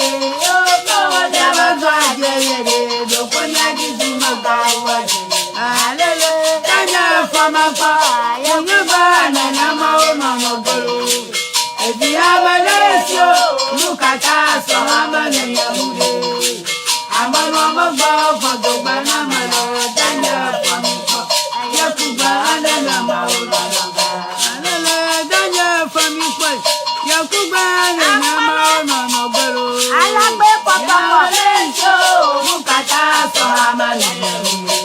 Miabe zɔ adze ye ɖe, ɖeko miadi dumegãwo adze. Alele, danye fɔ makpɔ, kunyagbe nenema wonɔ nɔ ge lo. Evi ame le esi o, nu katã sɔ ame le ye ŋu ɖe. Amenɔ megbe fɔ dogbe na ame la, danye fɔ mikpɔ, yeku gbe nenema wonɔ nɔ ge. Alele, danye fɔ mikpɔ, yeku gbe nenema wonɔ nɔ ge lo. Alagbe kpɔkpɔkpɔ. Nu katã sɔ ame le ye ŋu ɖe.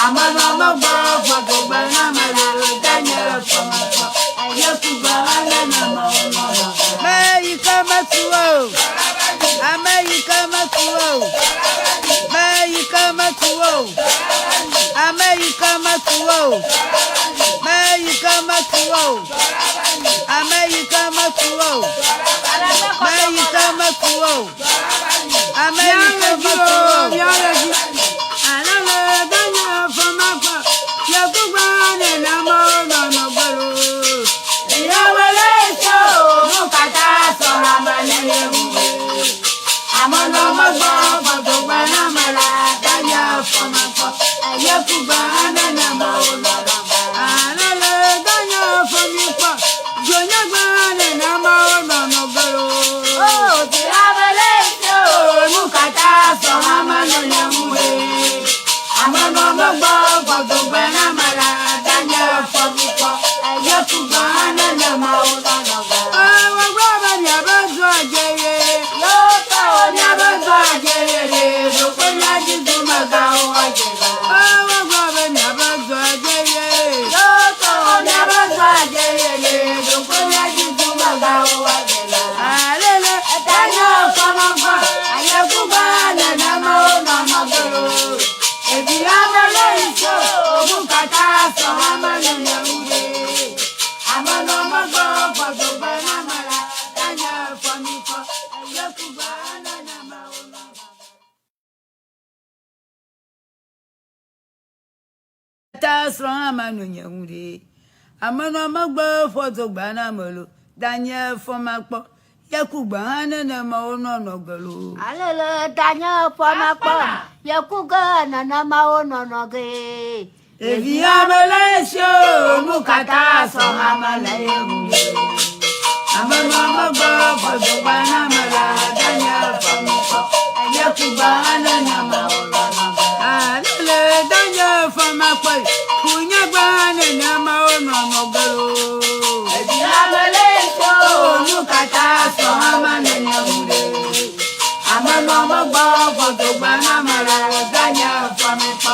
Amenɔ megbe fɔ dogbe na ame la, danye fɔ makpɔ, yeku gbe nenema wonɔ nɔ ge. Me yi ke metu o, ame yi ke metu o, me yi ke metu o, ame yi ke metu o, me yi ke metu o, ame yi ke metu o, me yi ke metu o, ame yi ke metu o. Alele danye fɔ makpɔ, yeku gbe nenema wonɔ nɔ ge lo. Alele danye fɔ mikpɔ, dzonyagbe nenema wonɔ nɔ ge lo. Nu katã sɔ ame le ye ŋu ɖe. Amenɔ megbe fɔ dogbe na ame la, danye fɔ mikpɔ, yeku gbe nenema wonɔ nɔ ge. Wogblɔ be miabe zɔ adze ye. Miabe zɔ adze ye ɖe, ɖeko miadi dumegãwo adze va. Wogblɔ be miabe zɔ adze ye. Miabe zɔ adze ye ɖe, ɖeko miadi dumegãwo adze va. Alele, danye fɔ makpɔ, yeku gbe nenema wonɔ nɔ ge lo. Ɖevi ame le esi o, nu katã sɔ ame le ye ŋu ɖe. Amenɔ megbe fɔ dogbe na ame la, danye fɔ mikpɔ, yeku gbe nenema wonɔ nɔ ge. Ta srɔ̃ hã manɔ nye ŋu ɖe. Amenɔ megbe fɔ dzogbea na ame lo, danye fɔ makpɔ, Yeku gbe hã nenema wonɔnɔ ge loo. Alele danye fɔmakpɔ yeku ge nenema wonɔnɔ ge. Ɖevi ame le esi o, nu katã sɔ ame le ye ŋu. Ame nɔ megbe gbɔdɔgba na ame la danye fɔmikpɔ yeku gbe hã nenema wonɔnɔ ge. Alele danye fɔmakpɔ yeku gbe hã nenema wonɔnɔ ge loo. Ɖevi ame le esi o, nu katã sɔ ame le ye ŋu ɖe. Ame nɔ megbe gbɔdɔgba na ame la danye fɔmikpɔ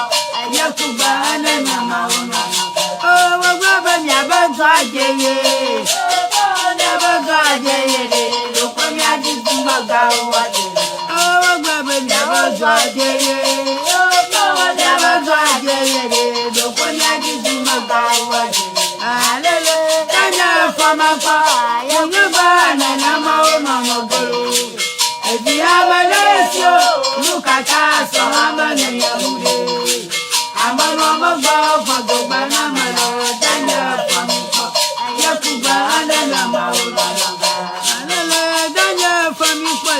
yeku gbe hã nenema wonɔnɔ ge. O wogblɔ be miabe dɔ adze ye. Miabe dɔ adze ye ɖe. Ɖokpe miadi dumegãwo adze. O wogblɔ be miabe dɔ adze ye. Miabe dɔ adze ye ɖe. Ɖokpe miadi dumegãwo adze. Alele danye fɔmakpɔ yeku gbe nenema wonɔnɔ ge loo. Evi ame le esi o, nu katã sɔ ame le ye ŋu ɖe. Ame nɔ megbe gbɔdɔgba na ame la danye fɔmikpɔ yeku gbe hã nenema wonɔnɔ ge. Alele danye fɔmikpɔ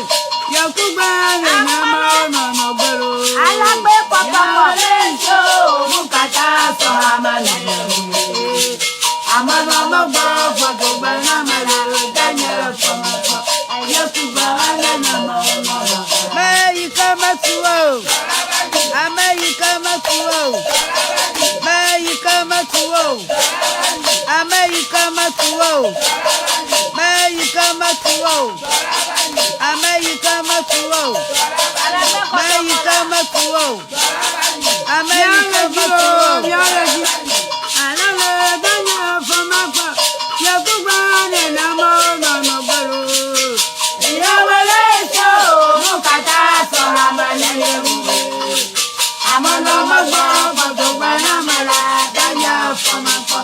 yeku gbe hã nenema wonɔnɔ ge loo. Alagbe kpɔkpɔkpɔ. Ame le esi o, nu katã sɔ ame le ye ŋu ɖe. Ame nɔ megbe gbɔdɔgba na ame la danye fɔmikpɔ yeku gbe hã nenema wonɔnɔ ge. Ame yi ke meku o, ame yi ke meku o, ame yi ke meku o, ame yi ke meku o, ame yi ke meku o, ame yi ke meku o, ame yi ke meku o, ame yi ke meku o. Alele danye fɔmakpɔ yeku gbe nenema wonɔnɔ ge loo. Ame le esi o, nu katã sɔ ame le ye ŋu ɖe. Ame nɔ megbe gbɔdɔgba na ame la danye fɔmakpɔ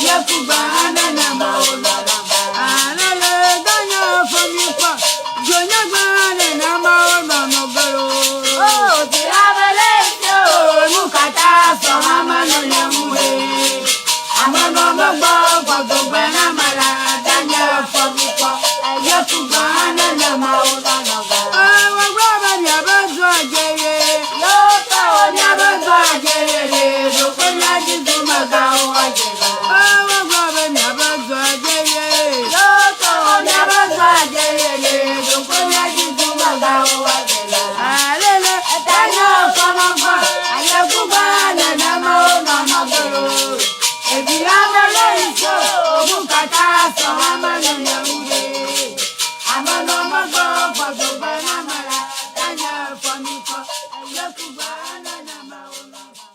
yeku gbe hã nenema wonɔnɔ ge. Alele danye fɔmikpɔ dzonyegbe hã nenema wonɔnɔ ge loo. O vi ame le esi o, Nu katã sɔ ame le ye ŋu ɖe. Ame nɔ megbe gbɔdɔgba na ame la danye fɔmikpɔ yeku gbe hã nenema wonɔnɔ ge. Wogblɔ be miabe dɔ adze ye. Yotɔwo Miabe dɔ adze ye ɖe. Ɖokpe miadi dumegãwo adze la. Wogblɔ be miabe dɔ adze ye. Yotɔwo Miabe dɔ adze ye ɖe. Ɖokpe miadi dumegãwo adze la. Alele danye fɔmakpɔ yeku gbe nenema wonɔnɔ ge loo. Ɖevi ame le esi o, nu katã sɔ ame le ye ŋu ɖe. Ame nɔ megbe gbɔdɔgbe na ame la danye fɔmikpɔ yeku gbe nenema wonɔnɔ ge.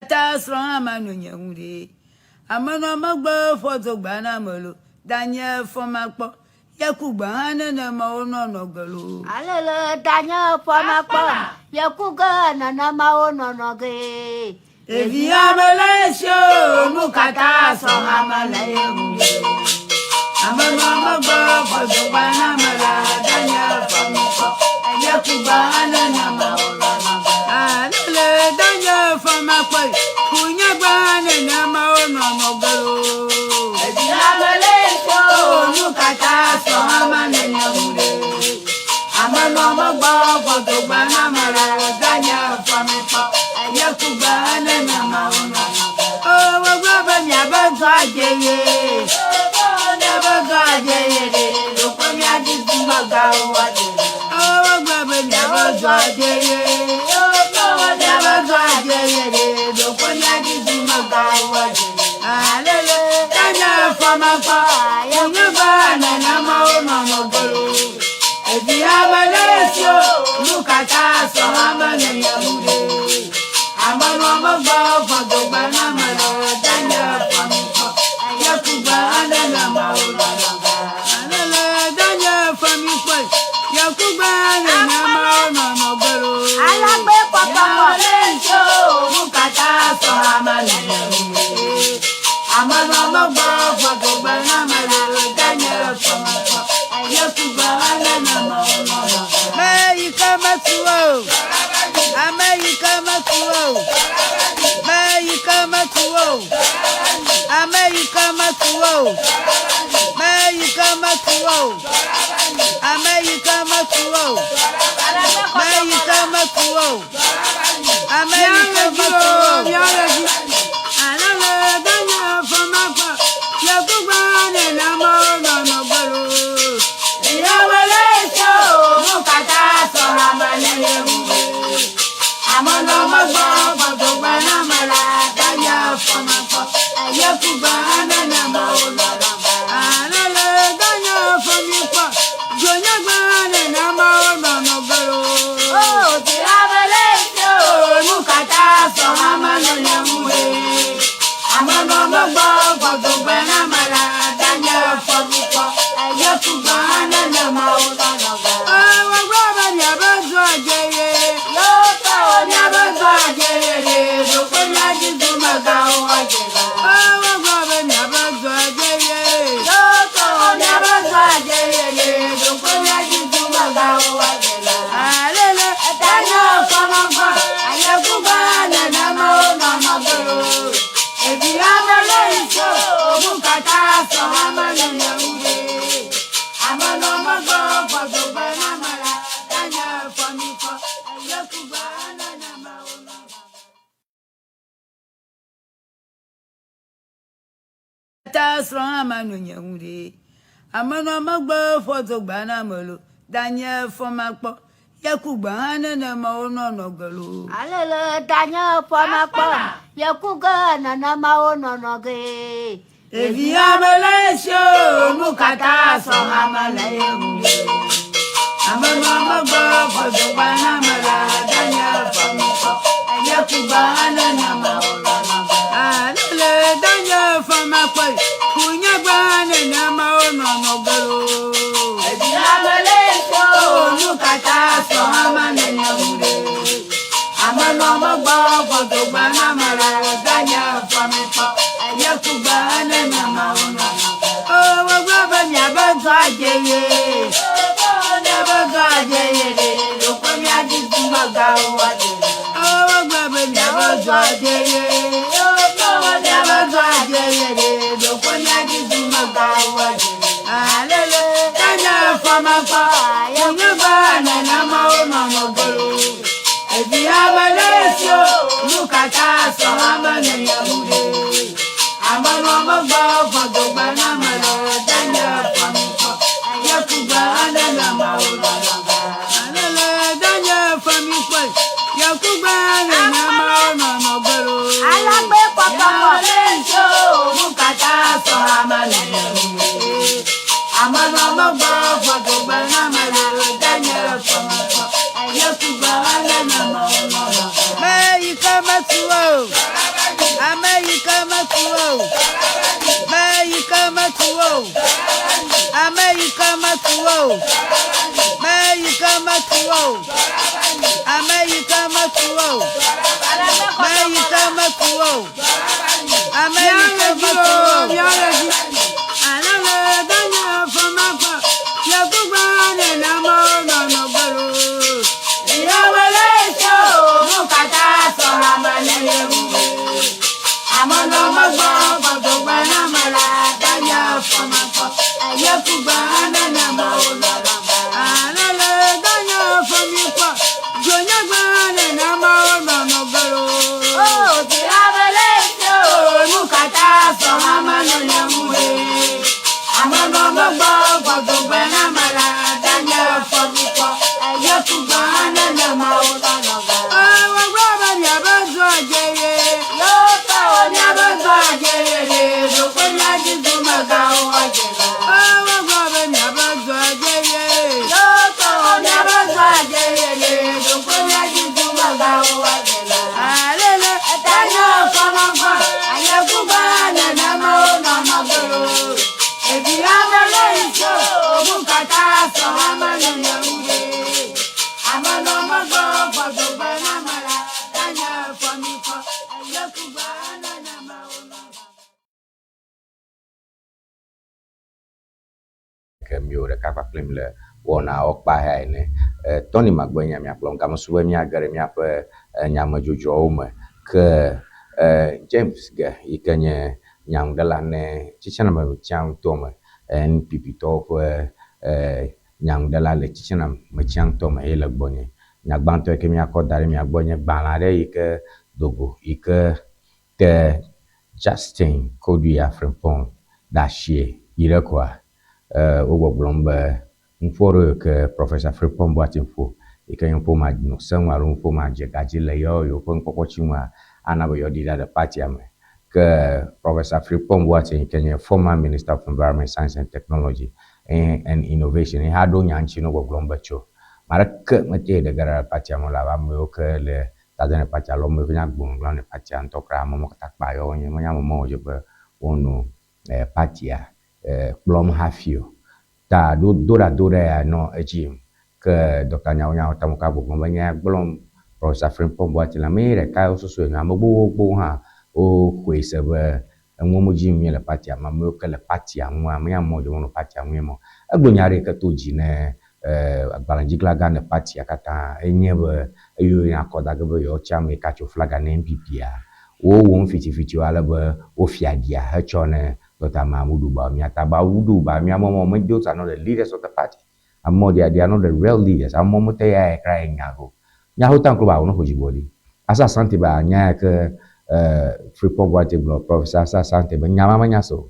Ta srɔ̃ hã manɔ nye ŋu ɖe. Ame nɔ megbe fɔdogba na ame lo. Danye fɔmakpɔ yeku gbe hã nenema wonɔnɔ ge loo. Alele danye fɔmakpɔ yeku ge nenema wonɔnɔ ge. Ɖevi ame le esi o, nu katã sɔ ame le ye ŋu ɖe. Ame nɔ megbe gbɔdɔgba na ame la danye fɔmikpɔ yeku gbe hã nenema wonɔnɔ ge. Alele danye fɔmakpɔ yeku gbe hã nenema wonɔnɔ ge loo. Ɖevi ame le esi o, Nu katã sɔ ame le ye ŋu ɖe. Ame nɔ megbe gbɔdɔgba na ame la danye fɔmikpɔ yeku gbe hã nenema wonɔnɔ ge. Wogblɔ be miabe dɔ adze ye. Miabe dɔ adze ye ɖe. Ɖokpe miadi dumegãwo adze la. Wogblɔ be miabe dɔ adze ye. Miabe dɔ adze ye ɖe. Ɖokpe miadi dumegãwo adze la. Alele danye fɔmakpɔ yeku gbe nenema wonɔnɔ ge loo. Evi ame le esi o, nu katã sɔ ame le ye ŋu ɖe. Ame nɔ megbe gbɔdɔgba na ame la danye fɔmikpɔ yeku gbe hã nenema wonɔnɔ ge. Alele danye fɔmikpɔ yeku gbe hã nenema wonɔnɔ ge loo. Alagbe kpɔkpɔkpɔ. Ame le esi o, nu katã sɔ ame le ye ŋu ɖe. Ame nɔ megbe gbɔdɔgba na ame la danye fɔmikpɔ yeku gbe hã nenema wonɔnɔ ge. Ame yi ke meku o, ame yi ke meku o, ame yi ke meku o, Ame yi ke metu wo o. Me yi ke metu wo o. Ame yi ke metu wo o. Me yi ke metu wo o. Ame yi ke metu wo o. Ta srɔ̃ hã ma no nye ŋu ɖe. Amenɔ megbe ƒɔ dogba na ame lo. Danye fɔmakpɔ. Yeku gbe hã nenema wonɔ nɔ ge lo. Alele danye fɔmakpɔ. Yeku ge nenema wonɔ nɔ ge. Ɖevi ame le esi o, nu katã sɔ ame le ye ŋu ɖe. Amenɔ megbe ƒɔ dogba na ame la. Danye fɔmakpɔ. Yeku gbe hã nenema wonɔ nɔ ge. Alele danye fɔmakpɔ. Kunyagbe hã nenema wonɔ nɔ ge lo. Ɖevi ame le esi o, nu katã sɔ ame le ye ŋu ɖe. Amenɔ megbe ƒɔ dogba na ame la. Danye fɔmakpɔ. Yeku gbe hã nenema wonɔ nɔ ge. Wogblɔ be miabe dɔ adze ye. Miabe dɔ adze ye ɖe. Ɖokpe miadzi dumegãwo woadze. Wogblɔ be miabe dɔ adze ye. Miabe dɔ adze ye ɖe. Ɖokpe miadzi dumegãwo woadze. Alele danye fɔmakpɔ. Kunyagbe nenema wonɔ nɔ ge lo. Evi ame le esi o, nu katã sɔ ame le ye ŋu ɖe. Amenɔ megbe ƒɔ dogba na ame le danye fɔmikpɔ. Yeku gbe hã nenema wonɔ nɔ ge. Alele danye fɔmikpɔ. Yeku gbe hã nenema wonɔ nɔ ge lo. Alagbe kpɔkpɔkpɔ. Ame le esi o, nu katã sɔ ame le ye ŋu ɖe. Amenɔ megbe ƒɔ dogba na ame le danye fɔmikpɔ. Yeku gbe hã nenema wonɔ nɔ ge. Me yi ke metu o. Ame yi ke metu o. Me yi ke metu o. Ame yi ke metu o. Me yi ke metu o. Ame yi ke metu o. Me yi ke metu o. Ame yi ke metu o. Alele danye fɔmakpɔ. Yeku gbe nenema wonɔ nɔ ge lo. Ame le esi o, nu katã sɔ ame le ye ŋu ɖe. Amenɔ megbe ƒɔ dogba na ame la. Danye fɔmakpɔ. Yeku gbe hã nenema wonɔ nɔ ge. Alele danye fɔmikpɔ. Dzonyagbe hã nenema wonɔ nɔ ge lo. Ame le esi o, nu katã sɔ ame le ye ŋu ɖe. Amenɔ megbe ƒɔ dogba na ame la. Danye fɔmikpɔ. Yeku gbe hã nenema wonɔ nɔ ge. Wogblɔ be miabe dɔ adze ye. Miabe dɔ adze ye ɖe. Ɖokpe miadzi dumegãwo woadze la. Wogblɔ be miabe dɔ adze ye. Miabe dɔ adze ye ɖe. Ɖokpe miadzi dumegãwo woadze la. Alele danye fɔmakpɔ. Yeku gbe hã nenema wonɔ nɔ ge lo. Ɖevi ame le esi o, nu katã sɔ ame le ye ŋu ɖe. Amenɔ megbe ƒɔ dogbe na ame la. Danye fɔmikpɔ. Yeku gbe hã nenema wonɔ nɔ ge. Ke míwo ɖeka kpakple mi le wɔnawo kpa ya ene. Tony Magbe nye miakplɔ game su be míage ɖe míaƒe nyamedzodzroawo me. Ke James ge yi ke nye nyanuɖela ne Tsitsina Metsia ŋutɔ me, NPP tɔwo ƒe nyanuɖela le Tsitsina Metsia ŋutɔ me ye le gbɔnye. Nya gbãtɔ yi ke míakɔ da ɖe mia gbɔ nye gbalẽ aɖe yi ke do go yi ke te Justin Kodua Frimpong ɖe asie yi ɖe koa, wogbɔgblɔm be nuƒo aɖewo yi ke Professor Frimpong Boateng ƒo yi ke nye nuƒo ma nɔ sẽŋu alo nuƒo ma dze gadzi le yewo yewoƒe nukpɔkpɔ ŋua ana be yewoaɖi ɖa le partia me. Ke Professor Frimpong Boateng yi ke nye former Minister of Environment, Science and Technology and Innovation ye hã ɖo nya ŋuti nɔ gbɔgblɔm be tso ame aɖeke mete ɖe ge ɖa le partia me o elabe ame yiwo ke le dade ne partia alo ame yiwo ke nye agbonuŋlɔla ne partia ŋutɔ kura ame mawo katã kpa yewo nye menye ame mawo dze be woanɔ partia kplɔm hafi o. Ta ɖo do ɖa do ɖa ya nɔ edzi yim. Ke Dr. Nyawo Nyawo Tamuka gbɔgblɔm be nya gblɔm Professor Frimpong Boateng la ame ɖeka wosusu enu ame gbogbowo hã woxɔe se be enuwo me dzi yim míele partia me amewo ke le partia ŋua menye amewo dze wonɔ partia ŋue ma o. Egblɔ nya ɖe yi ke to dzi ne agbalẽdziglãgã ne partia katã enye be eyiwo yina akɔ da ge be yewoatsi ame yi ke atso flaga ne NPP-a wowɔ nu fitifitiwo ale be wofia ɖia hetsɔ ne Dr. Mahamudu Bawumia ta Mahamudu Bawumia mɔmɔ me those are not the leaders of the party. Amewo they are not the real leaders. Amewo mete ya kra nya go. Nya ho tan klo ba wono ho dzigbɔɖi. Asa Asante ba nya ya ke Frimpong Boateng gblɔ Professor Asa Asante be nya ma menya se o.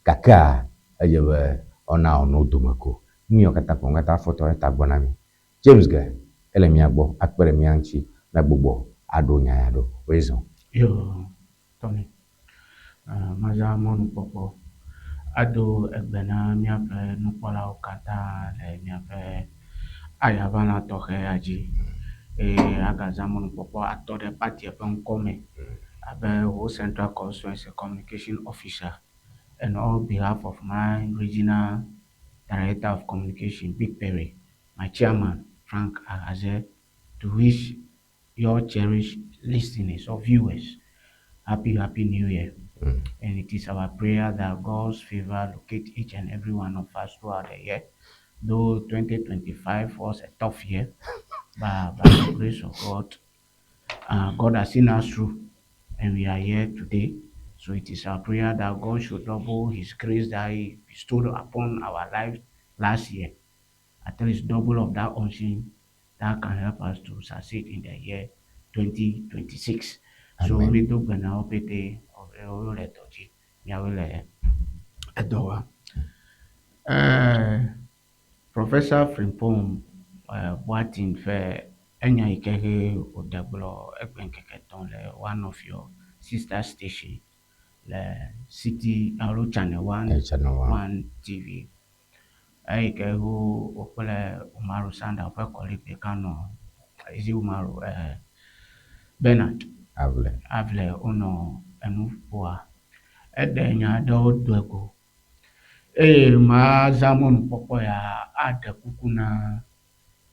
Gakea edze be ɔna ɔno dome ko. Nu yawo katã kpɔm katã afɔtɔ ɖe tagbɔ na mi. James ge ele mia gbɔ akpe ɖe mía ŋuti míagbugbɔ aɖo nya ya ɖo. Reason. Yo, Tony, mazã mɔnukpɔkpɔ ado egbe na míaƒe nukpɔlawo katã le míaƒe ayaʋalã tɔxɛ ya dzi eye agazã mɔnukpɔkpɔ atɔ ɖe partia ƒe ŋkɔme abe Ho Central Constituency Communication Officer and on behalf of my regional director of communication, Big Perry, my chairman, Frank Agaze, to wish your cherished listeners or viewers happy, happy New Year. And it is our prayer that God's favor locate each and every one of us throughout the year. Though 2025 was a tough year, but by the grace of God, God has seen us through, and we are here today. So it is our prayer that God should double His grace that He bestowed upon our lives last year. At least double of that unction that can help us to succeed in the year 2026. So Amen. mi do gbe na wo pete wo le dɔ dzi, miawoe le edɔ wɔm. Professor Frimpong Boateng ƒe enya yi ke he wòɖe gblɔ egbe ŋkeke etɔ̃ le one of your sister station le City alo Channel One, Channel One. One TV. Eyi ke wo wokple Umaru Sanda ƒe colleague ɖeka nɔ Ezi Umaru Bernard Avle. Avle wonɔ enu ƒoa. Eɖe nya aɖewo do go eye mazã mɔnukpɔkpɔ ya aɖe kuku na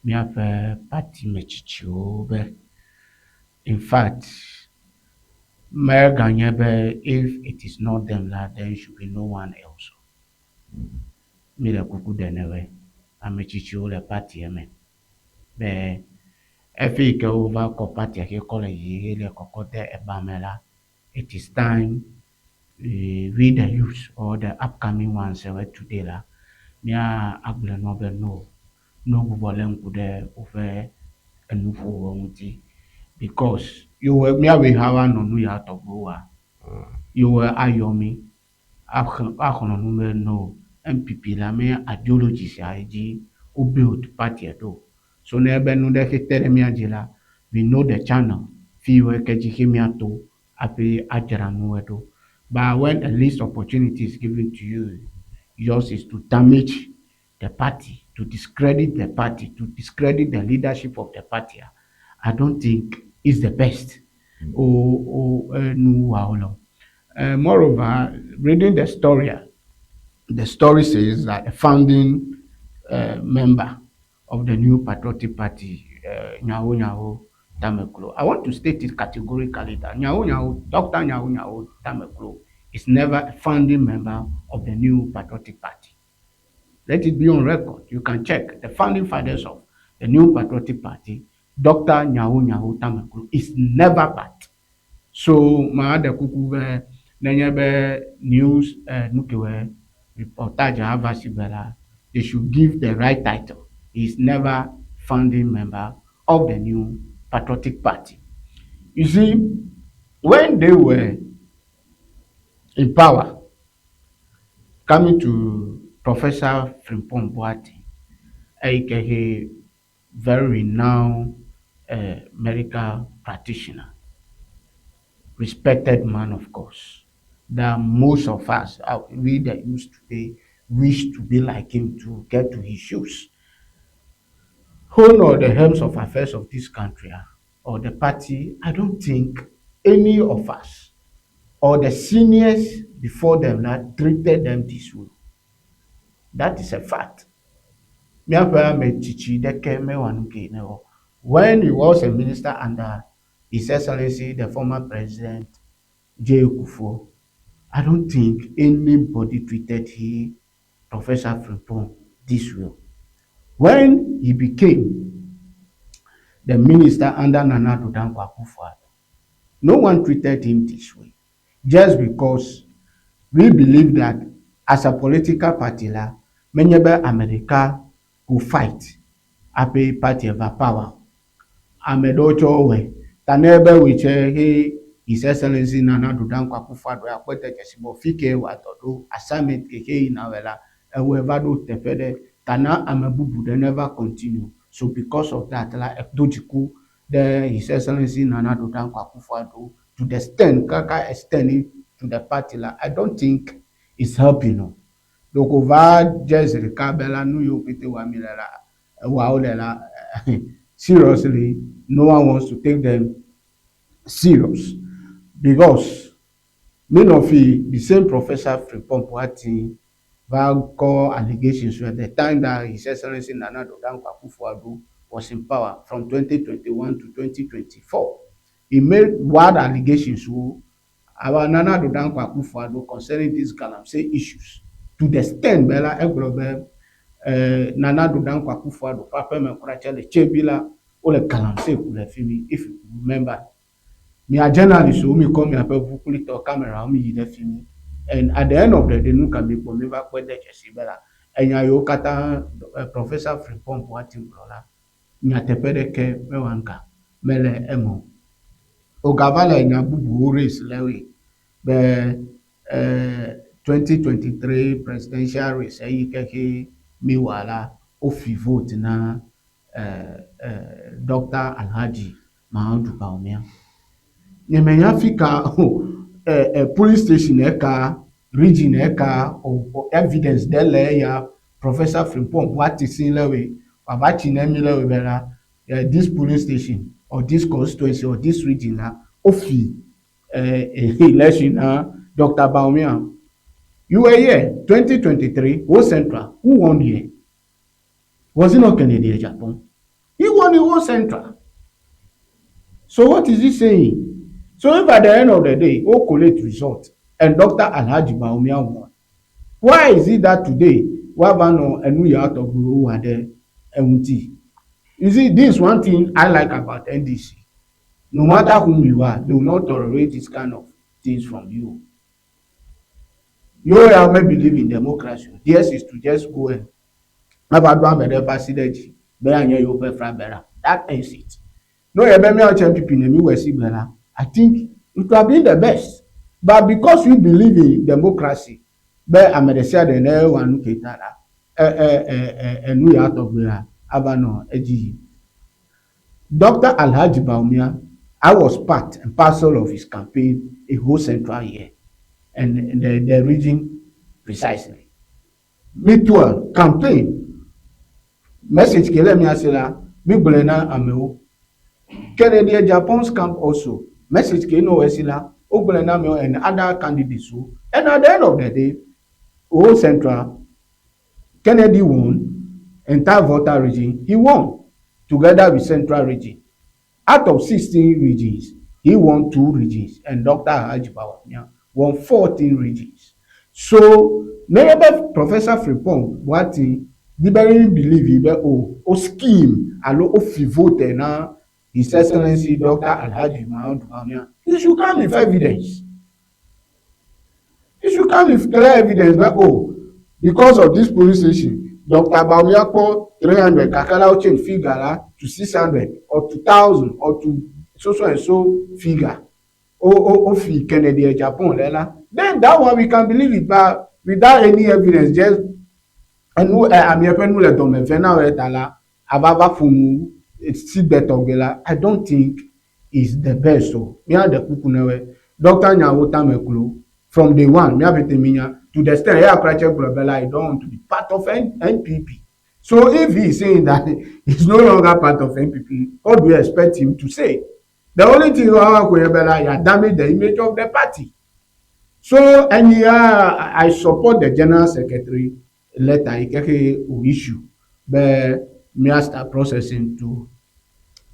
míaƒe party me tsitsiwo be in fact meganye be if it is not them la then should be no one else. Mi le kuku ɖe ne woe ame tsitsiwo le partia me be efi yi ke wova kɔ partia ke kɔ le yiyim hele kɔkɔ de eba me la it is time we the youth or the upcoming ones today la mía agblɔ na wo be no no gbugbɔ lé ŋku ɖe woƒe enuƒowo ŋuti because yewoe míawoe hã va nɔ nu ya tɔgbi wɔa yewoe ayɔ mí axlẽ nu be no NPP la me ideology sia dzi wo build party ɖo. So ne ebe nu ɖe te ɖe mía dzi la we know the channel fi yiwo ke dzi ke míato hafi adzra nuwo ɖo. But when a least opportunity is given to you, yours is to damage the party, to discredit the party, to discredit the leadership of the party. I don't think it's the best. O nu wa o. Moreover, reading the story says that a founding member of the New Patriotic Party, Nyaho Nyaho Tameklo. I want to state it categorically that Nyaho Nyaho, Dr. Nyaho Nyaho Tameklo is never a founding member of the New Patriotic Party. Let it be on record. You can check. The founding fathers of the New Patriotic Party, Dr. Nyaho Nyaho Tameklo, is never part. So, ma de kuku be Nenye be news nu ke wɔe reportage ava si gbe la, they should give the right title. He is never founding member of the New Patriotic Party. You see, when they were in power, coming to Professor Frimpong Boateng, aka very renowned medical practitioner, respected man, of course, that most of us, we that used today, wish to be like him to get to his shoes. Who know the helms of affairs of this country or the party, I don't think any of us or the seniors before them that treated them this way. That is a fact. Míaƒe ame tsitsi ɖeke mewɔ nu ke ne o. When he was a minister under His Excellency the former president J. Kufuor, I don't think anybody treated he, Professor Frimpong, this way. When he became the minister under Nana Addo Dankwa Akufo-Addo, no one treated him this way. Just because we believe that as a political party la, menye be ame ɖeka go fight hafi party va power. Ame ɖewo tsɛ wowɔe. Ta ne be wòe tsɛ he His Excellency Nana Addo Dankwa Akufo-Addo ya kpɔe de dzesi be fi ke wòadɔ ɖo assignment ke he yina wɔe la, ewɔe va ɖo teƒe ɖe ta na ame bubu ɖe neva continue. So because of that la, edo dziku ɖe His Excellency Nana Addo Dankwa Akufo-Addo to the extent kaka extend it to the party la, I don't think it's helping o. Ɖeko va dze zi ɖeka be la nu yiwo pete wɔm mi le la, ewɔa wole la, seriously, no one wants to take them serious because many of the same Professor Frimpong Boateng va kɔ allegations at the time that His Excellency Nana Addo Dankwa Akufo-Addo was in power from 2021 to 2024. He made wild allegations wo about Nana Addo Dankwa Akufo-Addo concerning these galamsey issues to the extent be la egblɔ be Nana Addo Dankwa Akufo-Addo ƒe aƒeme kura tse le Tsebi la wole galamsey ku le fi mi if you remember. Mia journalists wo mi kɔ miaƒe ʋu kple tɔ camera wo mi yi ɖe fi mi and at the end of the day nu ka mi kpɔ mi va kpɔe de dzesi be la enya yiwo katã Professor Frimpong Boateng gblɔ la nyateƒe ɖeke mewɔ ŋka mele eme o. Wogava le nya bubuwo raise le woe be 2023 presidential race eyi ke he mi wɔ la wofi vote na Dr. Alhaji Mahamudu Bawumia. Nyemenya fi ka police station eka region eka o evidence ɖe le eya Professor Frimpong Boateng si le woe wòava tsi ne mi le woe be la this police station or this constituency or this region la wofi election na Dr. Bawumia. You were here 2023 Ho Central. Who won here? Was it not Kennedy Agyapong? He won the Ho Central. So what is he saying? So if at the end of the day, we collate result and Dr. Alhaji Bawumia won, why is it that today, wava nɔ enu ya tɔgbi wowɔ ɖe eŋuti? You see, this one thing I like about NDC. No matter whom you are, they will not tolerate this kind of things from you. You ya may believe in democracy. Theirs is to just go and ava ɖo ame ɖe ƒe asi ɖe dzi be anye yewoƒe flag bearer. That ends it. No yɛ be míawo tse NPP ne mi wɔ esi gbe la, I think it would have been the best. But because we believe in democracy, be ame ɖe sia ɖe ne wɔ nu ke ta la, ɛ ɛ ɛ ɛ enu ya tɔgbi la ava nɔ edzi yim. Dr. Alhaji Bawumia, I was part and parcel of his campaign a whole central year and the region precisely. Me too, campaign message ke le mia si la, mi gblɔe na amewo. Kennedy Agyapong's camp also message ke no esi la, wo gblɔe na amewo and other candidates wo. And at the end of the day, whole central, Kennedy won, entire Volta region, he won together with central region. Out of 16 regions, he won 2 regions, and Dr. Alhaji Bawumia won 14 regions. So, nebe Professor Frimpong Boateng dibere believe be o scheme alo o fi vote na His Excellency Dr. Alhaji Mahamudu Bawumia, he should come with evidence. He should come with clear evidence be oh because of this polling station Doctor Bawumia kpɔ 300 gake la wo change figure la to 600 or to 1000 or to so so and so figure. O o o fi Kennedy Agyapong le la then that one we can believe it but without any evidence just enu eh, amea ƒe nu le dɔme ve na wò ta la ava va ƒo nu si gbe tɔgbe la I don't think is the best o. Mía ɖe kuku ne woe. Doctor nya wo tame klo from day one mía pete mi nya to the extent eya kura tse gblɔ be la he don't want to be part of NPP. So if he is saying that he is no longer part of NPP, what do you expect him to say? The only thing wa ko ye be la ya damage the image of the party. So enyi ya I support the general secretary letter yi ke xe o issue be mía start processing to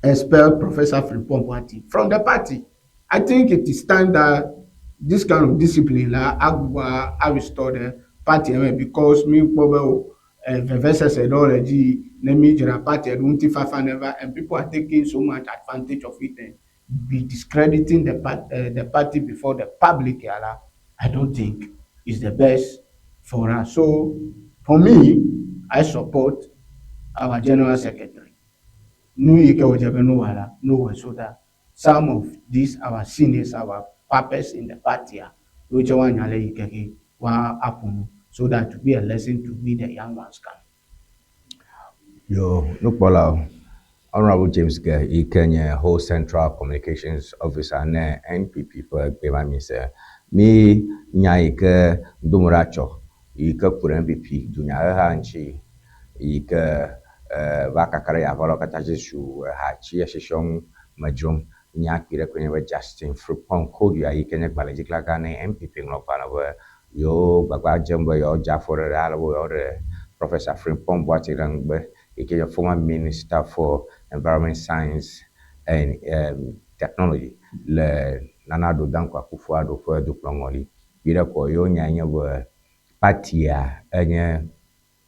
expel Professor Frimpong Boateng from the party. I think it is time that this kind of discipline la agba a restore the party me because mi kpɔ be o vevesese ɖewo le dzi yi ne mi dzra party ɖo ŋutifafa neva and people are taking so much advantage of it and be discrediting the, part, the party before the public ya la I don't think is the best for us. So for me, I support our general secretary. Nu yi ke wòdze be nowɔ la, nowɔe so that some of these our seniors, our papas in the party a, yewo tse woanya le yi ke xe woa aƒo nu so that to be a lesson to we the young ones coming. Yo, nukpɔlawo, Honorable James Ge yi ke nye Ho Central Communications Officer ne NPP ƒe gbe ma mi se. Mi nya yi ke ŋdome ɖe atsɔ yi ke ku ɖe NPP dunyaheha ŋuti yi ke va kaka ɖe yaʋalawo katã dzi zu eha tsi esisiɔ ŋu me dzrom. Nya kpui ɖe koe nye be Justin Frimpong Kodua yi ke nye gbalẽdziklagã ne NPP ŋlɔ gbalẽ be yewo gbagba dzem be yewoadze afɔ ɖe ale be yewoaɖe Professor Frimpong Boateng ɖe ŋugbe yi ke nye former Minister for Environment Science and Technology le Nana Addo Dankwa Akufo-Addo ƒe dukplɔŋɔli. Kpui ɖe ko yewo nyae nye be partia enye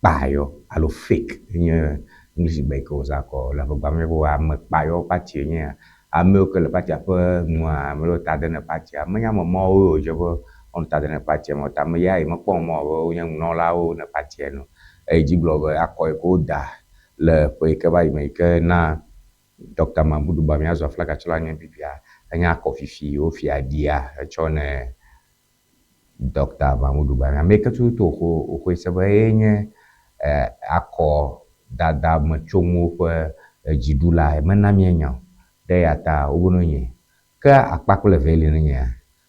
kpayɔ alo fake enye English gbe yi ke wozã kɔ le ʋegba me be ame kpayɔ party enye ya. Amewo ke le partia ƒe nua ame ɖewo ta de ne partia menye ame mawo wòdze be woanɔ ta de ne partia me o ta ame ya yi mekpɔ mɔ be wonye nunɔlawo ne partia ene o. Eye dzi gblɔ be akɔ yi ke woda le ƒe yi ke va yi me yi ke na Dr. Mahamudu Bawumia zu aflagatsɔla nye NPP enye akɔ fifi wofia ɖia etsɔ ne Dr. Mahamudu Bawumia. Ame yi ke tututu wòxɔe se be eye nye akɔ dada metsonuwo ƒe dziɖula mena míenya o. Ɖe eya ta wobe no nye. Ke akpa kple eve li ne nyea.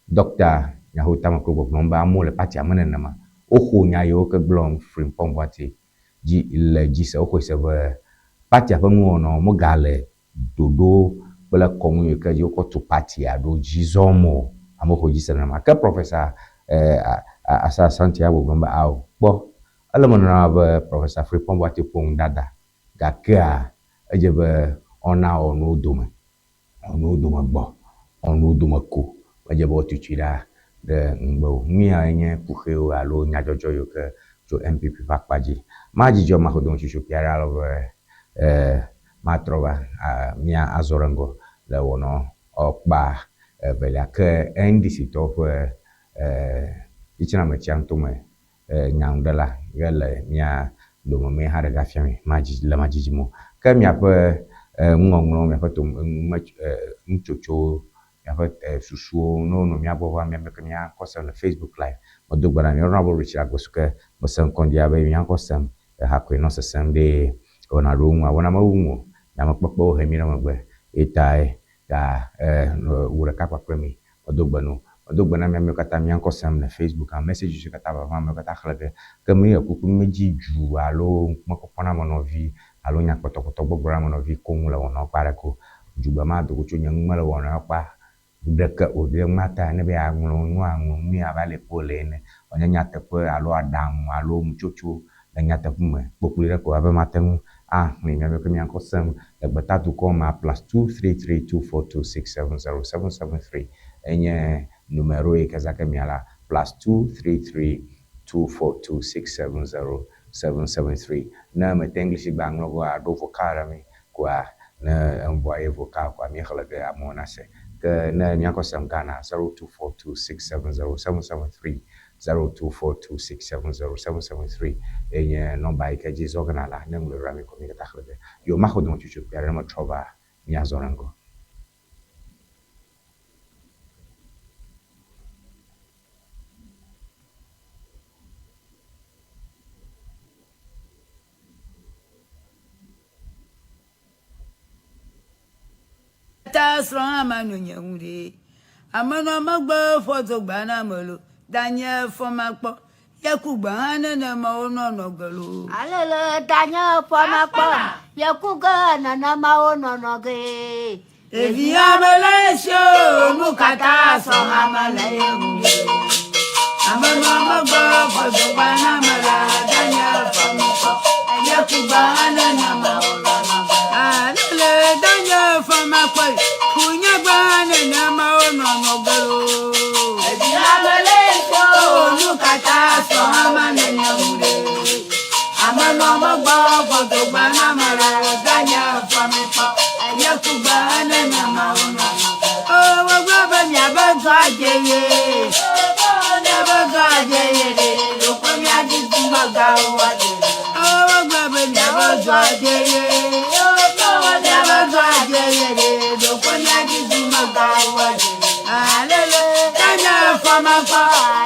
Dr. Nyaho Tameklo gbɔgblɔm be amewo le partia me nenema. Woxo nya yiwo ke gblɔm Frimpong Boateng dzi le dzi se woxɔe se be partia ƒe nuwɔnawo megale ɖoɖo kple kɔnu yi ke dzi wokɔ tu partia ɖo dzi zɔm o. Amewo xɔ dzi se nenema. Ke Professor Asa Asante ya gbɔgblɔm be ao kpɔ ele me nenema be Professor Frimpong Boateng ƒo nu dada gakea edze be ɔna wɔ nuwo dome ɔnuwo dome gbɔ ɔnuwo dome ko medze be woatutui ɖa ɖe ŋugbe o. Nu ya nye kuxiwo alo nyadzɔdzɔ yiwo ke tso NPP ƒe akpa dzi. Madzidzɔ maxɔdometsotso kpui aɖe ale be matrɔ va mía azɔ ɖe ŋgɔ le wɔnɔ ɔkpa evelia ke NDC tɔwo ƒe tsitsiname ŋutome nyanuɖela ye le mía dome me hã ɖeka fia mi madzi le madzidzi mo. Ke miaƒe nuŋɔŋlɔwo, miaƒe to nutsotsowo, miaƒe susuwo ne wonɔ mía gbɔ va míabe ke míakɔ sem le Facebook live. Medo gbe na mi Honorable Richard Agbosuke mese ŋkɔ ŋdi abe míakɔ sem eha koe nɔ sesem ɖe wɔna ɖewo ŋua wɔna mewu ŋu o. Nyamekpekpewo he mí ɖe megbe ye tae ta wò ɖeka kpakple mi medo gbe no. Medo gbe na mi amewo katã mía ŋkɔ sem le Facebook ame messages katã vava amewo katã xlẽ ge. Ke mi le kuku medzi dzu alo ŋkumekpɔkpɔ na ame nɔvi alo nya kpɔtɔkpɔtɔ gbɔgblɔ na ame nɔvi koŋ le wɔnawo kpa ɖeke o. Dzugbe ma do go tso nye nu me le wɔnawo kpa ɖeke o. Ɖe ŋma ta ne be yeaŋlɔ nu aŋlɔ nu ya va le ko le ene. Wòanye nyateƒe alo aɖaŋu alo nutsotso le nyateƒe me. Kpokploe ɖe ko abe mate ŋu axlẽ miabe ke mia ŋkɔ sem le gbetadukɔ ma +233 242 670 773 enye numero yi ke za ke mia la +233 242 670 773. Ne mete English gba ŋlɔ go aɖo vocal ɖe mi koa ne eŋbɔa ye vocal koa míexlẽ ge amewo nase. Ke ne mia ŋkɔ sem Ghana 0242 670 773. 0242670773 ye nye nɔmba yi ke dzi zɔ ge nàla ne ŋlɔe ɖo ɖa mi kɔ mi katã xlẽ ge. Yo maxɔ dometsotso kpui aɖe ne metrɔ va míazɔ ɖe ŋgɔ. Ta srɔ̃ hã manɔ nye ŋu ɖe. Amenɔ megbe ƒɔ dogba na ame lo, danye fɔ makpɔ, ye ku gbe hã nenema wonɔ nɔ ge lo. Alele danye fɔ makpɔ, ye ku ge nenema wonɔ nɔ ge. Ɖevi ame le esi o, nu katã sɔ ame le ye ŋu ɖe. Amenɔ megbe ƒɔ dogba na ame la, danye fɔ makpɔ, ye ku gbe hã nenema wonɔ nɔ ge. Alele danye fɔ makpɔ, ku nye gbe hã nenema wonɔ nɔ ge lo. Ɖevi ame le esi o, nu katã sɔ ame le ye ŋu ɖe. Amenɔ megbe ƒɔ dogba na ame la, danye fɔ makpɔ. Ye ku gbe hã nenema wonɔ nɔ ge. O wogblɔ be miabe dɔ adze ye. Miabe dɔ adze ye ɖe. Ɖokpe miadi dumegãwo woadze. O wogblɔ be miabe dɔ adze ye. Miabe dɔ adze ye ɖe. Ɖokpe miadi dumegãwo woadze. Alele tanye fɔmakpɔ.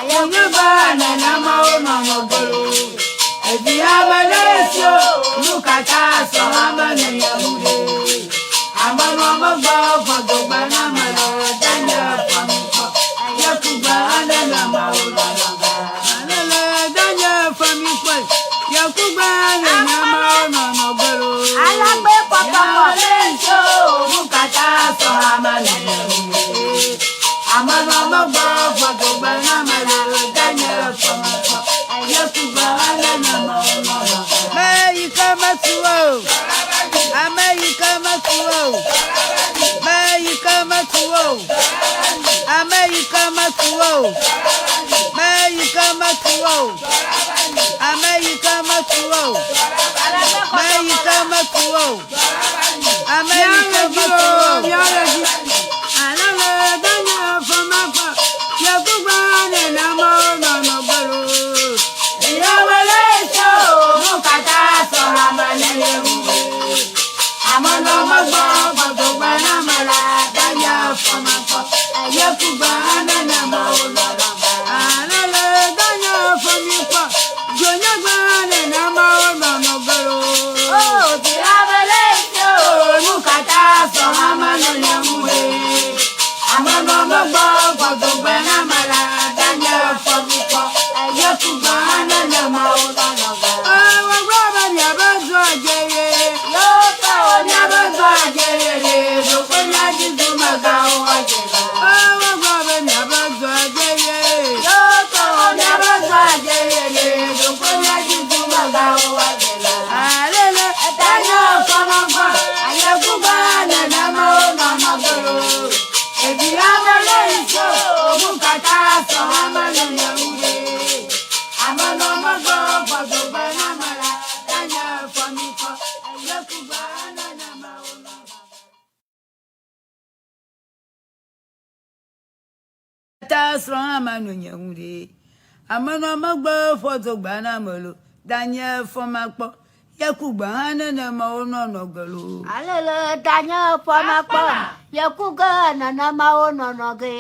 Nye gbe nenema wonɔ nɔ ge lo. Evi ame ɖe si o. Nu katã sɔ ame nene ŋu ɖe. Amenɔ megbe ƒe dogbe na ame le danye fɔmikpɔ. Ye kugbe nenema wonɔ nɔ ge. Alele danye fɔmikpɔ. Ye kugbe nenema wonɔ nɔ ge lo. Alagbe kpɔkpɔkpɔ. Ame nu katã sɔ ame nene ŋu ɖe. Amenɔ megbe ƒe dogbe na ame le danye fɔmikpɔ. Ye kugbe nenema wonɔ nɔ ge. Me yi ke metu o. Ame yi ke metu o. Me yi ke metu o. Ame yi ke metu o. Me yi ke metu o. Ame yi ke metu o. Me yi ke metu o. Ame yi ke metu o. Alele danye fɔmakpɔ. Yekugbe nenema wonɔ ge lo. Yewole tso nu katã sɔ ame nene ŋu. Amenɔ megbe ƒe na ame la danye fɔmakpɔ. Yekugbe nenema wonɔ nɔ ge. Alele danye fɔmikpɔ. Dzonyegbe nenema wonɔ nɔ ge lo. O vi ame le esi o. Nu katã sɔ ame nene ŋu ɖe. Amenɔ megbe ƒe dogbe na ame la danye fɔmikpɔ. Yekugbe nenema wonɔ nɔ ge. Wogblɔ be miabe dɔ adze ye. Yo tɔ Miabe dɔ adze ye ɖe. Ɖokpe miadzi dumegãwo woadze va. Wogblɔ be miabe dɔ adze ye. Yo tɔ Miabe dɔ adze ye ɖe. Ɖokpe miadzi dumegãwo woadze va. Alele danye fɔmakpɔ. Yekugbe nenema wonɔ nɔ ge lo. Ɖevi ame le esi o. Nu katã sɔ ame nene ŋu ɖe. Amenɔ megbe ƒe dogbe na ame la danye fɔmikpɔ. Yekugbe nenema wonɔ nɔ ge. Ta srɔ̃ hã manɔ nye ŋu ɖe. Amenɔ megbe ƒɔ dogba na ame lo, danye fɔmakpɔ. Ye kugbe hã nenema wonɔ nɔ ge lo. Alele danye fɔmakpɔ. Ye ku ge nenema wonɔ nɔ ge.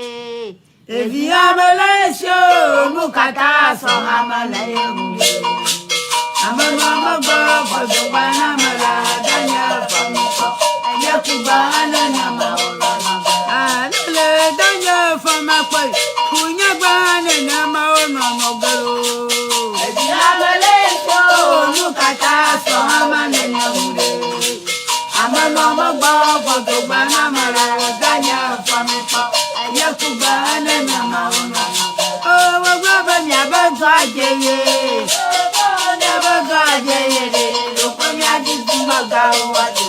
Ɖevi ame le esi o, nu katã sɔ ame le ye ŋu ɖe. Amenɔ megbe ƒe dogba na ame la danye fɔmikpɔ. Ye kugbe hã nenema wonɔ nɔ ge. Alele danye fɔmakpɔ. Ku nye gbe hã nenema wonɔ nɔ ge lo. Ɖevi ame le esi o. Nu katã sɔ ame nene ŋu ɖe. Amenɔ megbe ƒe dogbe na ame la danye fɔmikpɔ. Yekugbe nenema wonɔ nɔ ge. Wogblɔ be miabe dɔ adze ye. Miabe dɔ adze ye ɖe. Ɖokpe miadi dumegãwo woadze.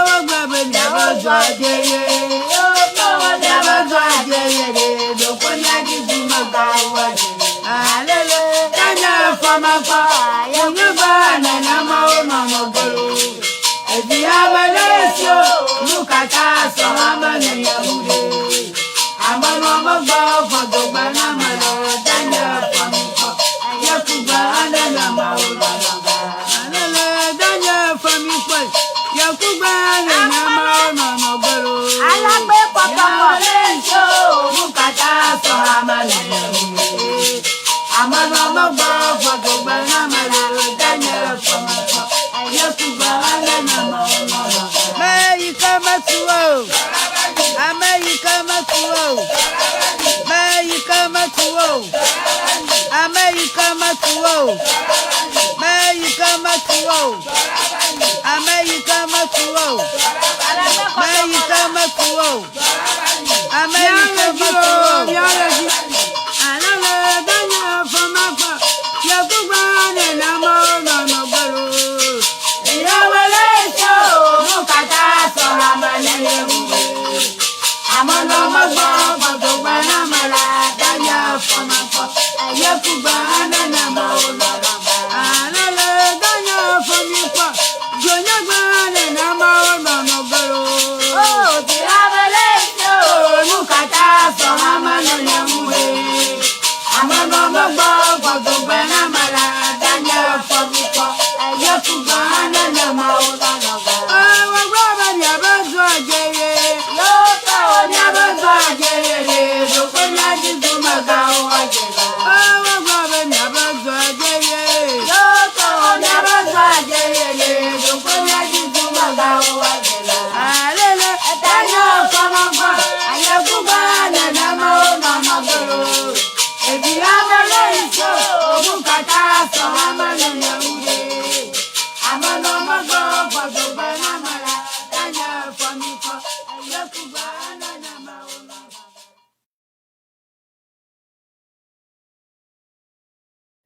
Wogblɔ be miabe dɔ adze ye. Miabe dɔ adze ye ɖe. Ɖokpe miadi dumegãwo woadze. Alele danye fɔmakpɔ. Nye gbe nenema wonɔ nɔ ge lo. Evi ame le esi o. Nu katã sɔ ame nene ŋu ɖe. Amenɔ megbe ƒe dogbe na ame la danye fɔmikpɔ. metu o. Me yi ke metu o. Ame yi ke metu o. Me yi ke metu o. Ame yi ke metu o. Me yi ke metu o. Ame yi ke metu o.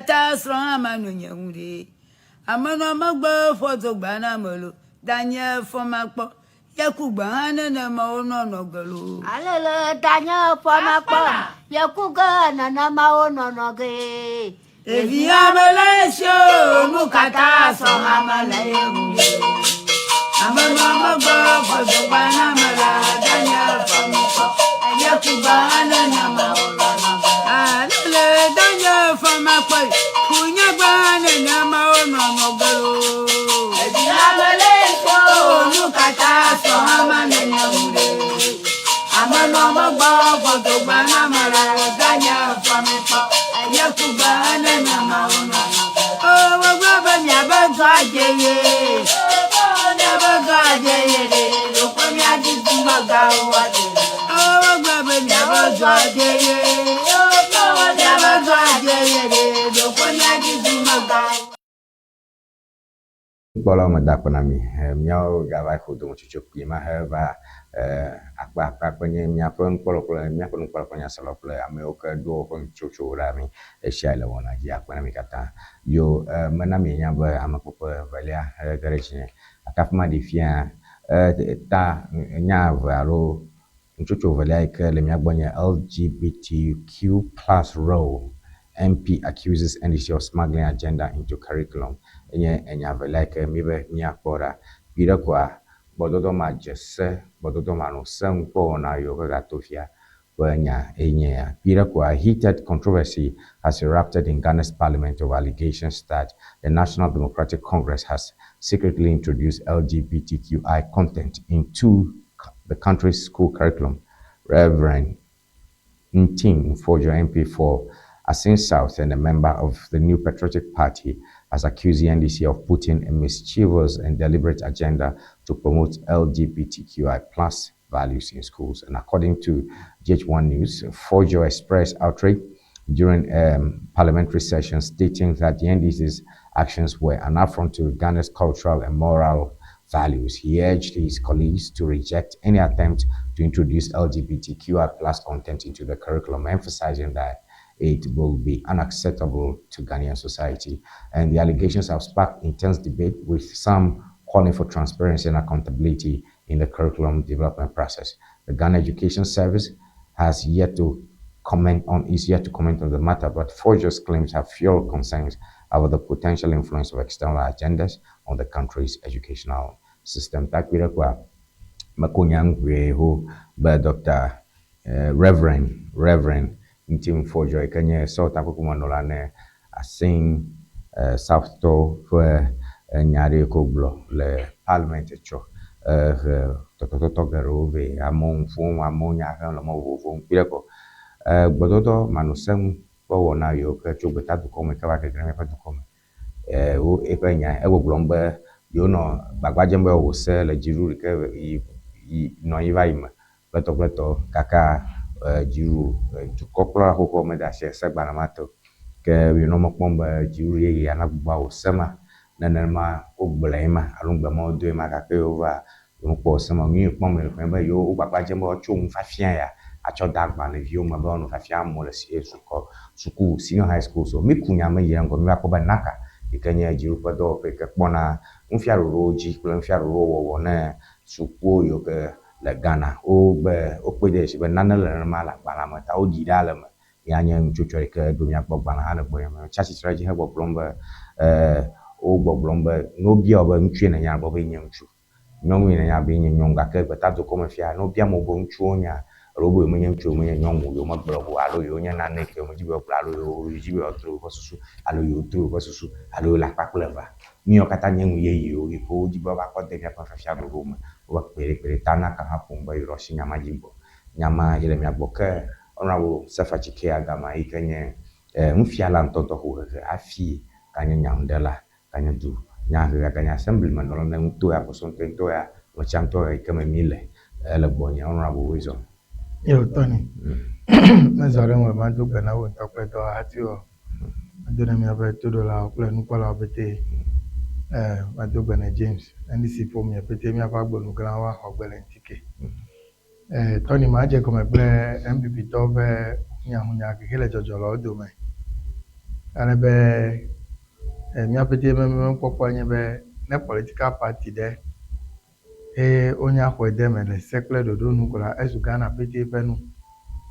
Ta srɔ̃ hã ma no nye ŋu ɖe. Amenɔ megbe fɔ dogba na me lo. Danye fɔ makpɔ. Yeku gbe hã nenema wonɔnɔ ge lo. Alele danye fɔ makpɔ. Yeku ge nenema wonɔnɔ ge. Ɖevi ame le esi o, nu katã sɔ ame le ye ŋu ɖe. Amenɔ megbe fɔ dogba na me la, danye fɔ makpɔ. Yeku gbe hã nenema wonɔnɔ ge. Alele danye fɔ makpɔ. Kunye gbe hã nenema wonɔnɔ ge lo. Ɖevi ame le esi o, nu katã sɔ ame le ye ŋu ɖe. Amenɔ megbe fɔ dogba na me la, danye fɔ makpɔ. Yeku gbe hã nenema wonɔnɔ ge. O, wogblɔ be miabe dɔ adze ye. Miabe dɔ adze ye ɖe, ɖeko miadi dumegãwo adze. O, wogblɔ be miabe dɔ adze ye. Miabe dɔ adze ye ɖe, ɖeko miadi dumegãwo. Nukpɔlawo meda akpe na mi. Míawo gava ƒo dometsotso kpuie ma heva akpe akpe akpe nye míaƒe nukpɔlawo kple míaƒe nukpɔlawo kple nyaselawo kple amewo ke ɖo woƒe nutsotsowo ɖa mi ɣesiaɣi le wɔna dzi. Akpe na mi katã. Yo mena mienya be amekpekpe evelia ge ɖe dzinye. Gake afi ma ɖi fia ta nya eve alo nutsotso evelia yi ke le mía gbɔ nye LGBTQ plus role. MP accuses NDC of smuggling agenda into curriculum. Enye enya evelia yi ke míbe míakpɔ ɖa. Kpui ɖe koa, gbɔdɔdɔ ma dze se, gbɔdɔdɔ ma nɔ se ŋu kpɔ wɔna yiwo ke gato fia ƒe nya enye ya. Kpui ɖe koa, heated controversy has erupted in Ghana's parliament over allegations that the National Democratic Congress has secretly introduced LGBTQI content into the country's school curriculum. Reverend Ntim Fordjour, MP for Assin South and a member of the New Patriotic Party, has accused the NDC of putting a mischievous and deliberate agenda to promote LGBTQI plus values in schools. And according to GH1 News, Fordjour expressed outrage during a parliamentary session, stating that the NDC's actions were an affront to Ghana's cultural and moral values. He urged his colleagues to reject any attempt to introduce LGBTQI plus content into the curriculum, emphasizing that it will be unacceptable to Ghanaian society. And the allegations have sparked intense debate, with some calling for transparency and accountability in the curriculum development process. The Ghana Education Service has yet to comment on is yet to comment on the matter, but Fordjour's claims have fueled concerns about the potential influence of external agendas on the country's educational system. Takpui ɖe koa, meko nya ŋue ho be Dr. Reverend Ntim Fordjour yi ke nye sewɔtakpekpemenɔla ne Assin South tɔwo ƒe nya aɖe yi ke wogblɔ le parliament tsɔ ehe tɔtɔtɔtɔ geɖewo vɛ. Amewo nu ƒom, amewo nya hem le mɔ vovovowo ŋu. Kpui ɖe ko gbɔdɔdɔ manɔsenu ƒe wɔna yiwo ke tso gbetadukɔ me ke va gegle míaƒe dukɔ me. Wo eƒe nya egbɔgblɔm be yewonɔ gbagba dzem be yewoawɔ se le dziɖuɖu yi ke yi yi nɔ anyi va yi me kple tɔ kple tɔ gake Dziɖuɖu, dukɔkplɔla xoxoa mede asi segbalẽ ma te o. Ke míenɔ mɔ kpɔm be dziɖuɖu yeyea nagbugbɔ awɔ se ma. Ne nenema wogblɔe ma alo ŋugbe ma wodoe ma gake wova womekpɔ se ma o. Nu yi kpɔm le koe nye be yewo wo gbagba dzem be woatsɔ nufiafia ya atsɔ de agbalẽviwo me be woanɔ fiafia amewo le sukɔ suku senior high schools. Míku nya me yi ɖe ŋgɔ míva kpɔ be NACA yi ke nye dziɖuƒe dɔwɔƒe yi ke kpɔna nufiaɖoɖowo dzi kple nufiaɖoɖowo wɔwɔ ne sukuwo yiwo ke le Ghana. Wogbe wokpɔe de dzesi be nane le nenema le agbalẽa me ta woɖi ɖa le eme. Ya nye nutsotso yi ke ɖo mía gbɔ gbalẽ hã le gbɔnye me. Tsi atsitre ɖe edzi hegbɔgblɔm be, e, wogbɔgblɔm be ne wobia wò be ŋutsue nènye agblɔ be yenye ŋutsu. Nyɔnue nènye agblɔ be yenye nyɔnu gake gbetadokɔ me fia ne wobia amewo be ŋutsuwo wonye alo wobe yewomenye ŋutsu o yewomenye nyɔnu o yewomegblɔ o alo yewonye nane yi ke yewomedi be yewoagblɔ alo yewodi be yewoatrɔ yewoƒe susu alo yewotrɔ yewoƒe susu alo yewole akpa kple evea. Nu yawo katã nye nu yeyewo yi ke wodi be woava kɔ de míaƒe fiafia ɖoɖowo me. Wobe kpeɖekpeɖe ta naka hã ƒom be yewoɖo asi nya ma dzi gbɔ. Nya ma ye le mía gbɔ ke Honourable Sefa Chike Agama yi ke nye nufiala ŋutɔŋutɔ ƒo hehe hafi ganye nyanuɖela, ganye du nyahehe, ganye assembly me nɔla ne ŋutɔ ya Bosomtwe ŋutɔ ya ŋlɔtsia ŋutɔ ya yi ke me míle ele gbɔnye Honourable Wisdom. Yo, Tony, mezɔ ɖe ŋuwò mado gbe na wò ŋutɔ kple dɔwɔhatiwò. Mado na miaƒe toɖolawo kple nukpɔlawo pɛtɛ. Eh, mado gbe na James, NDC ƒomea pɛtɛ míaƒe agbonuglãwo axɔ gbe le ŋutike. Eh, Tony, madze gɔme kple NPP tɔwo ƒe hunyahunya ke le dzɔdzɔ le wo dome. Ale be eh, mía pɛtɛ ƒe mɔkpɔkpɔ nye be ne political party ɖe eye wonya xɔe de eme le se kple ɖoɖo nu ko la, ezu Ghana pɛtɛ ƒe nu.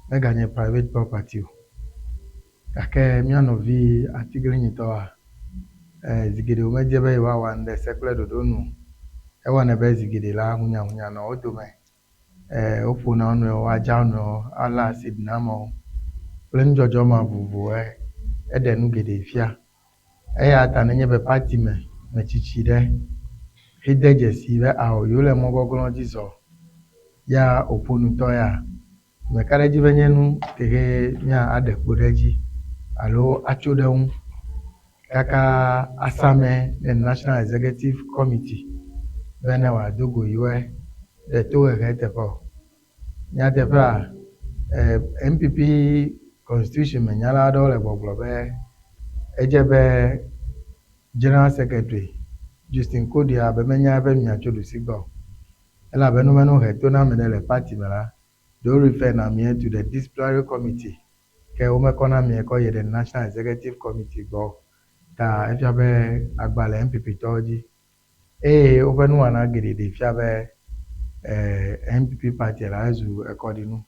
Meganye private property o. Gake mía nɔvi atiglinyitɔwoa, eh, zi geɖe womedie be yewoawɔ nu ɖe se kple ɖoɖo nu o. Ewɔnɛ be zi geɖe la, hunyahunya nɔa wo dome. Eh, woƒona wo nɔewo, woadza wo nɔewo, alé acid na amewo kple nudzɔdzɔ ma vovovowo. Eɖe nu geɖe fia. Eya ta nenye be party me metsitsi ɖe hede dzesii be ao yewole mɔ gɔglɔ̃ dzi zɔ ya wòƒo nu tɔ ya, meka ɖe edzi be nye nu kexe mía aɖe kpo ɖe edzi alo atso ɖe eŋu kaka asame ne National Executive Committee be ne wòado go yiwoe ɖe tohehe teƒe o. Nyateƒea, eh, NPP constitution me nyala aɖewo le gbɔgblɔ be edze be General Secretary Justin Kodua be menya eƒe mia tso ɖusi gbɔ o. Elabe nu meno he to na ame ɖe le party me la, ɖe wo refer na amea to the disciplinary committee ke womekɔ na amea kɔ yi ɖe National Executive Committee gbɔ o. Ta efia be agba le NPP tɔwo dzi eye woƒe nuwɔna geɖe ɖee fia be NPP party la ezu ekɔɖinu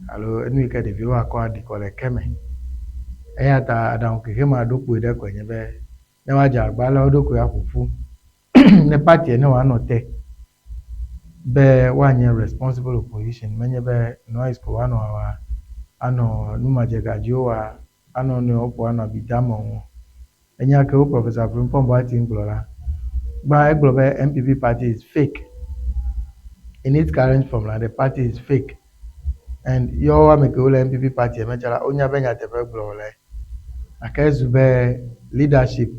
alo enu yi ke ɖeviwo akɔ aɖi kɔ le ke me. Eya ta aɖaŋu ke maɖo kpoe ɖe koe nye be ne woadze agbagba alé wo ɖokui aƒo ƒu ne party ne wòanɔ te be woanye responsible opposition menye be noise ko woanɔ wɔa, anɔ numadzegadziwo wɔa, anɔ wo nɔewo ƒo anɔ abi dam wo ŋu. Enya ke wo Professor Frimpong Boateng gblɔ la, gbã egblɔ be NPP party is fake. In its current form la, the party is fake. And yewo ame kewo le NPP party me tsa la, wonya be nyateƒe gblɔ wòle. Gake ezu be leadership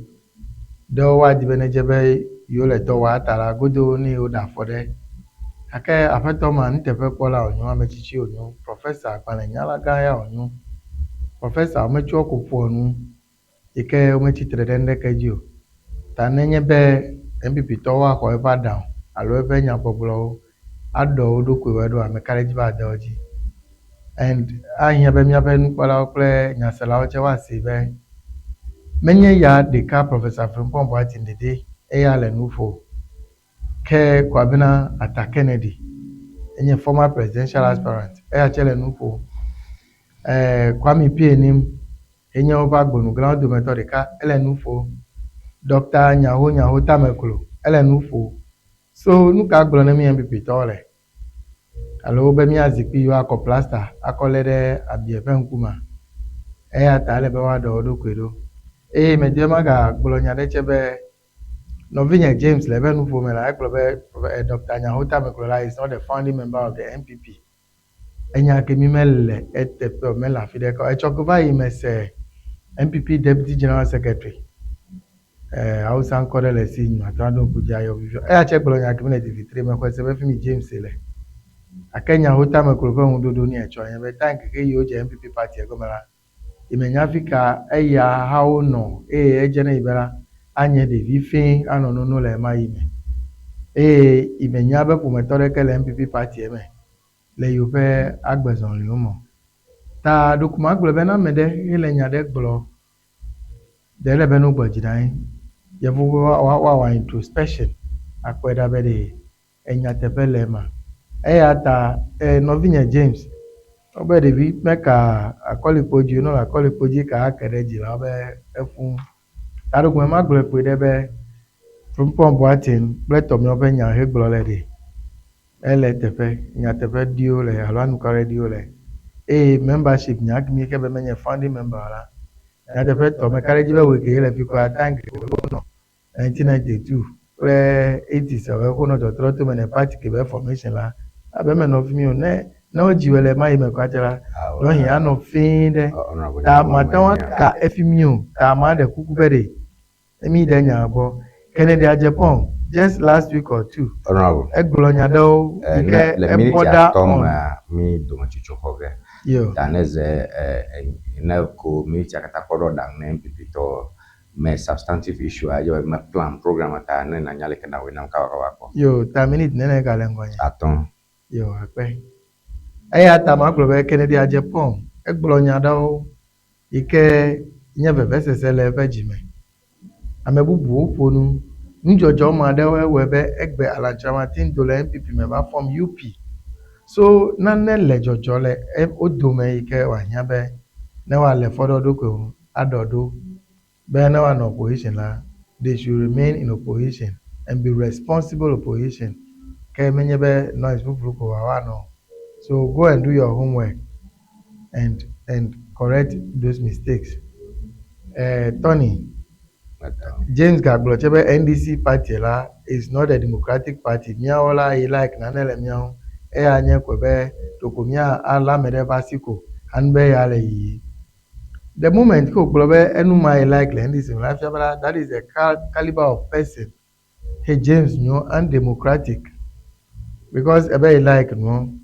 ɖewo woadi be nedze be yewole dɔ wɔa ta la, godo ne yewoɖe afɔ ɖe. Gake aƒetɔ ma nuteƒekpɔla wònyo, ame tsitsi wònyo, professor agbalẽnyalagã ya wònyo. Professor wometsɔ ko ƒoa nu yi ke wometsi tre ɖe nuɖeke dzi o. Ta nenye be NPP tɔwo axɔ eƒe aɖaŋu alo eƒe nyagbɔgblɔwo aɖɔ wo ɖokuiwo ɖo ame ka ɖe edzi be ade wo dzi. And ahiã be míaƒe nukpɔlawo kple nyaselawo tsɛ woasee be menye ya ɖeka Professor Frimpong Boateng ɖeɖe eya le nu ƒo o. Ke Kwabena Arthur Kennedy enye former presidential aspirant eya tsɛ le nu ƒo. Eh, Kwame Pianim enye woƒe agbonuglawo dometɔ ɖeka ele nu ƒo. Dr. Nyaho Nyaho Tameklo ele nu ƒo. So nu ka gblɔ ne mí NPP tɔwo le? Alo be míazi kpi yewoakɔ plasta akɔ lé ɖe abia ƒe ŋkumea? Eya ta ele be woaɖe wo ɖokui ɖo. Eye medi be magagblɔ nya ɖe tsɛ be nɔvinye James le eƒe nuƒo me la, egblɔ be Dr. Nyaho Tameklo is not the founding member of the NPP. Enya ke mi mele eteƒe o, mele afi ɖeke o. Etsɔ ke va yi mese NPP Deputy General Secretary eh, Hausa ŋkɔ ɖe le esi mate ŋu aɖo ŋku dzi ayɔ fifia. Eya tsɛ gblɔ nya ke mi le divitri mexɔe se be fi mi James le. Gake nyawo tame klo ƒe ŋuɖoɖo nɛ etsɔ nye be time keke yi wodze NPP party gɔme la, yi menya afi ka eya hawo nɔ eye edze ne yi be la anye ɖevi fɛ̃ anɔ nono le ɣemaɣi me. Eye yi menya be ƒometɔ ɖeke le NPP party me le yewoƒe agbezɔliwo me o. Ta ɖeko magblɔe be ne ame ɖe hele nya ɖe gblɔ ɖe ele be ne wogbɔ dzi ɖe anyi. Yevuwo be woawɔ introspection akpɔe ɖa be ɖe Enyateƒe le ema. Eya ta e nɔvinye James, wobe ɖevi meka akɔlikpo dzi o, ne wole akɔlikpo dzi ka ake ɖe edzi la, wobe eƒu. Ta ɖo ma gblɔe kpui ɖe be Frimpong Boateng kple tɔmiawo ƒe nya he gblɔ le ɖe. Ele eteƒe, nyateƒe ɖiwo le alo anukware ɖiwo le. Eye membership nya mi ke be menye founding member o la, nyateƒe tɔ meka ɖe edzi be wòe ke ye le fi kura time ke wonɔ 1992 kple 80s ƒe xonɔ tɔtrɔ to me ne party ke be formation la abe menɔ fi mi o ne ne wodzi wɔ le ma yi me kɔatse la ɖewohĩ anɔ fĩi ɖe ta mate ŋu aka efi mi o ta ma ɖe kuku be ɖe emi ɖe nya gbɔ Kennedy Agyapong just last week or two Honorable. egblɔ nya ɖewo yi ke Le miniti eborder atɔ̃ on mea, mi dometsotso xɔ ge. Yo. Ta ne ze ne ko minitia katã kɔ ɖo ɖaŋu ne NPP tɔ me substantive issue a dze me plan program ta ne nanya leke nawɔe nam kabakaba kpɔ. Yo, ta minute nene gale ŋgɔnye. Atɔ̃. Yo, akpe. Eya ta magblɔ be Kennedy Agyapong egblɔ nya ɖewo yi ke nye vevesese le eƒe dzime. Ame bubuwo ƒo nu. Nudzɔdzɔ ma ɖewo ewɔe be egbe Alan Kyerematen do le NPP me va form UP. So nane le dzɔdzɔ le wo dome yi ke wòahiã be ne woale fɔ ɖe wo ɖokui ŋu aɖɔ ɖo be ne woanɔ opposition la, they should remain in opposition and be responsible opposition. Ke menye be noise ƒuƒlu ko woanɔ. So go and do your homework and correct those mistakes. Tony, James gagblɔ tse be NDC party la is not a democratic party. Míawo la yi like nane le mía ŋu. Eya nye ko be ɖeko mía alé ame ɖe ƒe asi ko anu be ya le yiyi. The moment ke wògblɔ be enu ma yi like le NDC me la fia be la that is the caliber of person hey James nyo undemocratic because ebe yi like nuɔ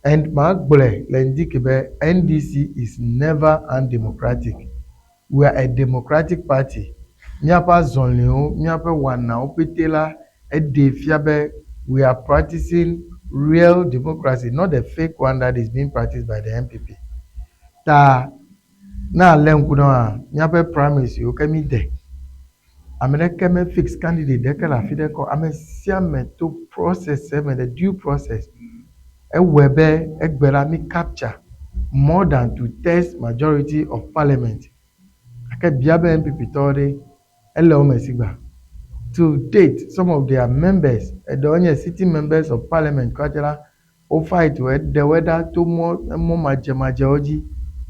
and magblɔe le ŋdi ke be NDC is never undemocratic. We are a democratic party. Míaƒe azɔliwo, míaƒe wɔnawo pete la eɖee fia be we are practicing real democracy, not the fake one that is being practiced by the NPP. Ta ne alé ŋku ɖe woa, míaƒe primaries yiwo ke mi de, ame ɖeke me fix candidate ɖeke le afi ɖe kɔ. Ame sia ame to process me, the due process. Ewɔe be egbe la mi capture more than 2/3 majority of parliament. Gake bia be NPP tɔwo ɖe ele wo me si gba. To date, some of their members, eɖewo nye sitting members of parliament kɔatse la, wo fight wo eɖe wo ɖa to mɔ emɔ madzemadzewo dzi.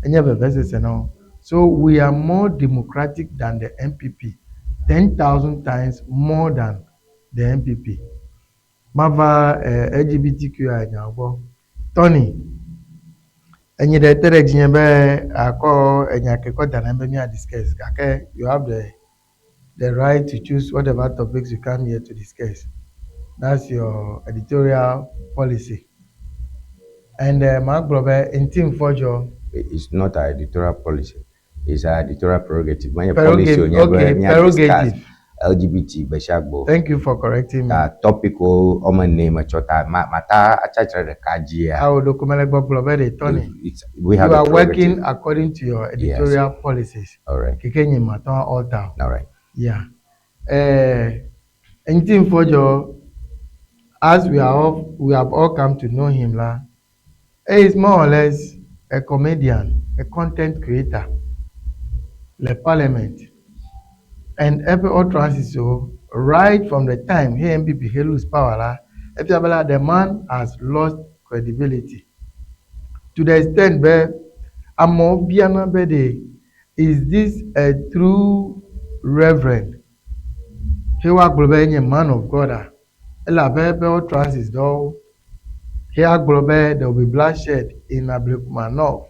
Enye vevesese na wo. So we are more democratic than the NPP, 10,000 times more than the NPP. Mava LGBTQI nyawo gbɔ. Tony, enyi ɖe te ɖe dzinye be akɔ enya ke kɔ da ɖe be mía discuss gake you have the right to choose whatever topics you come here to discuss. That's your editorial policy. And magblɔ be Ntim Fordjour. It's not our editorial policy. It's our editorial prerogative. Menye policy Prerogative, wònye be okay, mía discuss prerogative. LGBT gbe sia gbe o. Thank you for correcting me. Ta topic wo wɔme ene metsɔ ta ma mata atsatsitre ɖeka dzia. Awo ɖoko mele gbɔgblɔ be ɖe Tony. We have You a are working prerogative. according to your editorial policies. All right. Keke nye matɔ alter. All right. Yeah. Ntim Fordjour, as we have all come to know him la, he is more or less a comedian, a content creator, le parliament. And every utterances so right from the time he NPP he lose power la, efia be la, the man has lost credibility. To the extent where amewo biana be de, is this a true reverend? He woagblɔ be enye man of God a, elabe eƒe utterances ɖewo he agblɔ be there will be bloodshed in Ablekuma North.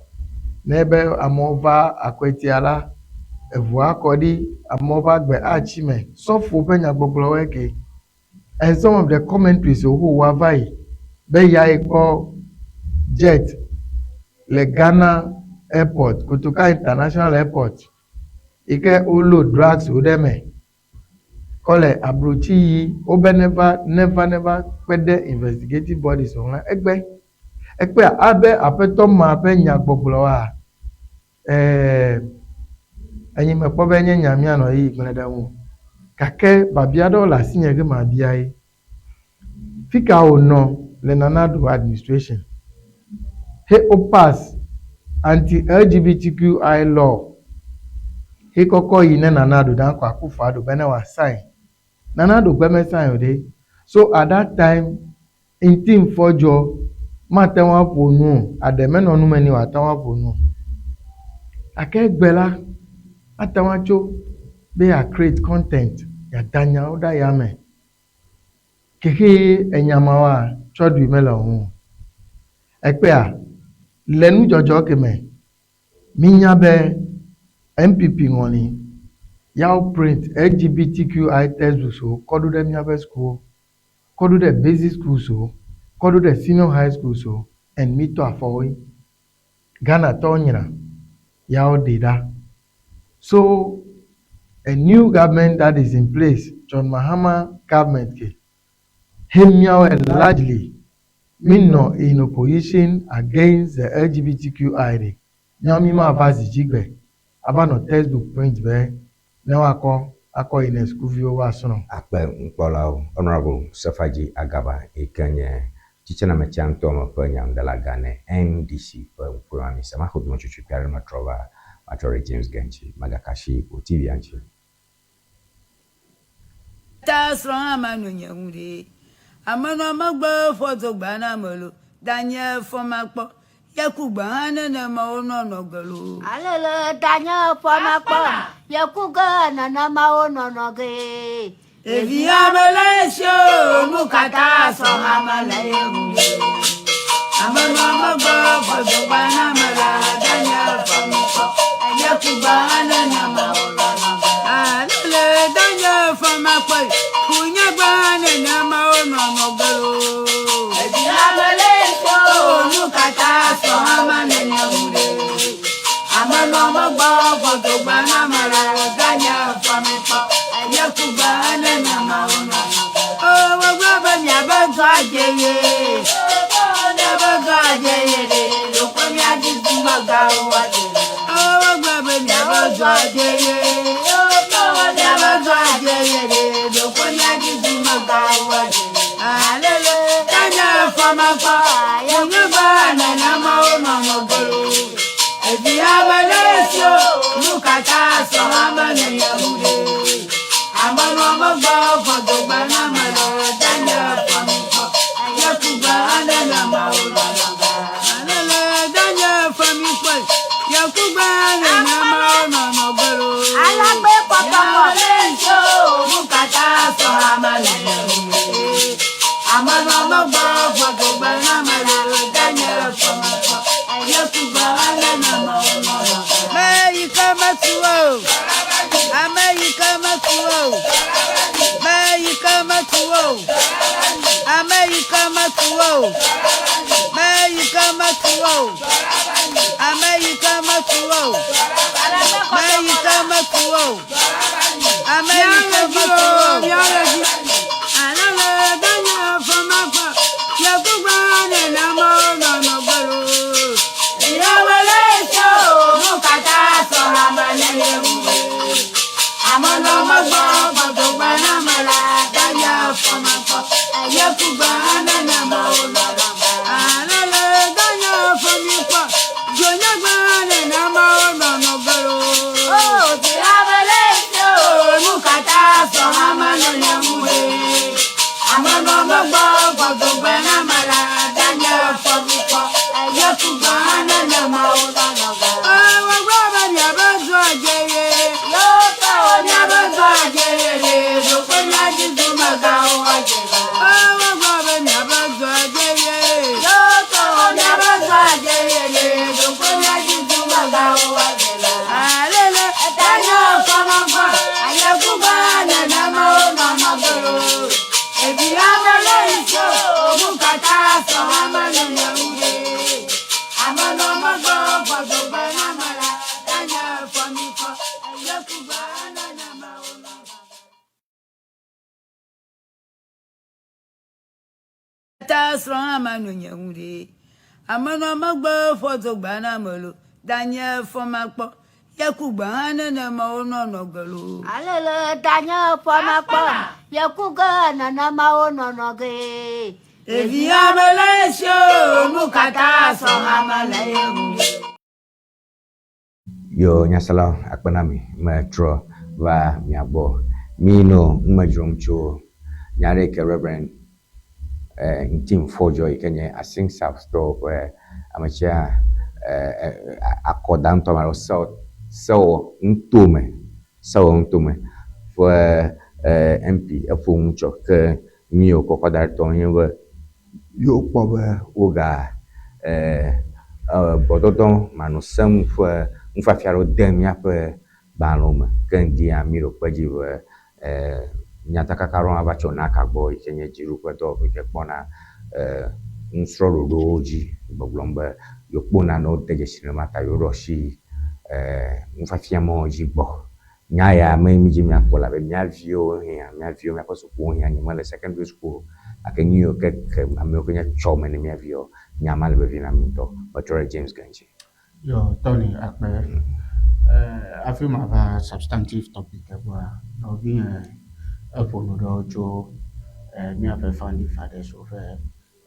Ne be amewo va Akwatia la, eʋua akɔ ɖi, amewo ƒe agbe atsi me. Sɔfo ƒe nyagbɔgblɔwoe ke. And some of the commentaries wo woava yi be ya yi kpɔ jet le Ghana airport, Kotoka International Airport yi ke wo load drugs wo ɖe eme kɔ le abrotsi yi wobe neva neva neva kpe ɖe investigative bodies ŋu la egbe. Ekpea abe aƒetɔ ma ƒe nyagbɔgblɔa ɛɛ enyi mekpɔ be nye nya míanɔ ɣeyiɣi gblẽ ɖe eŋu o. Gake biabia aɖewo le asinye ge mabia ye. Fi ka wònɔ le Nana Addo administration he wo pass anti-LGBTQI law he kɔkɔ yi ne Nana Addo Dankwa Akufo Addo be ne wòa sign. Nana Addo gbe me sign o ɖe. So at that time ŋti ŋfɔ dzɔ mate ŋu aƒo nu o, aɖe menɔ nu me nɛ wòate ŋu aƒo nu o. Gake egbe la, ate ŋu atso be yeacreate content, yeada nyawo ɖe ayame. Kexi enya mawoa, tsɔ ɖui mele ŋu o. Ekpea, le nudzɔdzɔ ke me, mínya be NPP ŋɔli ya wo print LGBTQI textbooks wo kɔ ɖo ɖe míaƒe sukuwo, kɔ ɖo ɖe basic schools wo, kɔ ɖo ɖe senior high schools wo and mítɔ afɔ woe. Ghanatɔwo nyra ya wo ɖe ɖa. So a new government that is in place, John Mahama government ke, he míawo largely mínɔ in opposition against the LGBTQI ɖe, míawo mí mava zi dzi gbe ava nɔ textbook print be ne woakɔ akɔ yi ne sukuviwo woasrɔ̃. Akpe nukpɔlawo, Honourable Sefaji Agaba yi ke nye tsitsiname ŋutɔ me ƒe nyanuɖela ne NDC ƒe ŋkuame semaxɔ dometsotso kpui aɖe metrɔ va matrɔ ɖe James Gentsi megakasi o TV ŋuti. Ta srɔ̃ ame nu nye ŋu ɖe. Ame nɔ megbe fɔ dogba na ame lo. Danye fɔ makpɔ. Yeku gbe hã nenema wonɔnɔ ge lo. Alele danye fɔ makpɔ. Yeku ge nenema wonɔnɔ ge. Ɖevi ame le esi o, nu katã sɔ ame le ye ŋu ɖe. Ame nɔ megbe fɔ dogba na ame la. Danye fɔ makpɔ. Yeku gbe hã nenema wonɔnɔ ge. Alele danye fɔ makpɔ. Kunye gbe hã nenema wonɔnɔ ge lo. Ɖevi ame le esi o, nu katã sɔ ame le ye ŋu ɖe. Ame nɔ megbe fɔ dogba na ame la. Danye fɔ makpɔ. Yeku gbe hã nenema wonɔnɔ ge. O, wogblɔ be miabe ŋkɔ adze ye. Miabe ŋkɔ adze ye ɖe. Ɖokpe míadi dumegãwo woadze. O, wogblɔ be miabe ŋkɔ adze ye. Miabe ŋkɔ adze ye ɖe. Ɖokpe míadi dumegãwo woadze. Alele, danye fɔ makpɔ. Kunye gbe nenema wonɔnɔ ge lo. Evi ame le esi o, nu katã sɔ ame le ye ŋu ɖe. Ame nɔ megbe fɔ dogba na ame le danye fɔ mi kpɔ. Yeku gbe hã nenema wonɔnɔ ge. Alele danye fɔ mi kpɔ. Yeku gbe hã nenema wonɔnɔ ge lo. Alagbe kɔkɔkɔ. Ame le esi o, nu katã sɔ ame le ye ŋu ɖe. Ame nɔ megbe fɔ dogba na ame le danye fɔ mi kpɔ. Yeku gbe hã nenema wonɔnɔ ge. Me yi ke metu o. Ame yi ke metu o. Me yi ke metu o. Ame yi ke metu o. Me yi ke metu o. Ame yi ke metu o. Me yi ke metu o. Ame yi ke metu o. Alele danye fɔ makpɔ. Yeku gbe nenema wonɔnɔ ge lo. Ame le esi o, nu katã sɔ ame le ye ŋu ɖe. Ame nɔ megbe fɔ dogba na ame la. Danye fɔ makpɔ. Yeku gbe hã nenema wonɔnɔ ge. Alele danye fɔ mi kpɔ. Dzonye gbe hã nenema wonɔnɔ ge lo. O, ame le esi o, Nu katã Ta srɔ̃ hã manɔ nye ŋu ɖe. Amenɔ megbe ƒe dzogbea na ame lo. Danye fɔ makpɔ. Ye ku gbe hã nenema wonɔnɔ ge lo. Alele danye fɔ makpɔ. Ye ku ge nenema wonɔnɔ ge. Ɖevi ame le esi o, nu katã srɔ̃ hã mele ye ŋu ɖe. Yo nyaselawo akpe na mi metrɔ va mia gbɔ. Mi nɔ nume dzrom tso nya ɖe yi ke Reverend eh, Ntim Fordjour yi ke nye Assin South tɔwo ƒe ame tsia eh, eh, akɔda ŋutɔ alo sewɔ nutome, sewɔ nutome ƒe eh, MP eƒo nu tsɔ ke nu yi wòkɔ kɔ da ɖe tɔ nye be Ye wokpɔ be woga gbɔdɔdɔ manɔsenu ƒe nufiafia aɖewo de míaƒe gbalẽwo me. Ke ŋdia míɖo kpe edzi be nyatakaka aɖewo ava tso NACA gbɔ yi ke nye dziɖuƒe dɔwɔƒe yi ke kpɔna nusrɔ̃ɖoɖowo dzi gbɔgblɔm be yewokpɔ nanewo de dzesi nenema ta yewoɖo asi nufiafia mawo dzi gbɔ. Nya ya mee mídzi míakpɔ elabe mía viwo hiã, mía viwo, míaƒe sukuwo hiã. Nyemele secondary school o gake nu yiwo ke ke amewo ke nye tsɔ me ne mía viwo, nya ma le vevie na mí ŋutɔ. Metrɔ ɖe James ge ŋuti. Yo, Tony, akpe. Eh, hafi mava substantive topic gbɔa, nɔvinye eƒo nu ɖewo tso eh, míaƒe founding fathers ƒe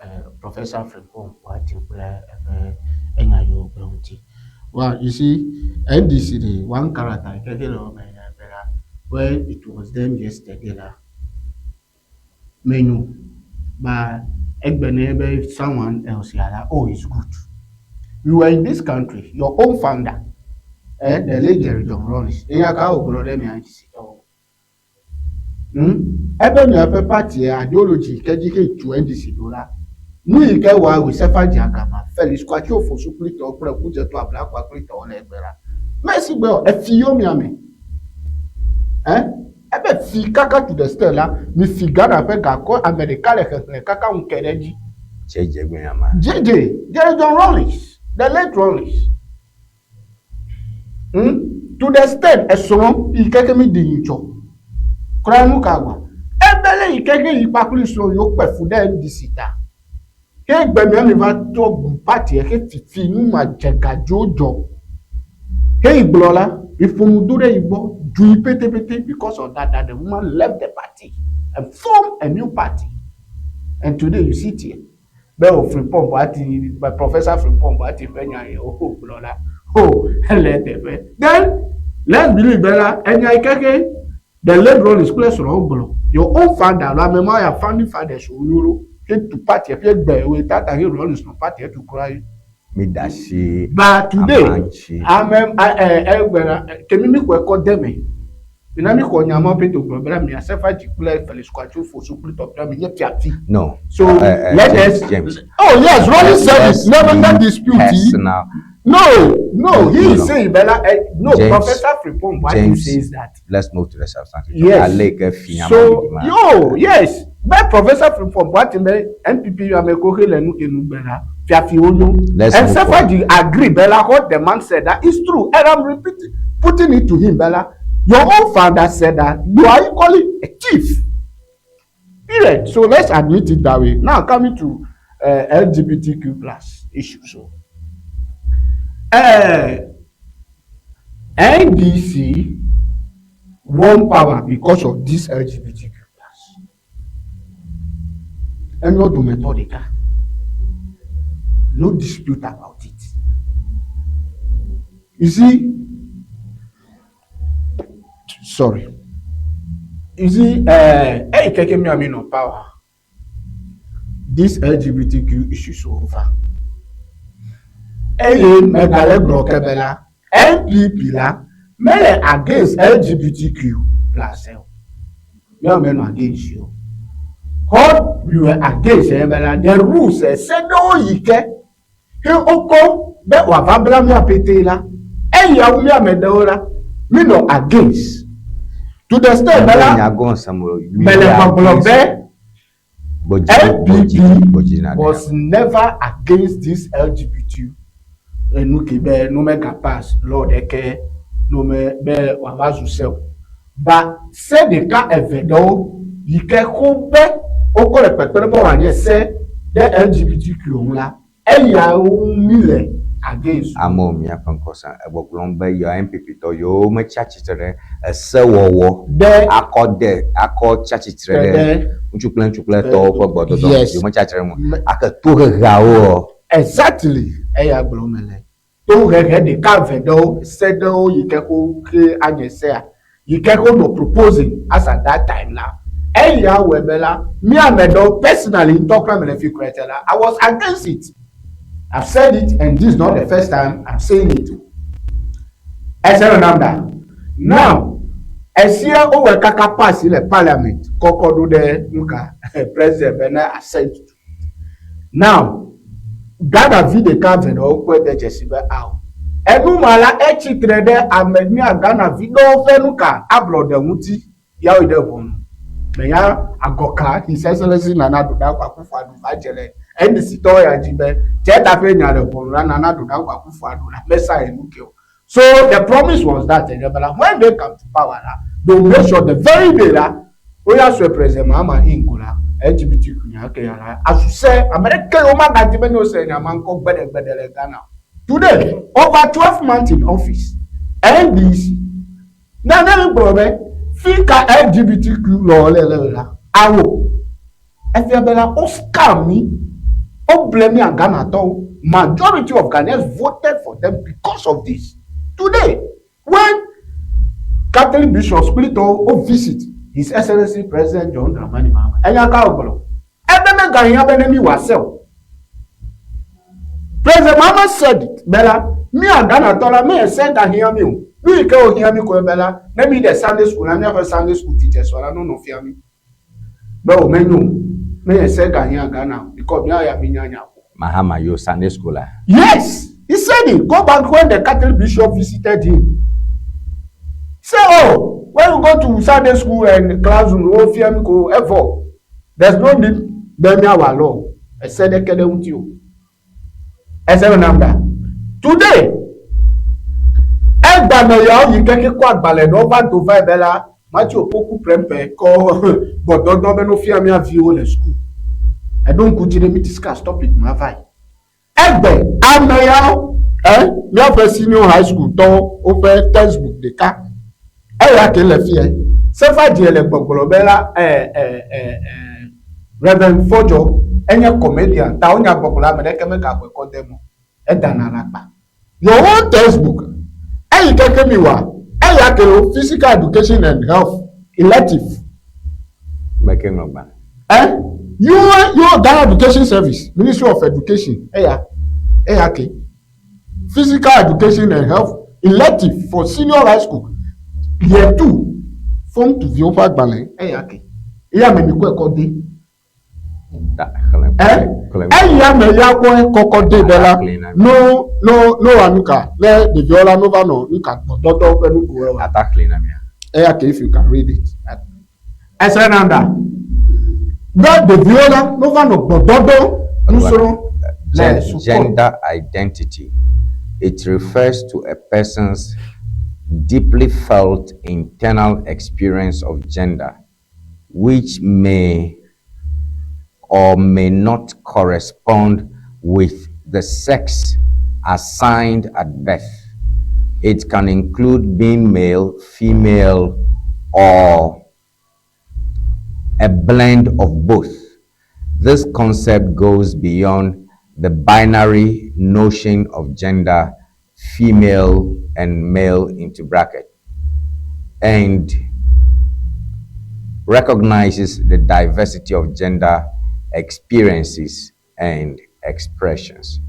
eh, Professor Frimpong Boateng kple eƒe enya yiwo gblɔ ŋuti. Well, you see, NDC, the one character, yi ke le wo me nye be la, when it was them yesterday la, menyo. But egbe ne be someone else ya la, oh, it's good. You were in this country, your own founder, eh, the late Jerry John Rawlings. Eya ka wògblɔ ɖe mia NDC tɔwo. Hmm? Ebe miaƒe party ideology yi ke dzi ke tu NDC ɖo la, nu yi ke wɔa Wisefa Dzeagama, Felix Kwakye Ofosu kple tɔwo kple Kudzeto Ablakwa kple tɔwo le egbe la, mesi gbe o, efi yɔ mia me. Eh? Ebe fi kaka to the extent la, mi fi Ghana ƒe ga kɔ ame ɖeka le xexlẽ kaka ŋu ke ɖe edzi. JJ gbe nya ma. JJ, Jerry John Rawlings, the late Rawlings. Hmm? To the extent esrɔ̃ yi keke mi ɖi nyitsɔ. Kura nu ka gba. Ebe le yi keke yi kpakple srɔ̃ yiwo kpe fu ɖe NDC ta. Ke gbe mia mi va trɔ gu party he fifi nu ma dze gadzo dzɔ. Ke yi gblɔ la, mi ƒo nu do ɖe yi gbɔ, du yi pete pete because of that, that the woman left the party and form a new party. And today you sit here. Be o Frimpong Boateng, be Professor Frimpong Boateng ƒe nya ye wo gblɔ la, ho ele eteƒe. Then let's believe be la enya yi ke the late Rawlings kple srɔ̃wo gblɔ, your own father alo ame ma ya founding fathers wo nyo ɖo ke tu party ƒe gbe wo tata he Rawlings nɔ party tu kura yi. Mi da asi But today, ama ŋuti. ame ɛ ɛ egbe la ke mi mi xɔe kɔ de me. Mina mi xɔ nya ma Petro gblɔ bena mia Sefa dzi kple Felix Kwakye Ofosu kple tɔ bena mi nye fiafi. No. So let James, us. James. Oh yes, Rawlings said Let's it. Never be that dispute. personal. No, no, he No, is no. saying Bella. No, James, Professor Frimpong Boateng James, says that. Let's move to the substantive. Yes. Ale ke fi nya ma So ɖiɖi ma. yo yes, be Professor Frimpong Boateng be NPP ame ko he le nu ke nu gbe la fiafi wo nyo. Let's And move Sefa on. dzi agree Bella what the man said that is true and I'm repeating putting it to him Bella. Your own father said that you are equally a thief. Period. So let's admit it that way. Now coming to LGBTQ plus issue. So NDC won power because of this LGBTQ plus. Enyo dometɔ ɖeka. No dispute about it. You see, sorry. You see, eyi keke mi ami nɔ power. This LGBTQ issues over. Eye megale gblɔ ke be la, NPP la mele against LGBTQ plus o. Míawo menɔ against o. What we were against ye be la, the rules ese ɖewo yi ke Ke wokɔ be wòava bla mía ƒete la, eya wu mía ame ɖewo la, mí nɔ against. To the extent be la, mele gbɔgblɔ be NPP was never against this LGBT enu ke be no mega pass law ɖeke no me be wòava zu se o. Ba se ɖeka eve ɖewo yi ke xo be wokɔ le kpekpe ɖe be wòanye se. Ɖe LGBTQ ŋu la, eya ŋu mi le against. Amewo miaƒe ŋkɔ sa egbɔgblɔm be yewo NPP tɔ yewo metsi atsitre ɖe esewɔwɔ ɖe akɔ de akɔ tsi atsitre ɖe ɖe ŋutsu kple ŋutsu kple tɔwo ƒe gbɔdɔdɔ Yes. yewo metsi atsitre ɖe ŋu. Ake toheheawo ɔ, Exactly eya gblɔm mele. Tohehe ɖeka eve ɖewo se ɖewo yi ke ko ke anye sea yi ke ko nɔ proposing as at that time la eya wɔe be la mi ame ɖewo personally ŋutɔ kura mele fi kura tse la I was against it. I've said it and this is not the first time I'm saying it. Ese nenam ɖa. Now esia wowɔe kaka pass le parliament kɔkɔ ɖo ɖe nuka president be ne assent to. Now Ghana vi ɖeka eve ɖewo kpɔe de dzesi be ao. Enu ma la etsi tre ɖe ame mía Ghana vi ɖewo ƒe nuka ablɔɖe ŋuti ya woyi ɖe ʋɔnu. Menya agɔka His Excellency Nana Addo Dankwa Akufo-Addo va dze le NDC tɔwo ya dzi be dze ƒe nya le ʋɔnu la Nana Addo Dankwa Akufo-Addo la mesa enu ke o. So the promise was that enye be la when they come to power la they will make sure the very day la woya sue President Mahama in ko la LGBTQ nya ke ya la asu se ame ɖeke womagadi be ne wose nya ma ŋkɔ gbeɖegbeɖe le Ghana o. Today over 12 months in office NDC na ne mi gblɔ be fi ka LGBTQ law le le la awo efia be la wo scam mi wo ble mia Ghanatɔwo. Majority of Ghanaians voted for them because of this. Today when Catholic bishops kplitɔwo wo visit His Excellency President John Dramani Mahama enya ka wogblɔ ebe megahiã be ne mi wɔ ase o. President Mahama said it be la mía Ghanatɔ la me ese gahiã mi o. Nu yi ke wohiã mi koe be la ne mi ɖe Sunday school la míaƒe Sunday school teachers la no nɔ fia mi be o menyo o. Me ese gahiã Ghana o because mía ya mi nya nya ko. Mahama yo Sunday school la. Yes, he said it. Go back when the Catholic bishop visited him. Say, oh, when you go to Sunday school and classroom, oh, fear me go ever. There's no need be me our law. Ese ɖeke ɖe ŋuti o. Ese me nam ɖa. Today, egbame yawo yi ke kɔ agbalẽ ɖewo va do va yi be la, Matthew Opoku Prempeh kɔ gbɔdɔdɔ be no fia mía viwo le school. Eɖo ŋku dzi ɖe mi discuss topic ma va yi. Egbe ame yawo eh, míaƒe senior high school tɔwo woƒe textbook ɖeka eya ke le fie. Sefa dze le gbɔgblɔ be la eh, eh, eh, eh, Reverend Fɔdzɔ enye comedian ta wonya gbɔgblɔ ame ɖeke megaxɔe kɔ de mo. Edana le akpa. Your own textbook eyi keke mi wa eya ke lo physical education and health elective. Meke ŋlɔ gbã. Eh? You Ghana Education Service, Ministry of Education, eya, eya ke. Physical education and health elective for senior high school, year 2, form 2 viwo ƒe agbalẽ, eya ke. Eya me mi kɔe kɔ de. Da xlẽ. Eh? Xlẽ. Eya me ya kɔe kɔkɔ de be la, Xlẽ na mi. no, no, no wa nuka, ne ɖeviwo la no va nɔ nuka gbɔdɔdɔ ƒe nukoe wa. Ata xlẽ na mia. Eya ke if you can read it. Ese nanda. Be ɖeviwo la no va nɔ gbɔdɔdɔ nusrɔ̃ le sukɔ. Gender identity. It refers to a person's deeply felt internal experience of gender, which may or may not correspond with the sex assigned at birth. It can include being male, female, or a blend of both. This concept goes beyond the binary notion of gender, female and male into bracket, and recognizes the diversity of gender experiences and expressions.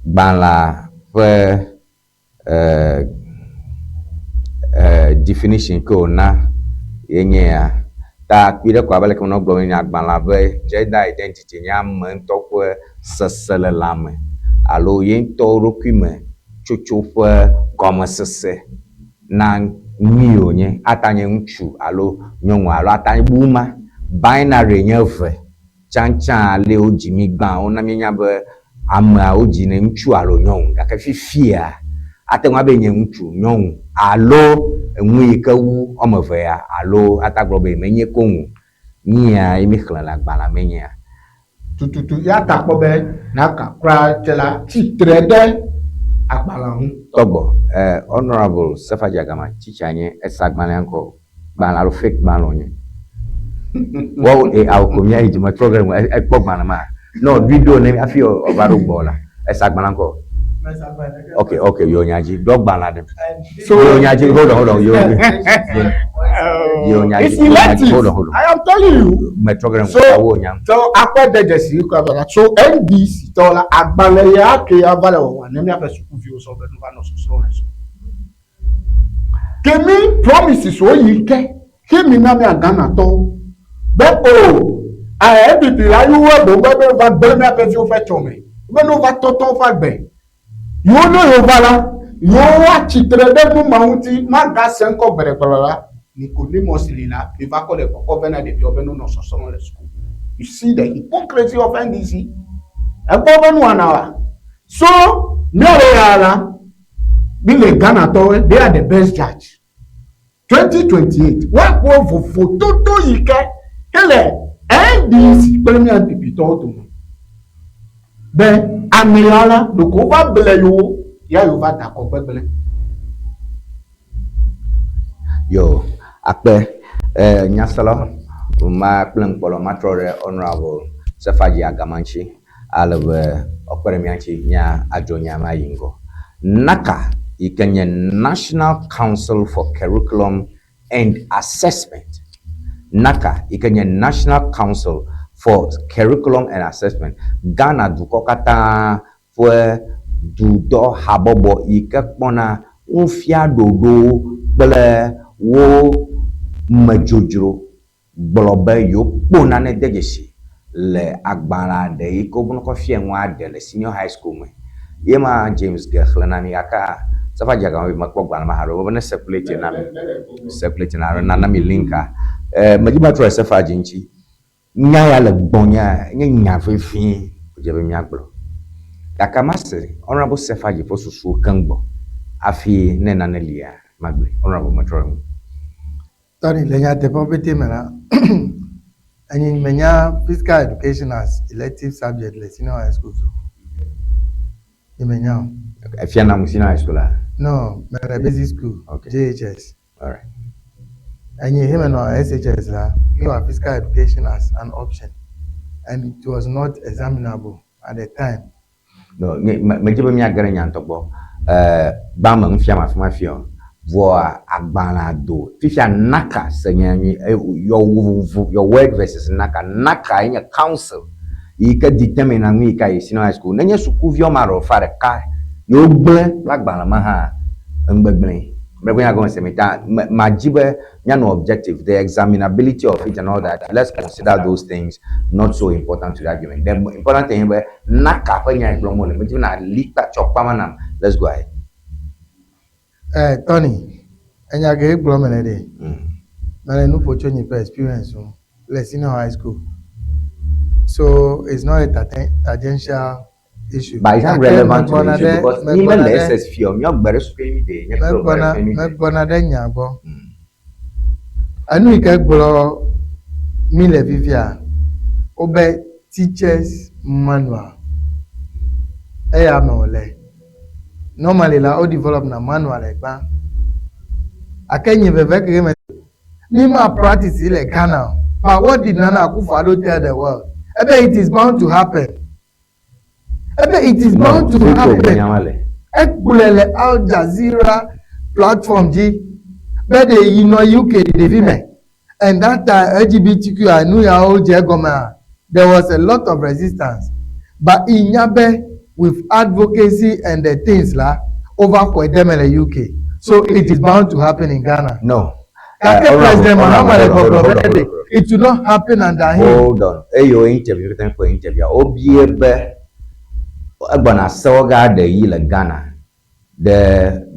Gbalẽa ƒe definition ke wòna ye nye ya. Ta kpui ɖe ko abe leke menɔ gblɔm ene, agbalẽa be gender identity nye ame ŋutɔ ƒe seselelãme alo ye ŋutɔ ɖokui me tsotso ƒe gɔmesese na nui wònye. Ata nye ŋutsu alo nyɔnu alo ata nye bubu ma. Binary nye eve. Tsãtsã ale wodzi mí gbã wona míenya be amea wodzi ne ŋutsu alo nyɔnu gake fifia ate ŋu abe nye ŋutsu, nyɔnu alo enu yi ke wu woame eve ya alo ate agblɔ be menye koŋ o. Nyia ye míxlẽ le agbalẽa me nyea. Tututu ya ta kpɔ be naka kura tse la tsitre ɖe agbalẽ ŋu. Tɔgbɔ, eh, Honorable Sefa Djagama tsitsi nye esa agbalẽa ŋkɔ o. Gbalẽ alo fake gbalẽ wònye. Woawo e awo ko mía yi dzi metrɔ ge ɖe ŋu ekpɔ gbalẽ ma. Ne wòɖui ɖo ne hafi wòva ɖo gbɔ la, esa agbalẽa ŋkɔ o. Ok, ok, yɔ nya dzi. Ɖɔ gbalẽa ɖem. So Yɔ nya dzi, hold on, hold on, yɔ yɔ nya it's dzi, yɔ nya dzi, elective. hold on, hold on. I am telling you. Metrɔ ge ɖe ŋu, So awo nya. so akpɔ de dzesi kura be la so NDC tɔ la agbalẽ ya ke ya va le wɔwɔ ne míaƒe sukuviwo sɔ be nu va nɔ sɔsrɔ̃ le suku. Kemi promises wo yi ke ke mi na mía Ghanatɔwo be o NPP la yi wo boŋ be be va gblẽ míaƒe viwo ƒe tsɔme be ne wova tɔtɔ woƒe agbe. Yewo ne yewo va la, yewo atsitre ɖe nu ma ŋuti magase ŋkɔ gbeɖegbe la, Nicodemus li la, mi va kɔ le kɔkɔ vɛ na ɖeviawo be ne wonɔ sɔsrɔ̃m le suku. You see the hypocrisy of NDC. Ekpɔ woƒe nuwɔna wa. So míawo ya la, mi le Ghanatɔwoe, they are the best judge. 2028 woakpɔ vovototo yi ke ke le NDC kple mía NPP tɔwo dome. Be ame ya la, ɖeko wova ble yewo ya yewo va da akɔ gbegblẽ. Yo, akpe. Eh, nyasela, ma kple ŋkpɔlɔ matrɔ ɖe Honorable Sefadzi Agama ŋuti ale be wòakpe ɖe mía ŋuti mía adzɔ nya ma yi ŋgɔ. NACA yi ke nye National Council for Curriculum and Assessment. NACA yi ke nye National Council for Curriculum and Assessment, Ghana dukɔ katã ƒe dudɔ habɔbɔ yi ke kpɔna nufiaɖoɖowo kple wo me dzodzro gblɔ be yewokpɔ nane de dzesi le agbalẽ aɖe yi ke wobnɔ kɔ fia nua ɖe le senior high school me. Ye ma James ge xlẽ na mi gake Sefa Dzaga mekpɔ gbalẽ ma haɖe o. Be ne circulate na mi, circulate na nana mi linka. Eh, medzi be matrɔ ɖe Sefa dzi ŋuti. Nya ya le gbɔnye nye nya vevi wòdze be míagblɔ. Gake mase Honorable Sefa dzi ƒe susuwo keŋ gbɔ hafi ne nane lia magblɔe. Honorable metrɔ ɖe ŋu. Tony, le nyateƒe pete me la, enyi menya physical education as elective subject le senior high school so. Nye menya o. Efia nam senior high school la? No, mele basic school, Okay. JHS. All right. Enyi he menɔ SHS la, mi wɔ physical education as an option and it was not examinable at the time. No, nye me medzi be míage ɖe nya ŋutɔ gbɔ. Eh, gbã me nu fiam afi ma fiɔ. Vɔa agbalẽa do. Fifia NACA se nya nyui. Eh, your, your word versus NACA. NACA ye nye council yi ke determine nu yi ke ayi senior high school. Nenye sukuvi woame alo fa ɖeka yewo gblẽ kple agbalẽ ma hã, enugbegblẽe. Mekpɔ nya gɔme se mi ta me madzi be míanɔ objective, the examinability of it and all that, let's consider those things not so important to the argument. The important thing be NACA ƒe nyae gblɔm wole. Medzi be nàli kpa tsɔ kpa ma nam. Let's go ahead. Eh, Tony, enya ke gblɔm mele ɖe. Mele nu ƒo tso nye ƒe experience ŋu le senior high school. So it's not a tangential issue. But it's not Gake relevant to the megbɔna issue ɖe because mi megbɔna mele ɖe SS fiɔ, míɔ gbe ɖe suku ye mi de, nye kple wò gbe ɖe megbɔna suku ye mi de. megbɔna ɖe nya gbɔ. Enu yi ke gblɔ mi le fifia, wobe teachers manual eya me wòle. Normally la, wo develop na manual le gbã. Ake nye veve keke me mi ma practice le Ghana o. But what did Nana Akufo-Addo tell the world? Ebe it is bound to happen. Ebe it is No, bound to fi ko happen. nya ma le. Egblɔe le Al Jazeera platform dzi be ɖe yi nɔ UK ɖevi me. And that time LGBTQI nu yawo dze egɔmea, there was a lot of resistance. But inya be with advocacy and the things la, wova xɔe de me le UK. So it is bound to happen in Ghana. No. Gake Honorable, President Mahama le honorable, hold on, gbɔgblɔ hold be on, hold ɖe on. it will not happen under him. Hold on. Eye wo interview kete kpɔ interview wobie be egbɔna sewɔ gã ɖe yi le Ghana ɖe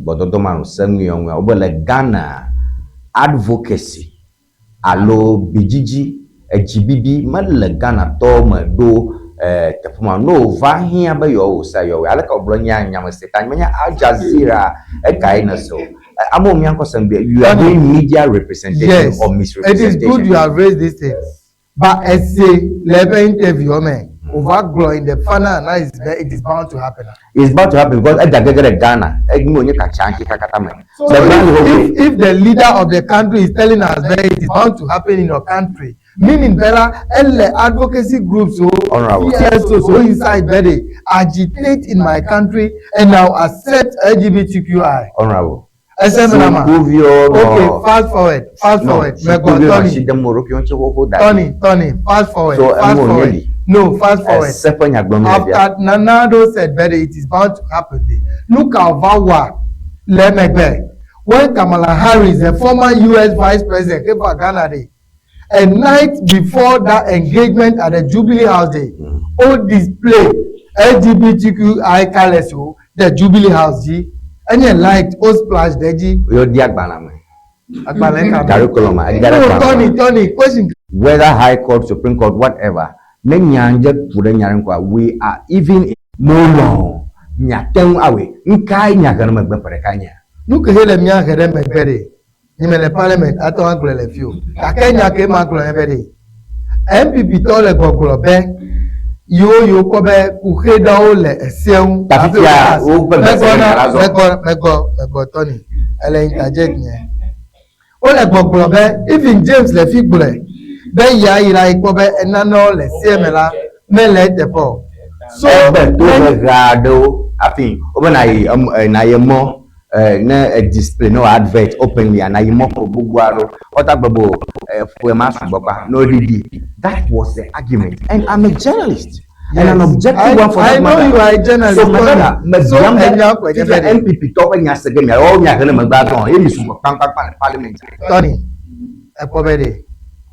gbɔdɔdɔ ma nu se ŋuiɔ ŋuiɔ wobe le Ghana advocacy alo bidzidzi edzibibi mele Ghana tɔwo me ɖo eh, teƒe ma no wòva hiã be yewoawɔ sea yewoawɔe. Aleke wògblɔ nya nyamese ta menye Al Jazeera ekae ne se o. Eh, amewo mía ŋkɔ sem be you are doing media representation Yes, or it is good misrepresentation. you have raised this thing. But ese le eƒe interview me. Wòva gblɔ in the final analysis be it is bound to happen. It's bound to happen because edza gege ɖe Ghana, enu wònye katsa ŋuti katã me. So if, if the leader of the country is telling us that it is bound to happen in your country, meaning be la ele advocacy groups o, Honourable. CSOs o inside be they agitate in my country and now accept LGBTQI. Honourable. Ese me na ma. Sukuviwo nɔ. Okay, fast forward, fast No, forward. Megɔ sukuviwo nɔ Tony, asi dem wo ɖokuiwo ŋuti xoxo da ɖi. Tony, Tony, fast forward, So, fast enu wònye forward. li. No, fast forward. Ese ƒe nya gblɔm le fia. After Nana Addo said that it is bound to happen, nu ka wòva wɔa le emegbe? When Kamala Harris, the former US Vice President, came for Ghana Day, a night before that engagement at the Jubilee House Day, o display LGBTQI colours o the Jubilee House dzi. Enye light o splash ɖe edzi. Yewo di agbalẽ me. Agbalẽ ka me? Curriculum, edi ɖe No, agbalẽ Tony, me. Tony, question Whether High Court, Supreme Court, whatever, ne nya dze ku ɖe nya ɖe ŋu koa, we are even molɔ miate ŋu awɔe. Nukae nya he ɖe megbe ƒe ɖeka nyea? Nu ke he le mía he ɖe megbe ɖe, nye mele parliament ate ŋu agblɔe le fi o. Gake nya ke magblɔ nye be ɖe, NPP tɔwo le gbɔgblɔ be yewo yewo kpɔ be kuxe ɖewo le esia ŋu. Ta fifia woƒe Megɔ gbese na nya la zɔ. megɔ megɔ megɔ Tony ele interject nye. Wole gbɔgblɔ be even James le fi gblɔe be yia yi la yi kpɔ be enanewo le seɛ me la mele eteƒe o. So Egbe to hehe aɖewo hafi wobe nayi em nayi mɔ ne e display ne wò advert openly nayi mɔ ƒe gbogbo aɖewo. Wota gblɔ be o ƒe ma sugbɔ kpa ne woɖiɖi. That was the argument and I'm a journalist and an objective I, one for I that know you matter. are a journalist. So my brother, Tony. So mebiam enya be kɔe nye fifia be ɖe. NPP tɔwo ƒe nya se ge mia woawo nya he ɖe megbe azɔ ye mi sugbɔ kpaŋkpaŋkpaŋ le parliament. Tony, ekpɔ be ɖe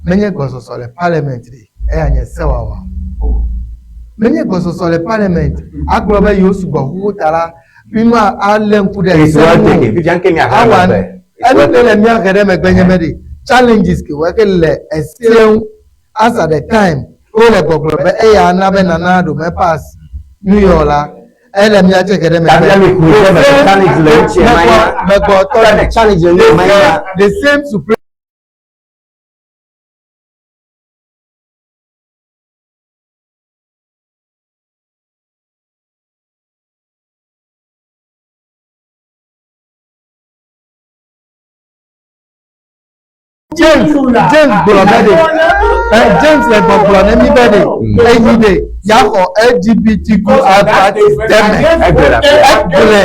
menye gbɔsɔsɔ le parliament ɖe eya nye sewɔwɔ. Menye gbɔsɔsɔ le parliament agblɔ be yewo sugbɔ xoxo ta la mi ma alé ŋku ɖe It's se well ŋu o. taken. Fifia ŋke mia he ɖe Awa megbe. It's enu well ke taken. le mía he ɖe megbe nye be ɖe challenges ke wɔ ke le esia ŋu as at the time wole gbɔgblɔ be eya ana be Nana Addo me pass nu yɔ la ele mía tse he ɖe megbe. Tafia mi ku ɖe megbe challenge le ŋuti ema ya. Megɔ Tony. Challenge le ŋuti ema ya. The same Supreme James James gblɔ be ɖe ɛ James le gbɔgblɔ ne mi be ɖe eyi ɖe yaxɔ LGBTQ party deme Egblɔe le afia. egblɔe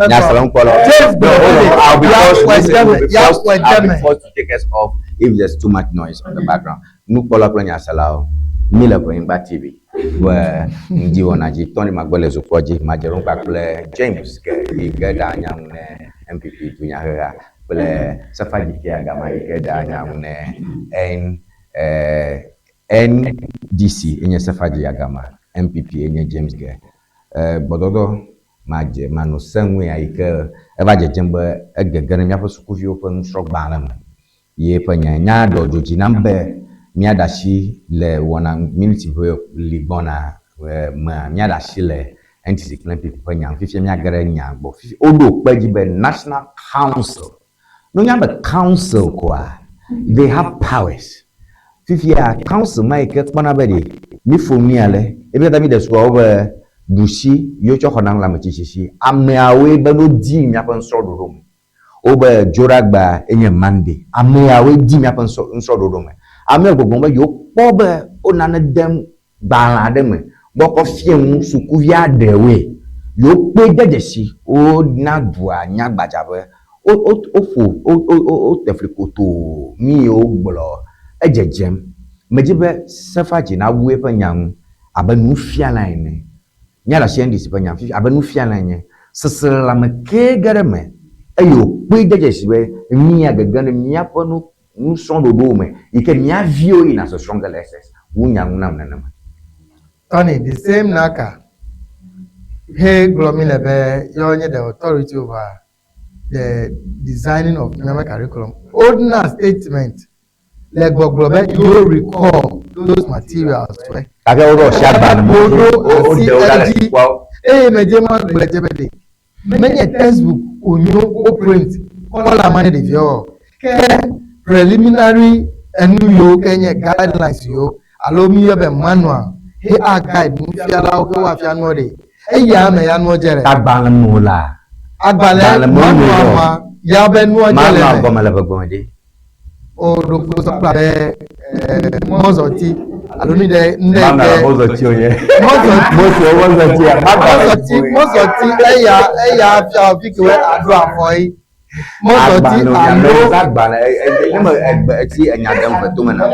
Nyasela ŋkpɔlawo. James No, gblɔ be hold on. ɖe I'll be forced yaxɔe listen, deme we'll be forced, yaxɔe I'll be deme. forced to take us off if there's too much noise on the background. Nukpɔla kple nyaselawo, mi le Ʋenyigba TV be ŋdi wɔna dzi. Tony Magbe le zokpoa dzi, Madzeɖoŋkpa kple James ke yi ke ɖea nya ŋu ne NPP dunyaheha kple Sefa Dzike Agama yi ke ɖea nya ŋu ne N NDC enye Sefa Dzi Agama, NPP enye James Ge. Gbɔdɔdɔ madze manɔ se ŋu ya yi ke eva dzedzem be egege ɖe míaƒe sukuviwo ƒe nusrɔ̃gbalẽ me. Ye ƒe nya nya ɖɔ dzo dzi nam be míaɖe asi le wɔna miniti ʋe li gbɔna mea míaɖe asi le NDC kple NPP ƒe nya ŋu. Fifia míage ɖe nya gbɔ. Fifi woɖo kpe dzi be National Council. Ne wonya be council koa, they have powers. Fifia council ma yi ke kpɔna be ɖe mi ƒo nu ya le ebe katã mi ɖe sukuawo be ɖusi yiwo tsɔ xɔna nu le ame tsitsi si. Ameawoe be no di míaƒe nusrɔ̃ɖoɖo me. Wobe dzoɖagba enye Monday. Ameawoe di míaƒe nusrɔ̃ɖoɖo me. Amewo gbɔgblɔm be yewo kpɔ be wo nane dem gbalẽ aɖe me be woakɔ fia nu sukuvi aɖewoe. Yewo kpɔe de dzesi wona dua nya gbadza be wo wo woƒo wo wo wote fli kotoo nu yiwo gblɔ edzedzem. Medzi be Sefa dzi nawu eƒe nya ŋu abe nufiala ene. Míaɖe asi NDC ƒe nya ŋu fifi abe nufiala ene. Seselelãme kee ge ɖe eme eye wòkpɔe de dzesi be nu ya gege ɖe míaƒe nu nusrɔ̃ɖoɖowo me yi ke mía viwo yina sɔsrɔ̃ ge le SS wu nya ŋu nam nenema. Tony, the same NaCCA he gblɔ mi le be yewo nye the authority over the designing of míaƒe curriculum. Wona statement le gbɔgblɔ be yewo recall those materials wɛ. Gake woɖo asi agbalẽ me. Woɖo asi Woɖe wo ɖa le edzi sukuawo. eye medze ma gblɔe dze be ɖe menye textbook wònyo wo print kɔla ma ne ɖeviawo o. Ke preliminary enu yiwo ke nye guidelines yiwo alo mi yɔe be manual he a guide nufialawo ke woafia nua ɖe eya me ya nua dze le. Agbalẽ me o la. Agbalẽ manual ma ya be nua dze le me. Manual gɔme le ʋegbe me ɖe. O ɖo kpɔ kpla be mɔzɔti alo nu ɖe nu ɖe ke. Mɔzɔti o ye. Mɔzɔti mɔzɔti mɔzɔti mɔzɔti eya eya fia fi ke aɖo afɔ yi. Mɔzɔti alo. Agbalẽ ne me egbe eti enya ɖem ve tome na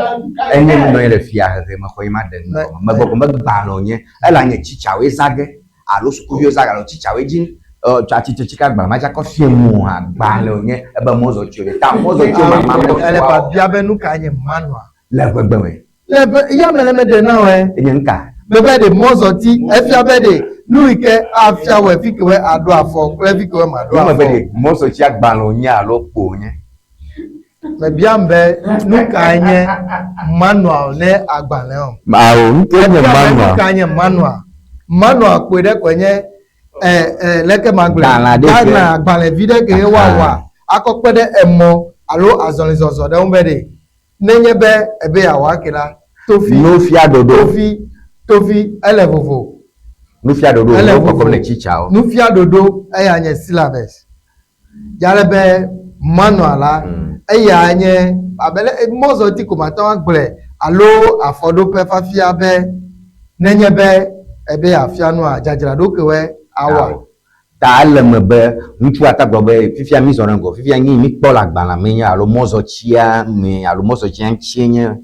enye nu nɔ anyi le fia hehe me xɔ yi ma ɖe nu gɔme me gbɔgbɔ me gbalẽ wònye ele anye tsitsawoe zã ge alo sukuviwo zã ge alo tsitsawoe dzi tso atsi tsi ka agbalẽ ma dza kɔ fie mu hã agbalẽ wònye ebe mɔzɔti wònye ta mɔzɔti wo mama me Ele biabia be nu kae nye manual? Le ʋegbe me. Le ʋe ya me le me ɖe na wòe. Enye nuka? Be be ɖe mɔzɔti efia be ɖe nu yi ke afia wòe fi ke wòe aɖo afɔ kple fi ke wòe maɖo afɔ. Be be ɖe mɔzɔti agbalẽ wònye alo kpo wònye? Mebiam be nu kae nye manual ne agbalẽ o. Ao, nu kae nye manual? Nu kae nye manual? Manual kpɔe ɖe koe nye ɛ ɛ leke magblɔe? Gbalẽ agbalẽvi ɖe ke woawɔa akɔ kpe ɖe emɔ alo azɔlizɔzɔ ɖe ŋu be ɖe Nenye be èbe yeawɔ ake la, tofi. Nufiaɖoɖo. Tofi, tofi, ele vovo. Nufiaɖoɖo, Ele wo vovo. kɔkɔm le tsitsawo. Nufiaɖoɖo, eya nye syllabus. Ya le be manual la, eya nye abe le mɔzɔti ko mate ŋu agblɔe alo afɔɖoƒe fafia be nenye be èbe yeafia nua, dzadzraɖo kewoe awɔa. Ta ele eme be ŋutsu ate agblɔ be, Fifia mízɔ ɖe ŋgɔ, fifia nu yi míkpɔ le agbalẽa mee nye alo mɔzɔtsia mee alo mɔzɔtsia ŋutie nye.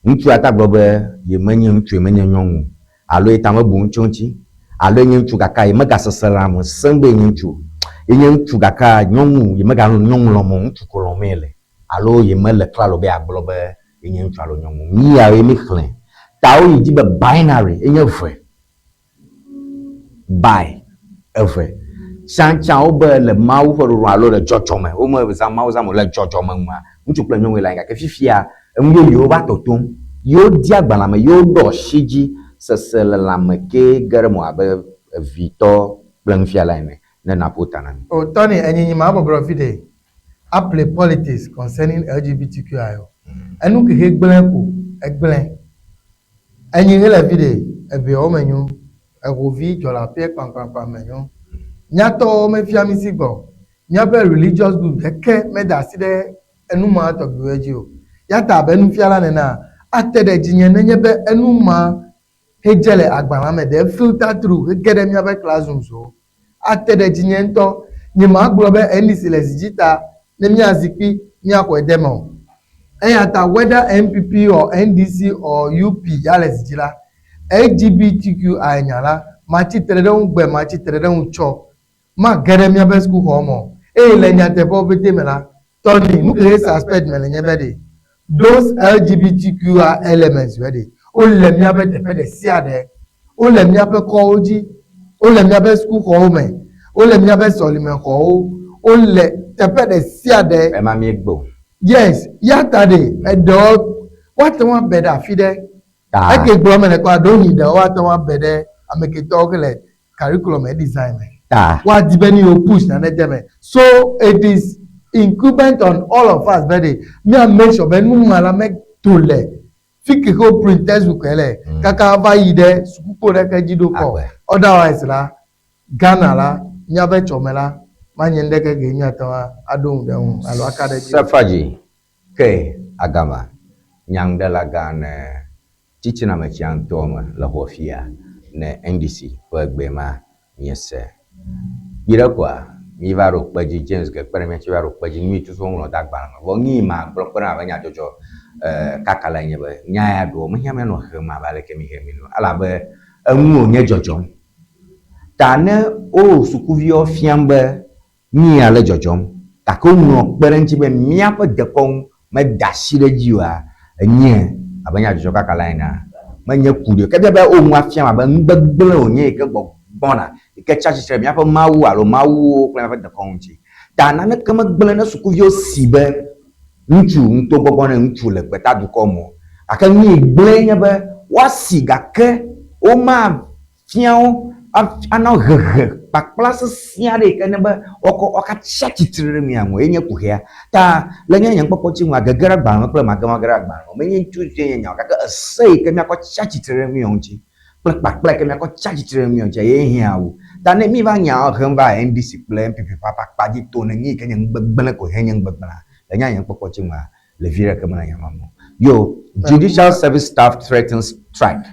Ŋutsu ate agblɔ be yemenye ŋutsu, yemenye nyɔnu o, alo ye ta mebu ŋutsu ŋuti, alo yenye ŋutsu gake yemegasese lãme sẽŋ be yenye ŋutsu o, yenye ŋutsu gake nyɔnu yemeganɔ nyɔnu lɔ̃m o, ŋutsu ko lɔ̃mee yele, alo yemele klalo be yeagblɔ be yenye ŋutsu alo nyɔnu o. Míyawoe míxlẽ. Ta woyi dzi be binary enye eve. By eve. Tsãtsã wobe le Mawu ƒe ɖoɖo alo le dzɔdzɔme, wome zã Mawu zãm o, le dzɔdzɔme nua, ŋutsu kple nyɔnue le anyi gake fifia enu yeyewo va totom. Yewo di agbalẽa me, yewo ɖo asi dzi seselelãme kee ge ɖe eme abe evitɔ kple nufiala ene ne naƒo ta na mi. O Tony, enyinyi ma bɔbɔ ɖe fiɖe a play politics concerning LGBTQI o. Enu kexe gblẽ ko egblẽ. Enyi he le viɖe, eveawo me nyo, ehovi dzɔleaƒeɛ kpankpankpan me nyo. Míatɔwo mefia mí si gbɔ o. Míaƒe religious group ɖeke meda asi ɖe enu ma tɔgbiwoe dzi o. Yata abe nufiala nenea, ate ɖe dzinye nenye be enu ma he dze le agbalẽa me ɖe filter through hege ɖe míaƒe classrooms o. Ate ɖe dzinye ŋutɔ. Nyemagblɔ be NDC le zi dzi ta ne míazi kpi míaxɔe de eme o. Eya ta whether NPP or NDC or UP ya le zi dzi la, LGBTQI nya la, matsi tre ɖe eŋu gbe, matsi tre ɖe eŋu tsɔ. Mage ɖe míaƒe sukuxɔwo me o. Eye le nyateƒewo pɛtɛ me la, Tony, nu ke suspect mele nye be ɖe those LGBTQI elements wɔ ɖe, wole míaƒe teƒe ɖe sia ɖe. Wole míaƒe kɔwo dzi, wole míaƒe sukuxɔwo me, wole míaƒe sɔlimexɔwo, wole teƒe ɖe sia ɖe. Ema míegbe o. Yes, ya ta ɖe eɖewo woate ŋu abe ɖe afi ɖe. Ta. Eke gblɔ mele kpɔa, ɖewohĩ ɖewo woate ŋu abe ɖe ameketɔwo ke le curriculum me design me. Ta. Woadi be ne yewo push nane de eme. So it is incumbent on all of us be ɖe mía make sure be nu ma la meto le fi ke wo print textbook le kaka va yi ɖe sukukpo ɖeke dzi ɖo kɔ. Otherwise la, Ghana la, míaƒe tsɔme la, manye nuɖeke ke míate ŋu aɖo ŋu ɖe eŋu alo aka ɖe edzi o. Sefadzi ke agama nyanuɖelagã ne Tsitsiname tsia ŋutɔ me le xɔ fia ne NDC ƒe gbe ma miese. Kpi ɖe koa, mi va ɖo kpe dzi, James ge kpe ɖe mía ŋuti va ɖo kpe dzi, nui tutu woŋlɔ de agbalẽ me. Vɔ nui ma gblɔ kpe ɖe abe nyadzɔdzɔ kaka lae nye be, nya ya ɖoa, mehiã míanɔ hem abe aleke mi hem ene o, elabe enu wònye dzɔdzɔm. Ta ne wo sukuviwo fiam be nu ya le dzɔdzɔm, gake woŋlɔ kpe ɖe eŋuti be míaƒe dekɔnu meda asi ɖe edzi oa, enye abe nyadzɔdzɔ kaka la enea, menye ku ɖi o. Ke bia be wo nua fiam abe nu gbegblẽ wònye yi ke gbɔna, yi ke tsi atsitre ɖe míaƒe Mawu alo mawuwo kple míaƒe dekɔnu ŋuti. Ta naneke megblẽ ne sukuviwo si be ŋutsu ŋutɔ gbɔgbɔ ne ŋutsu le gbetadukɔ me o. Gake nu yi gblẽe nye be woasi gake womafia wo. Ana hehe kpakpla sesẽ aɖe yi ke ne be woakɔ woakatsi atsitre ɖe mia ŋu ye nye kuxia. Ta le nye nukpɔkpɔ dzi nua, gege ɖe agbalẽ me kple magemage ɖe agbalẽ me menye ŋutsu ye nye nya o gake ese yi ke míakɔ tsi atsitre ɖe mía ŋuti kple kpakpla yi ke míakɔ tsi atsitre ɖe mía ŋutia ye hiã wu. Ta ne míva nya hem va NDC kple NPP ƒe akpa dzi to ne nu yi ke nye nugbegblẽ ko henye nugbegblẽa, le nye nukpɔkpɔ dzi nua, le vi ɖeke mele nya ma me o. Yo, Judicial Service staff threatens strike.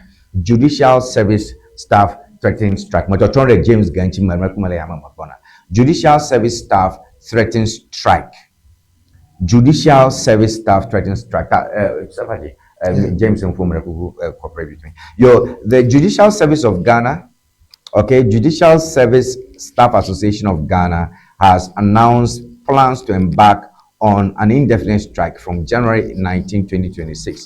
Judicial Service staff threatens strike. Metsɔtrɔ ɖe James ge ŋuti me mekpɔ mele ya me megbɔna. Judicial Service staff threatens strike. Judicial Service staff threatens strike. Ta, Safaji, James Mfo mre kuku cooperate with me. Yo, the Judicial Service of Ghana, okay, Judicial Service Staff Association of Ghana has announced plans to embark on an indefinite strike from January 19, 2026.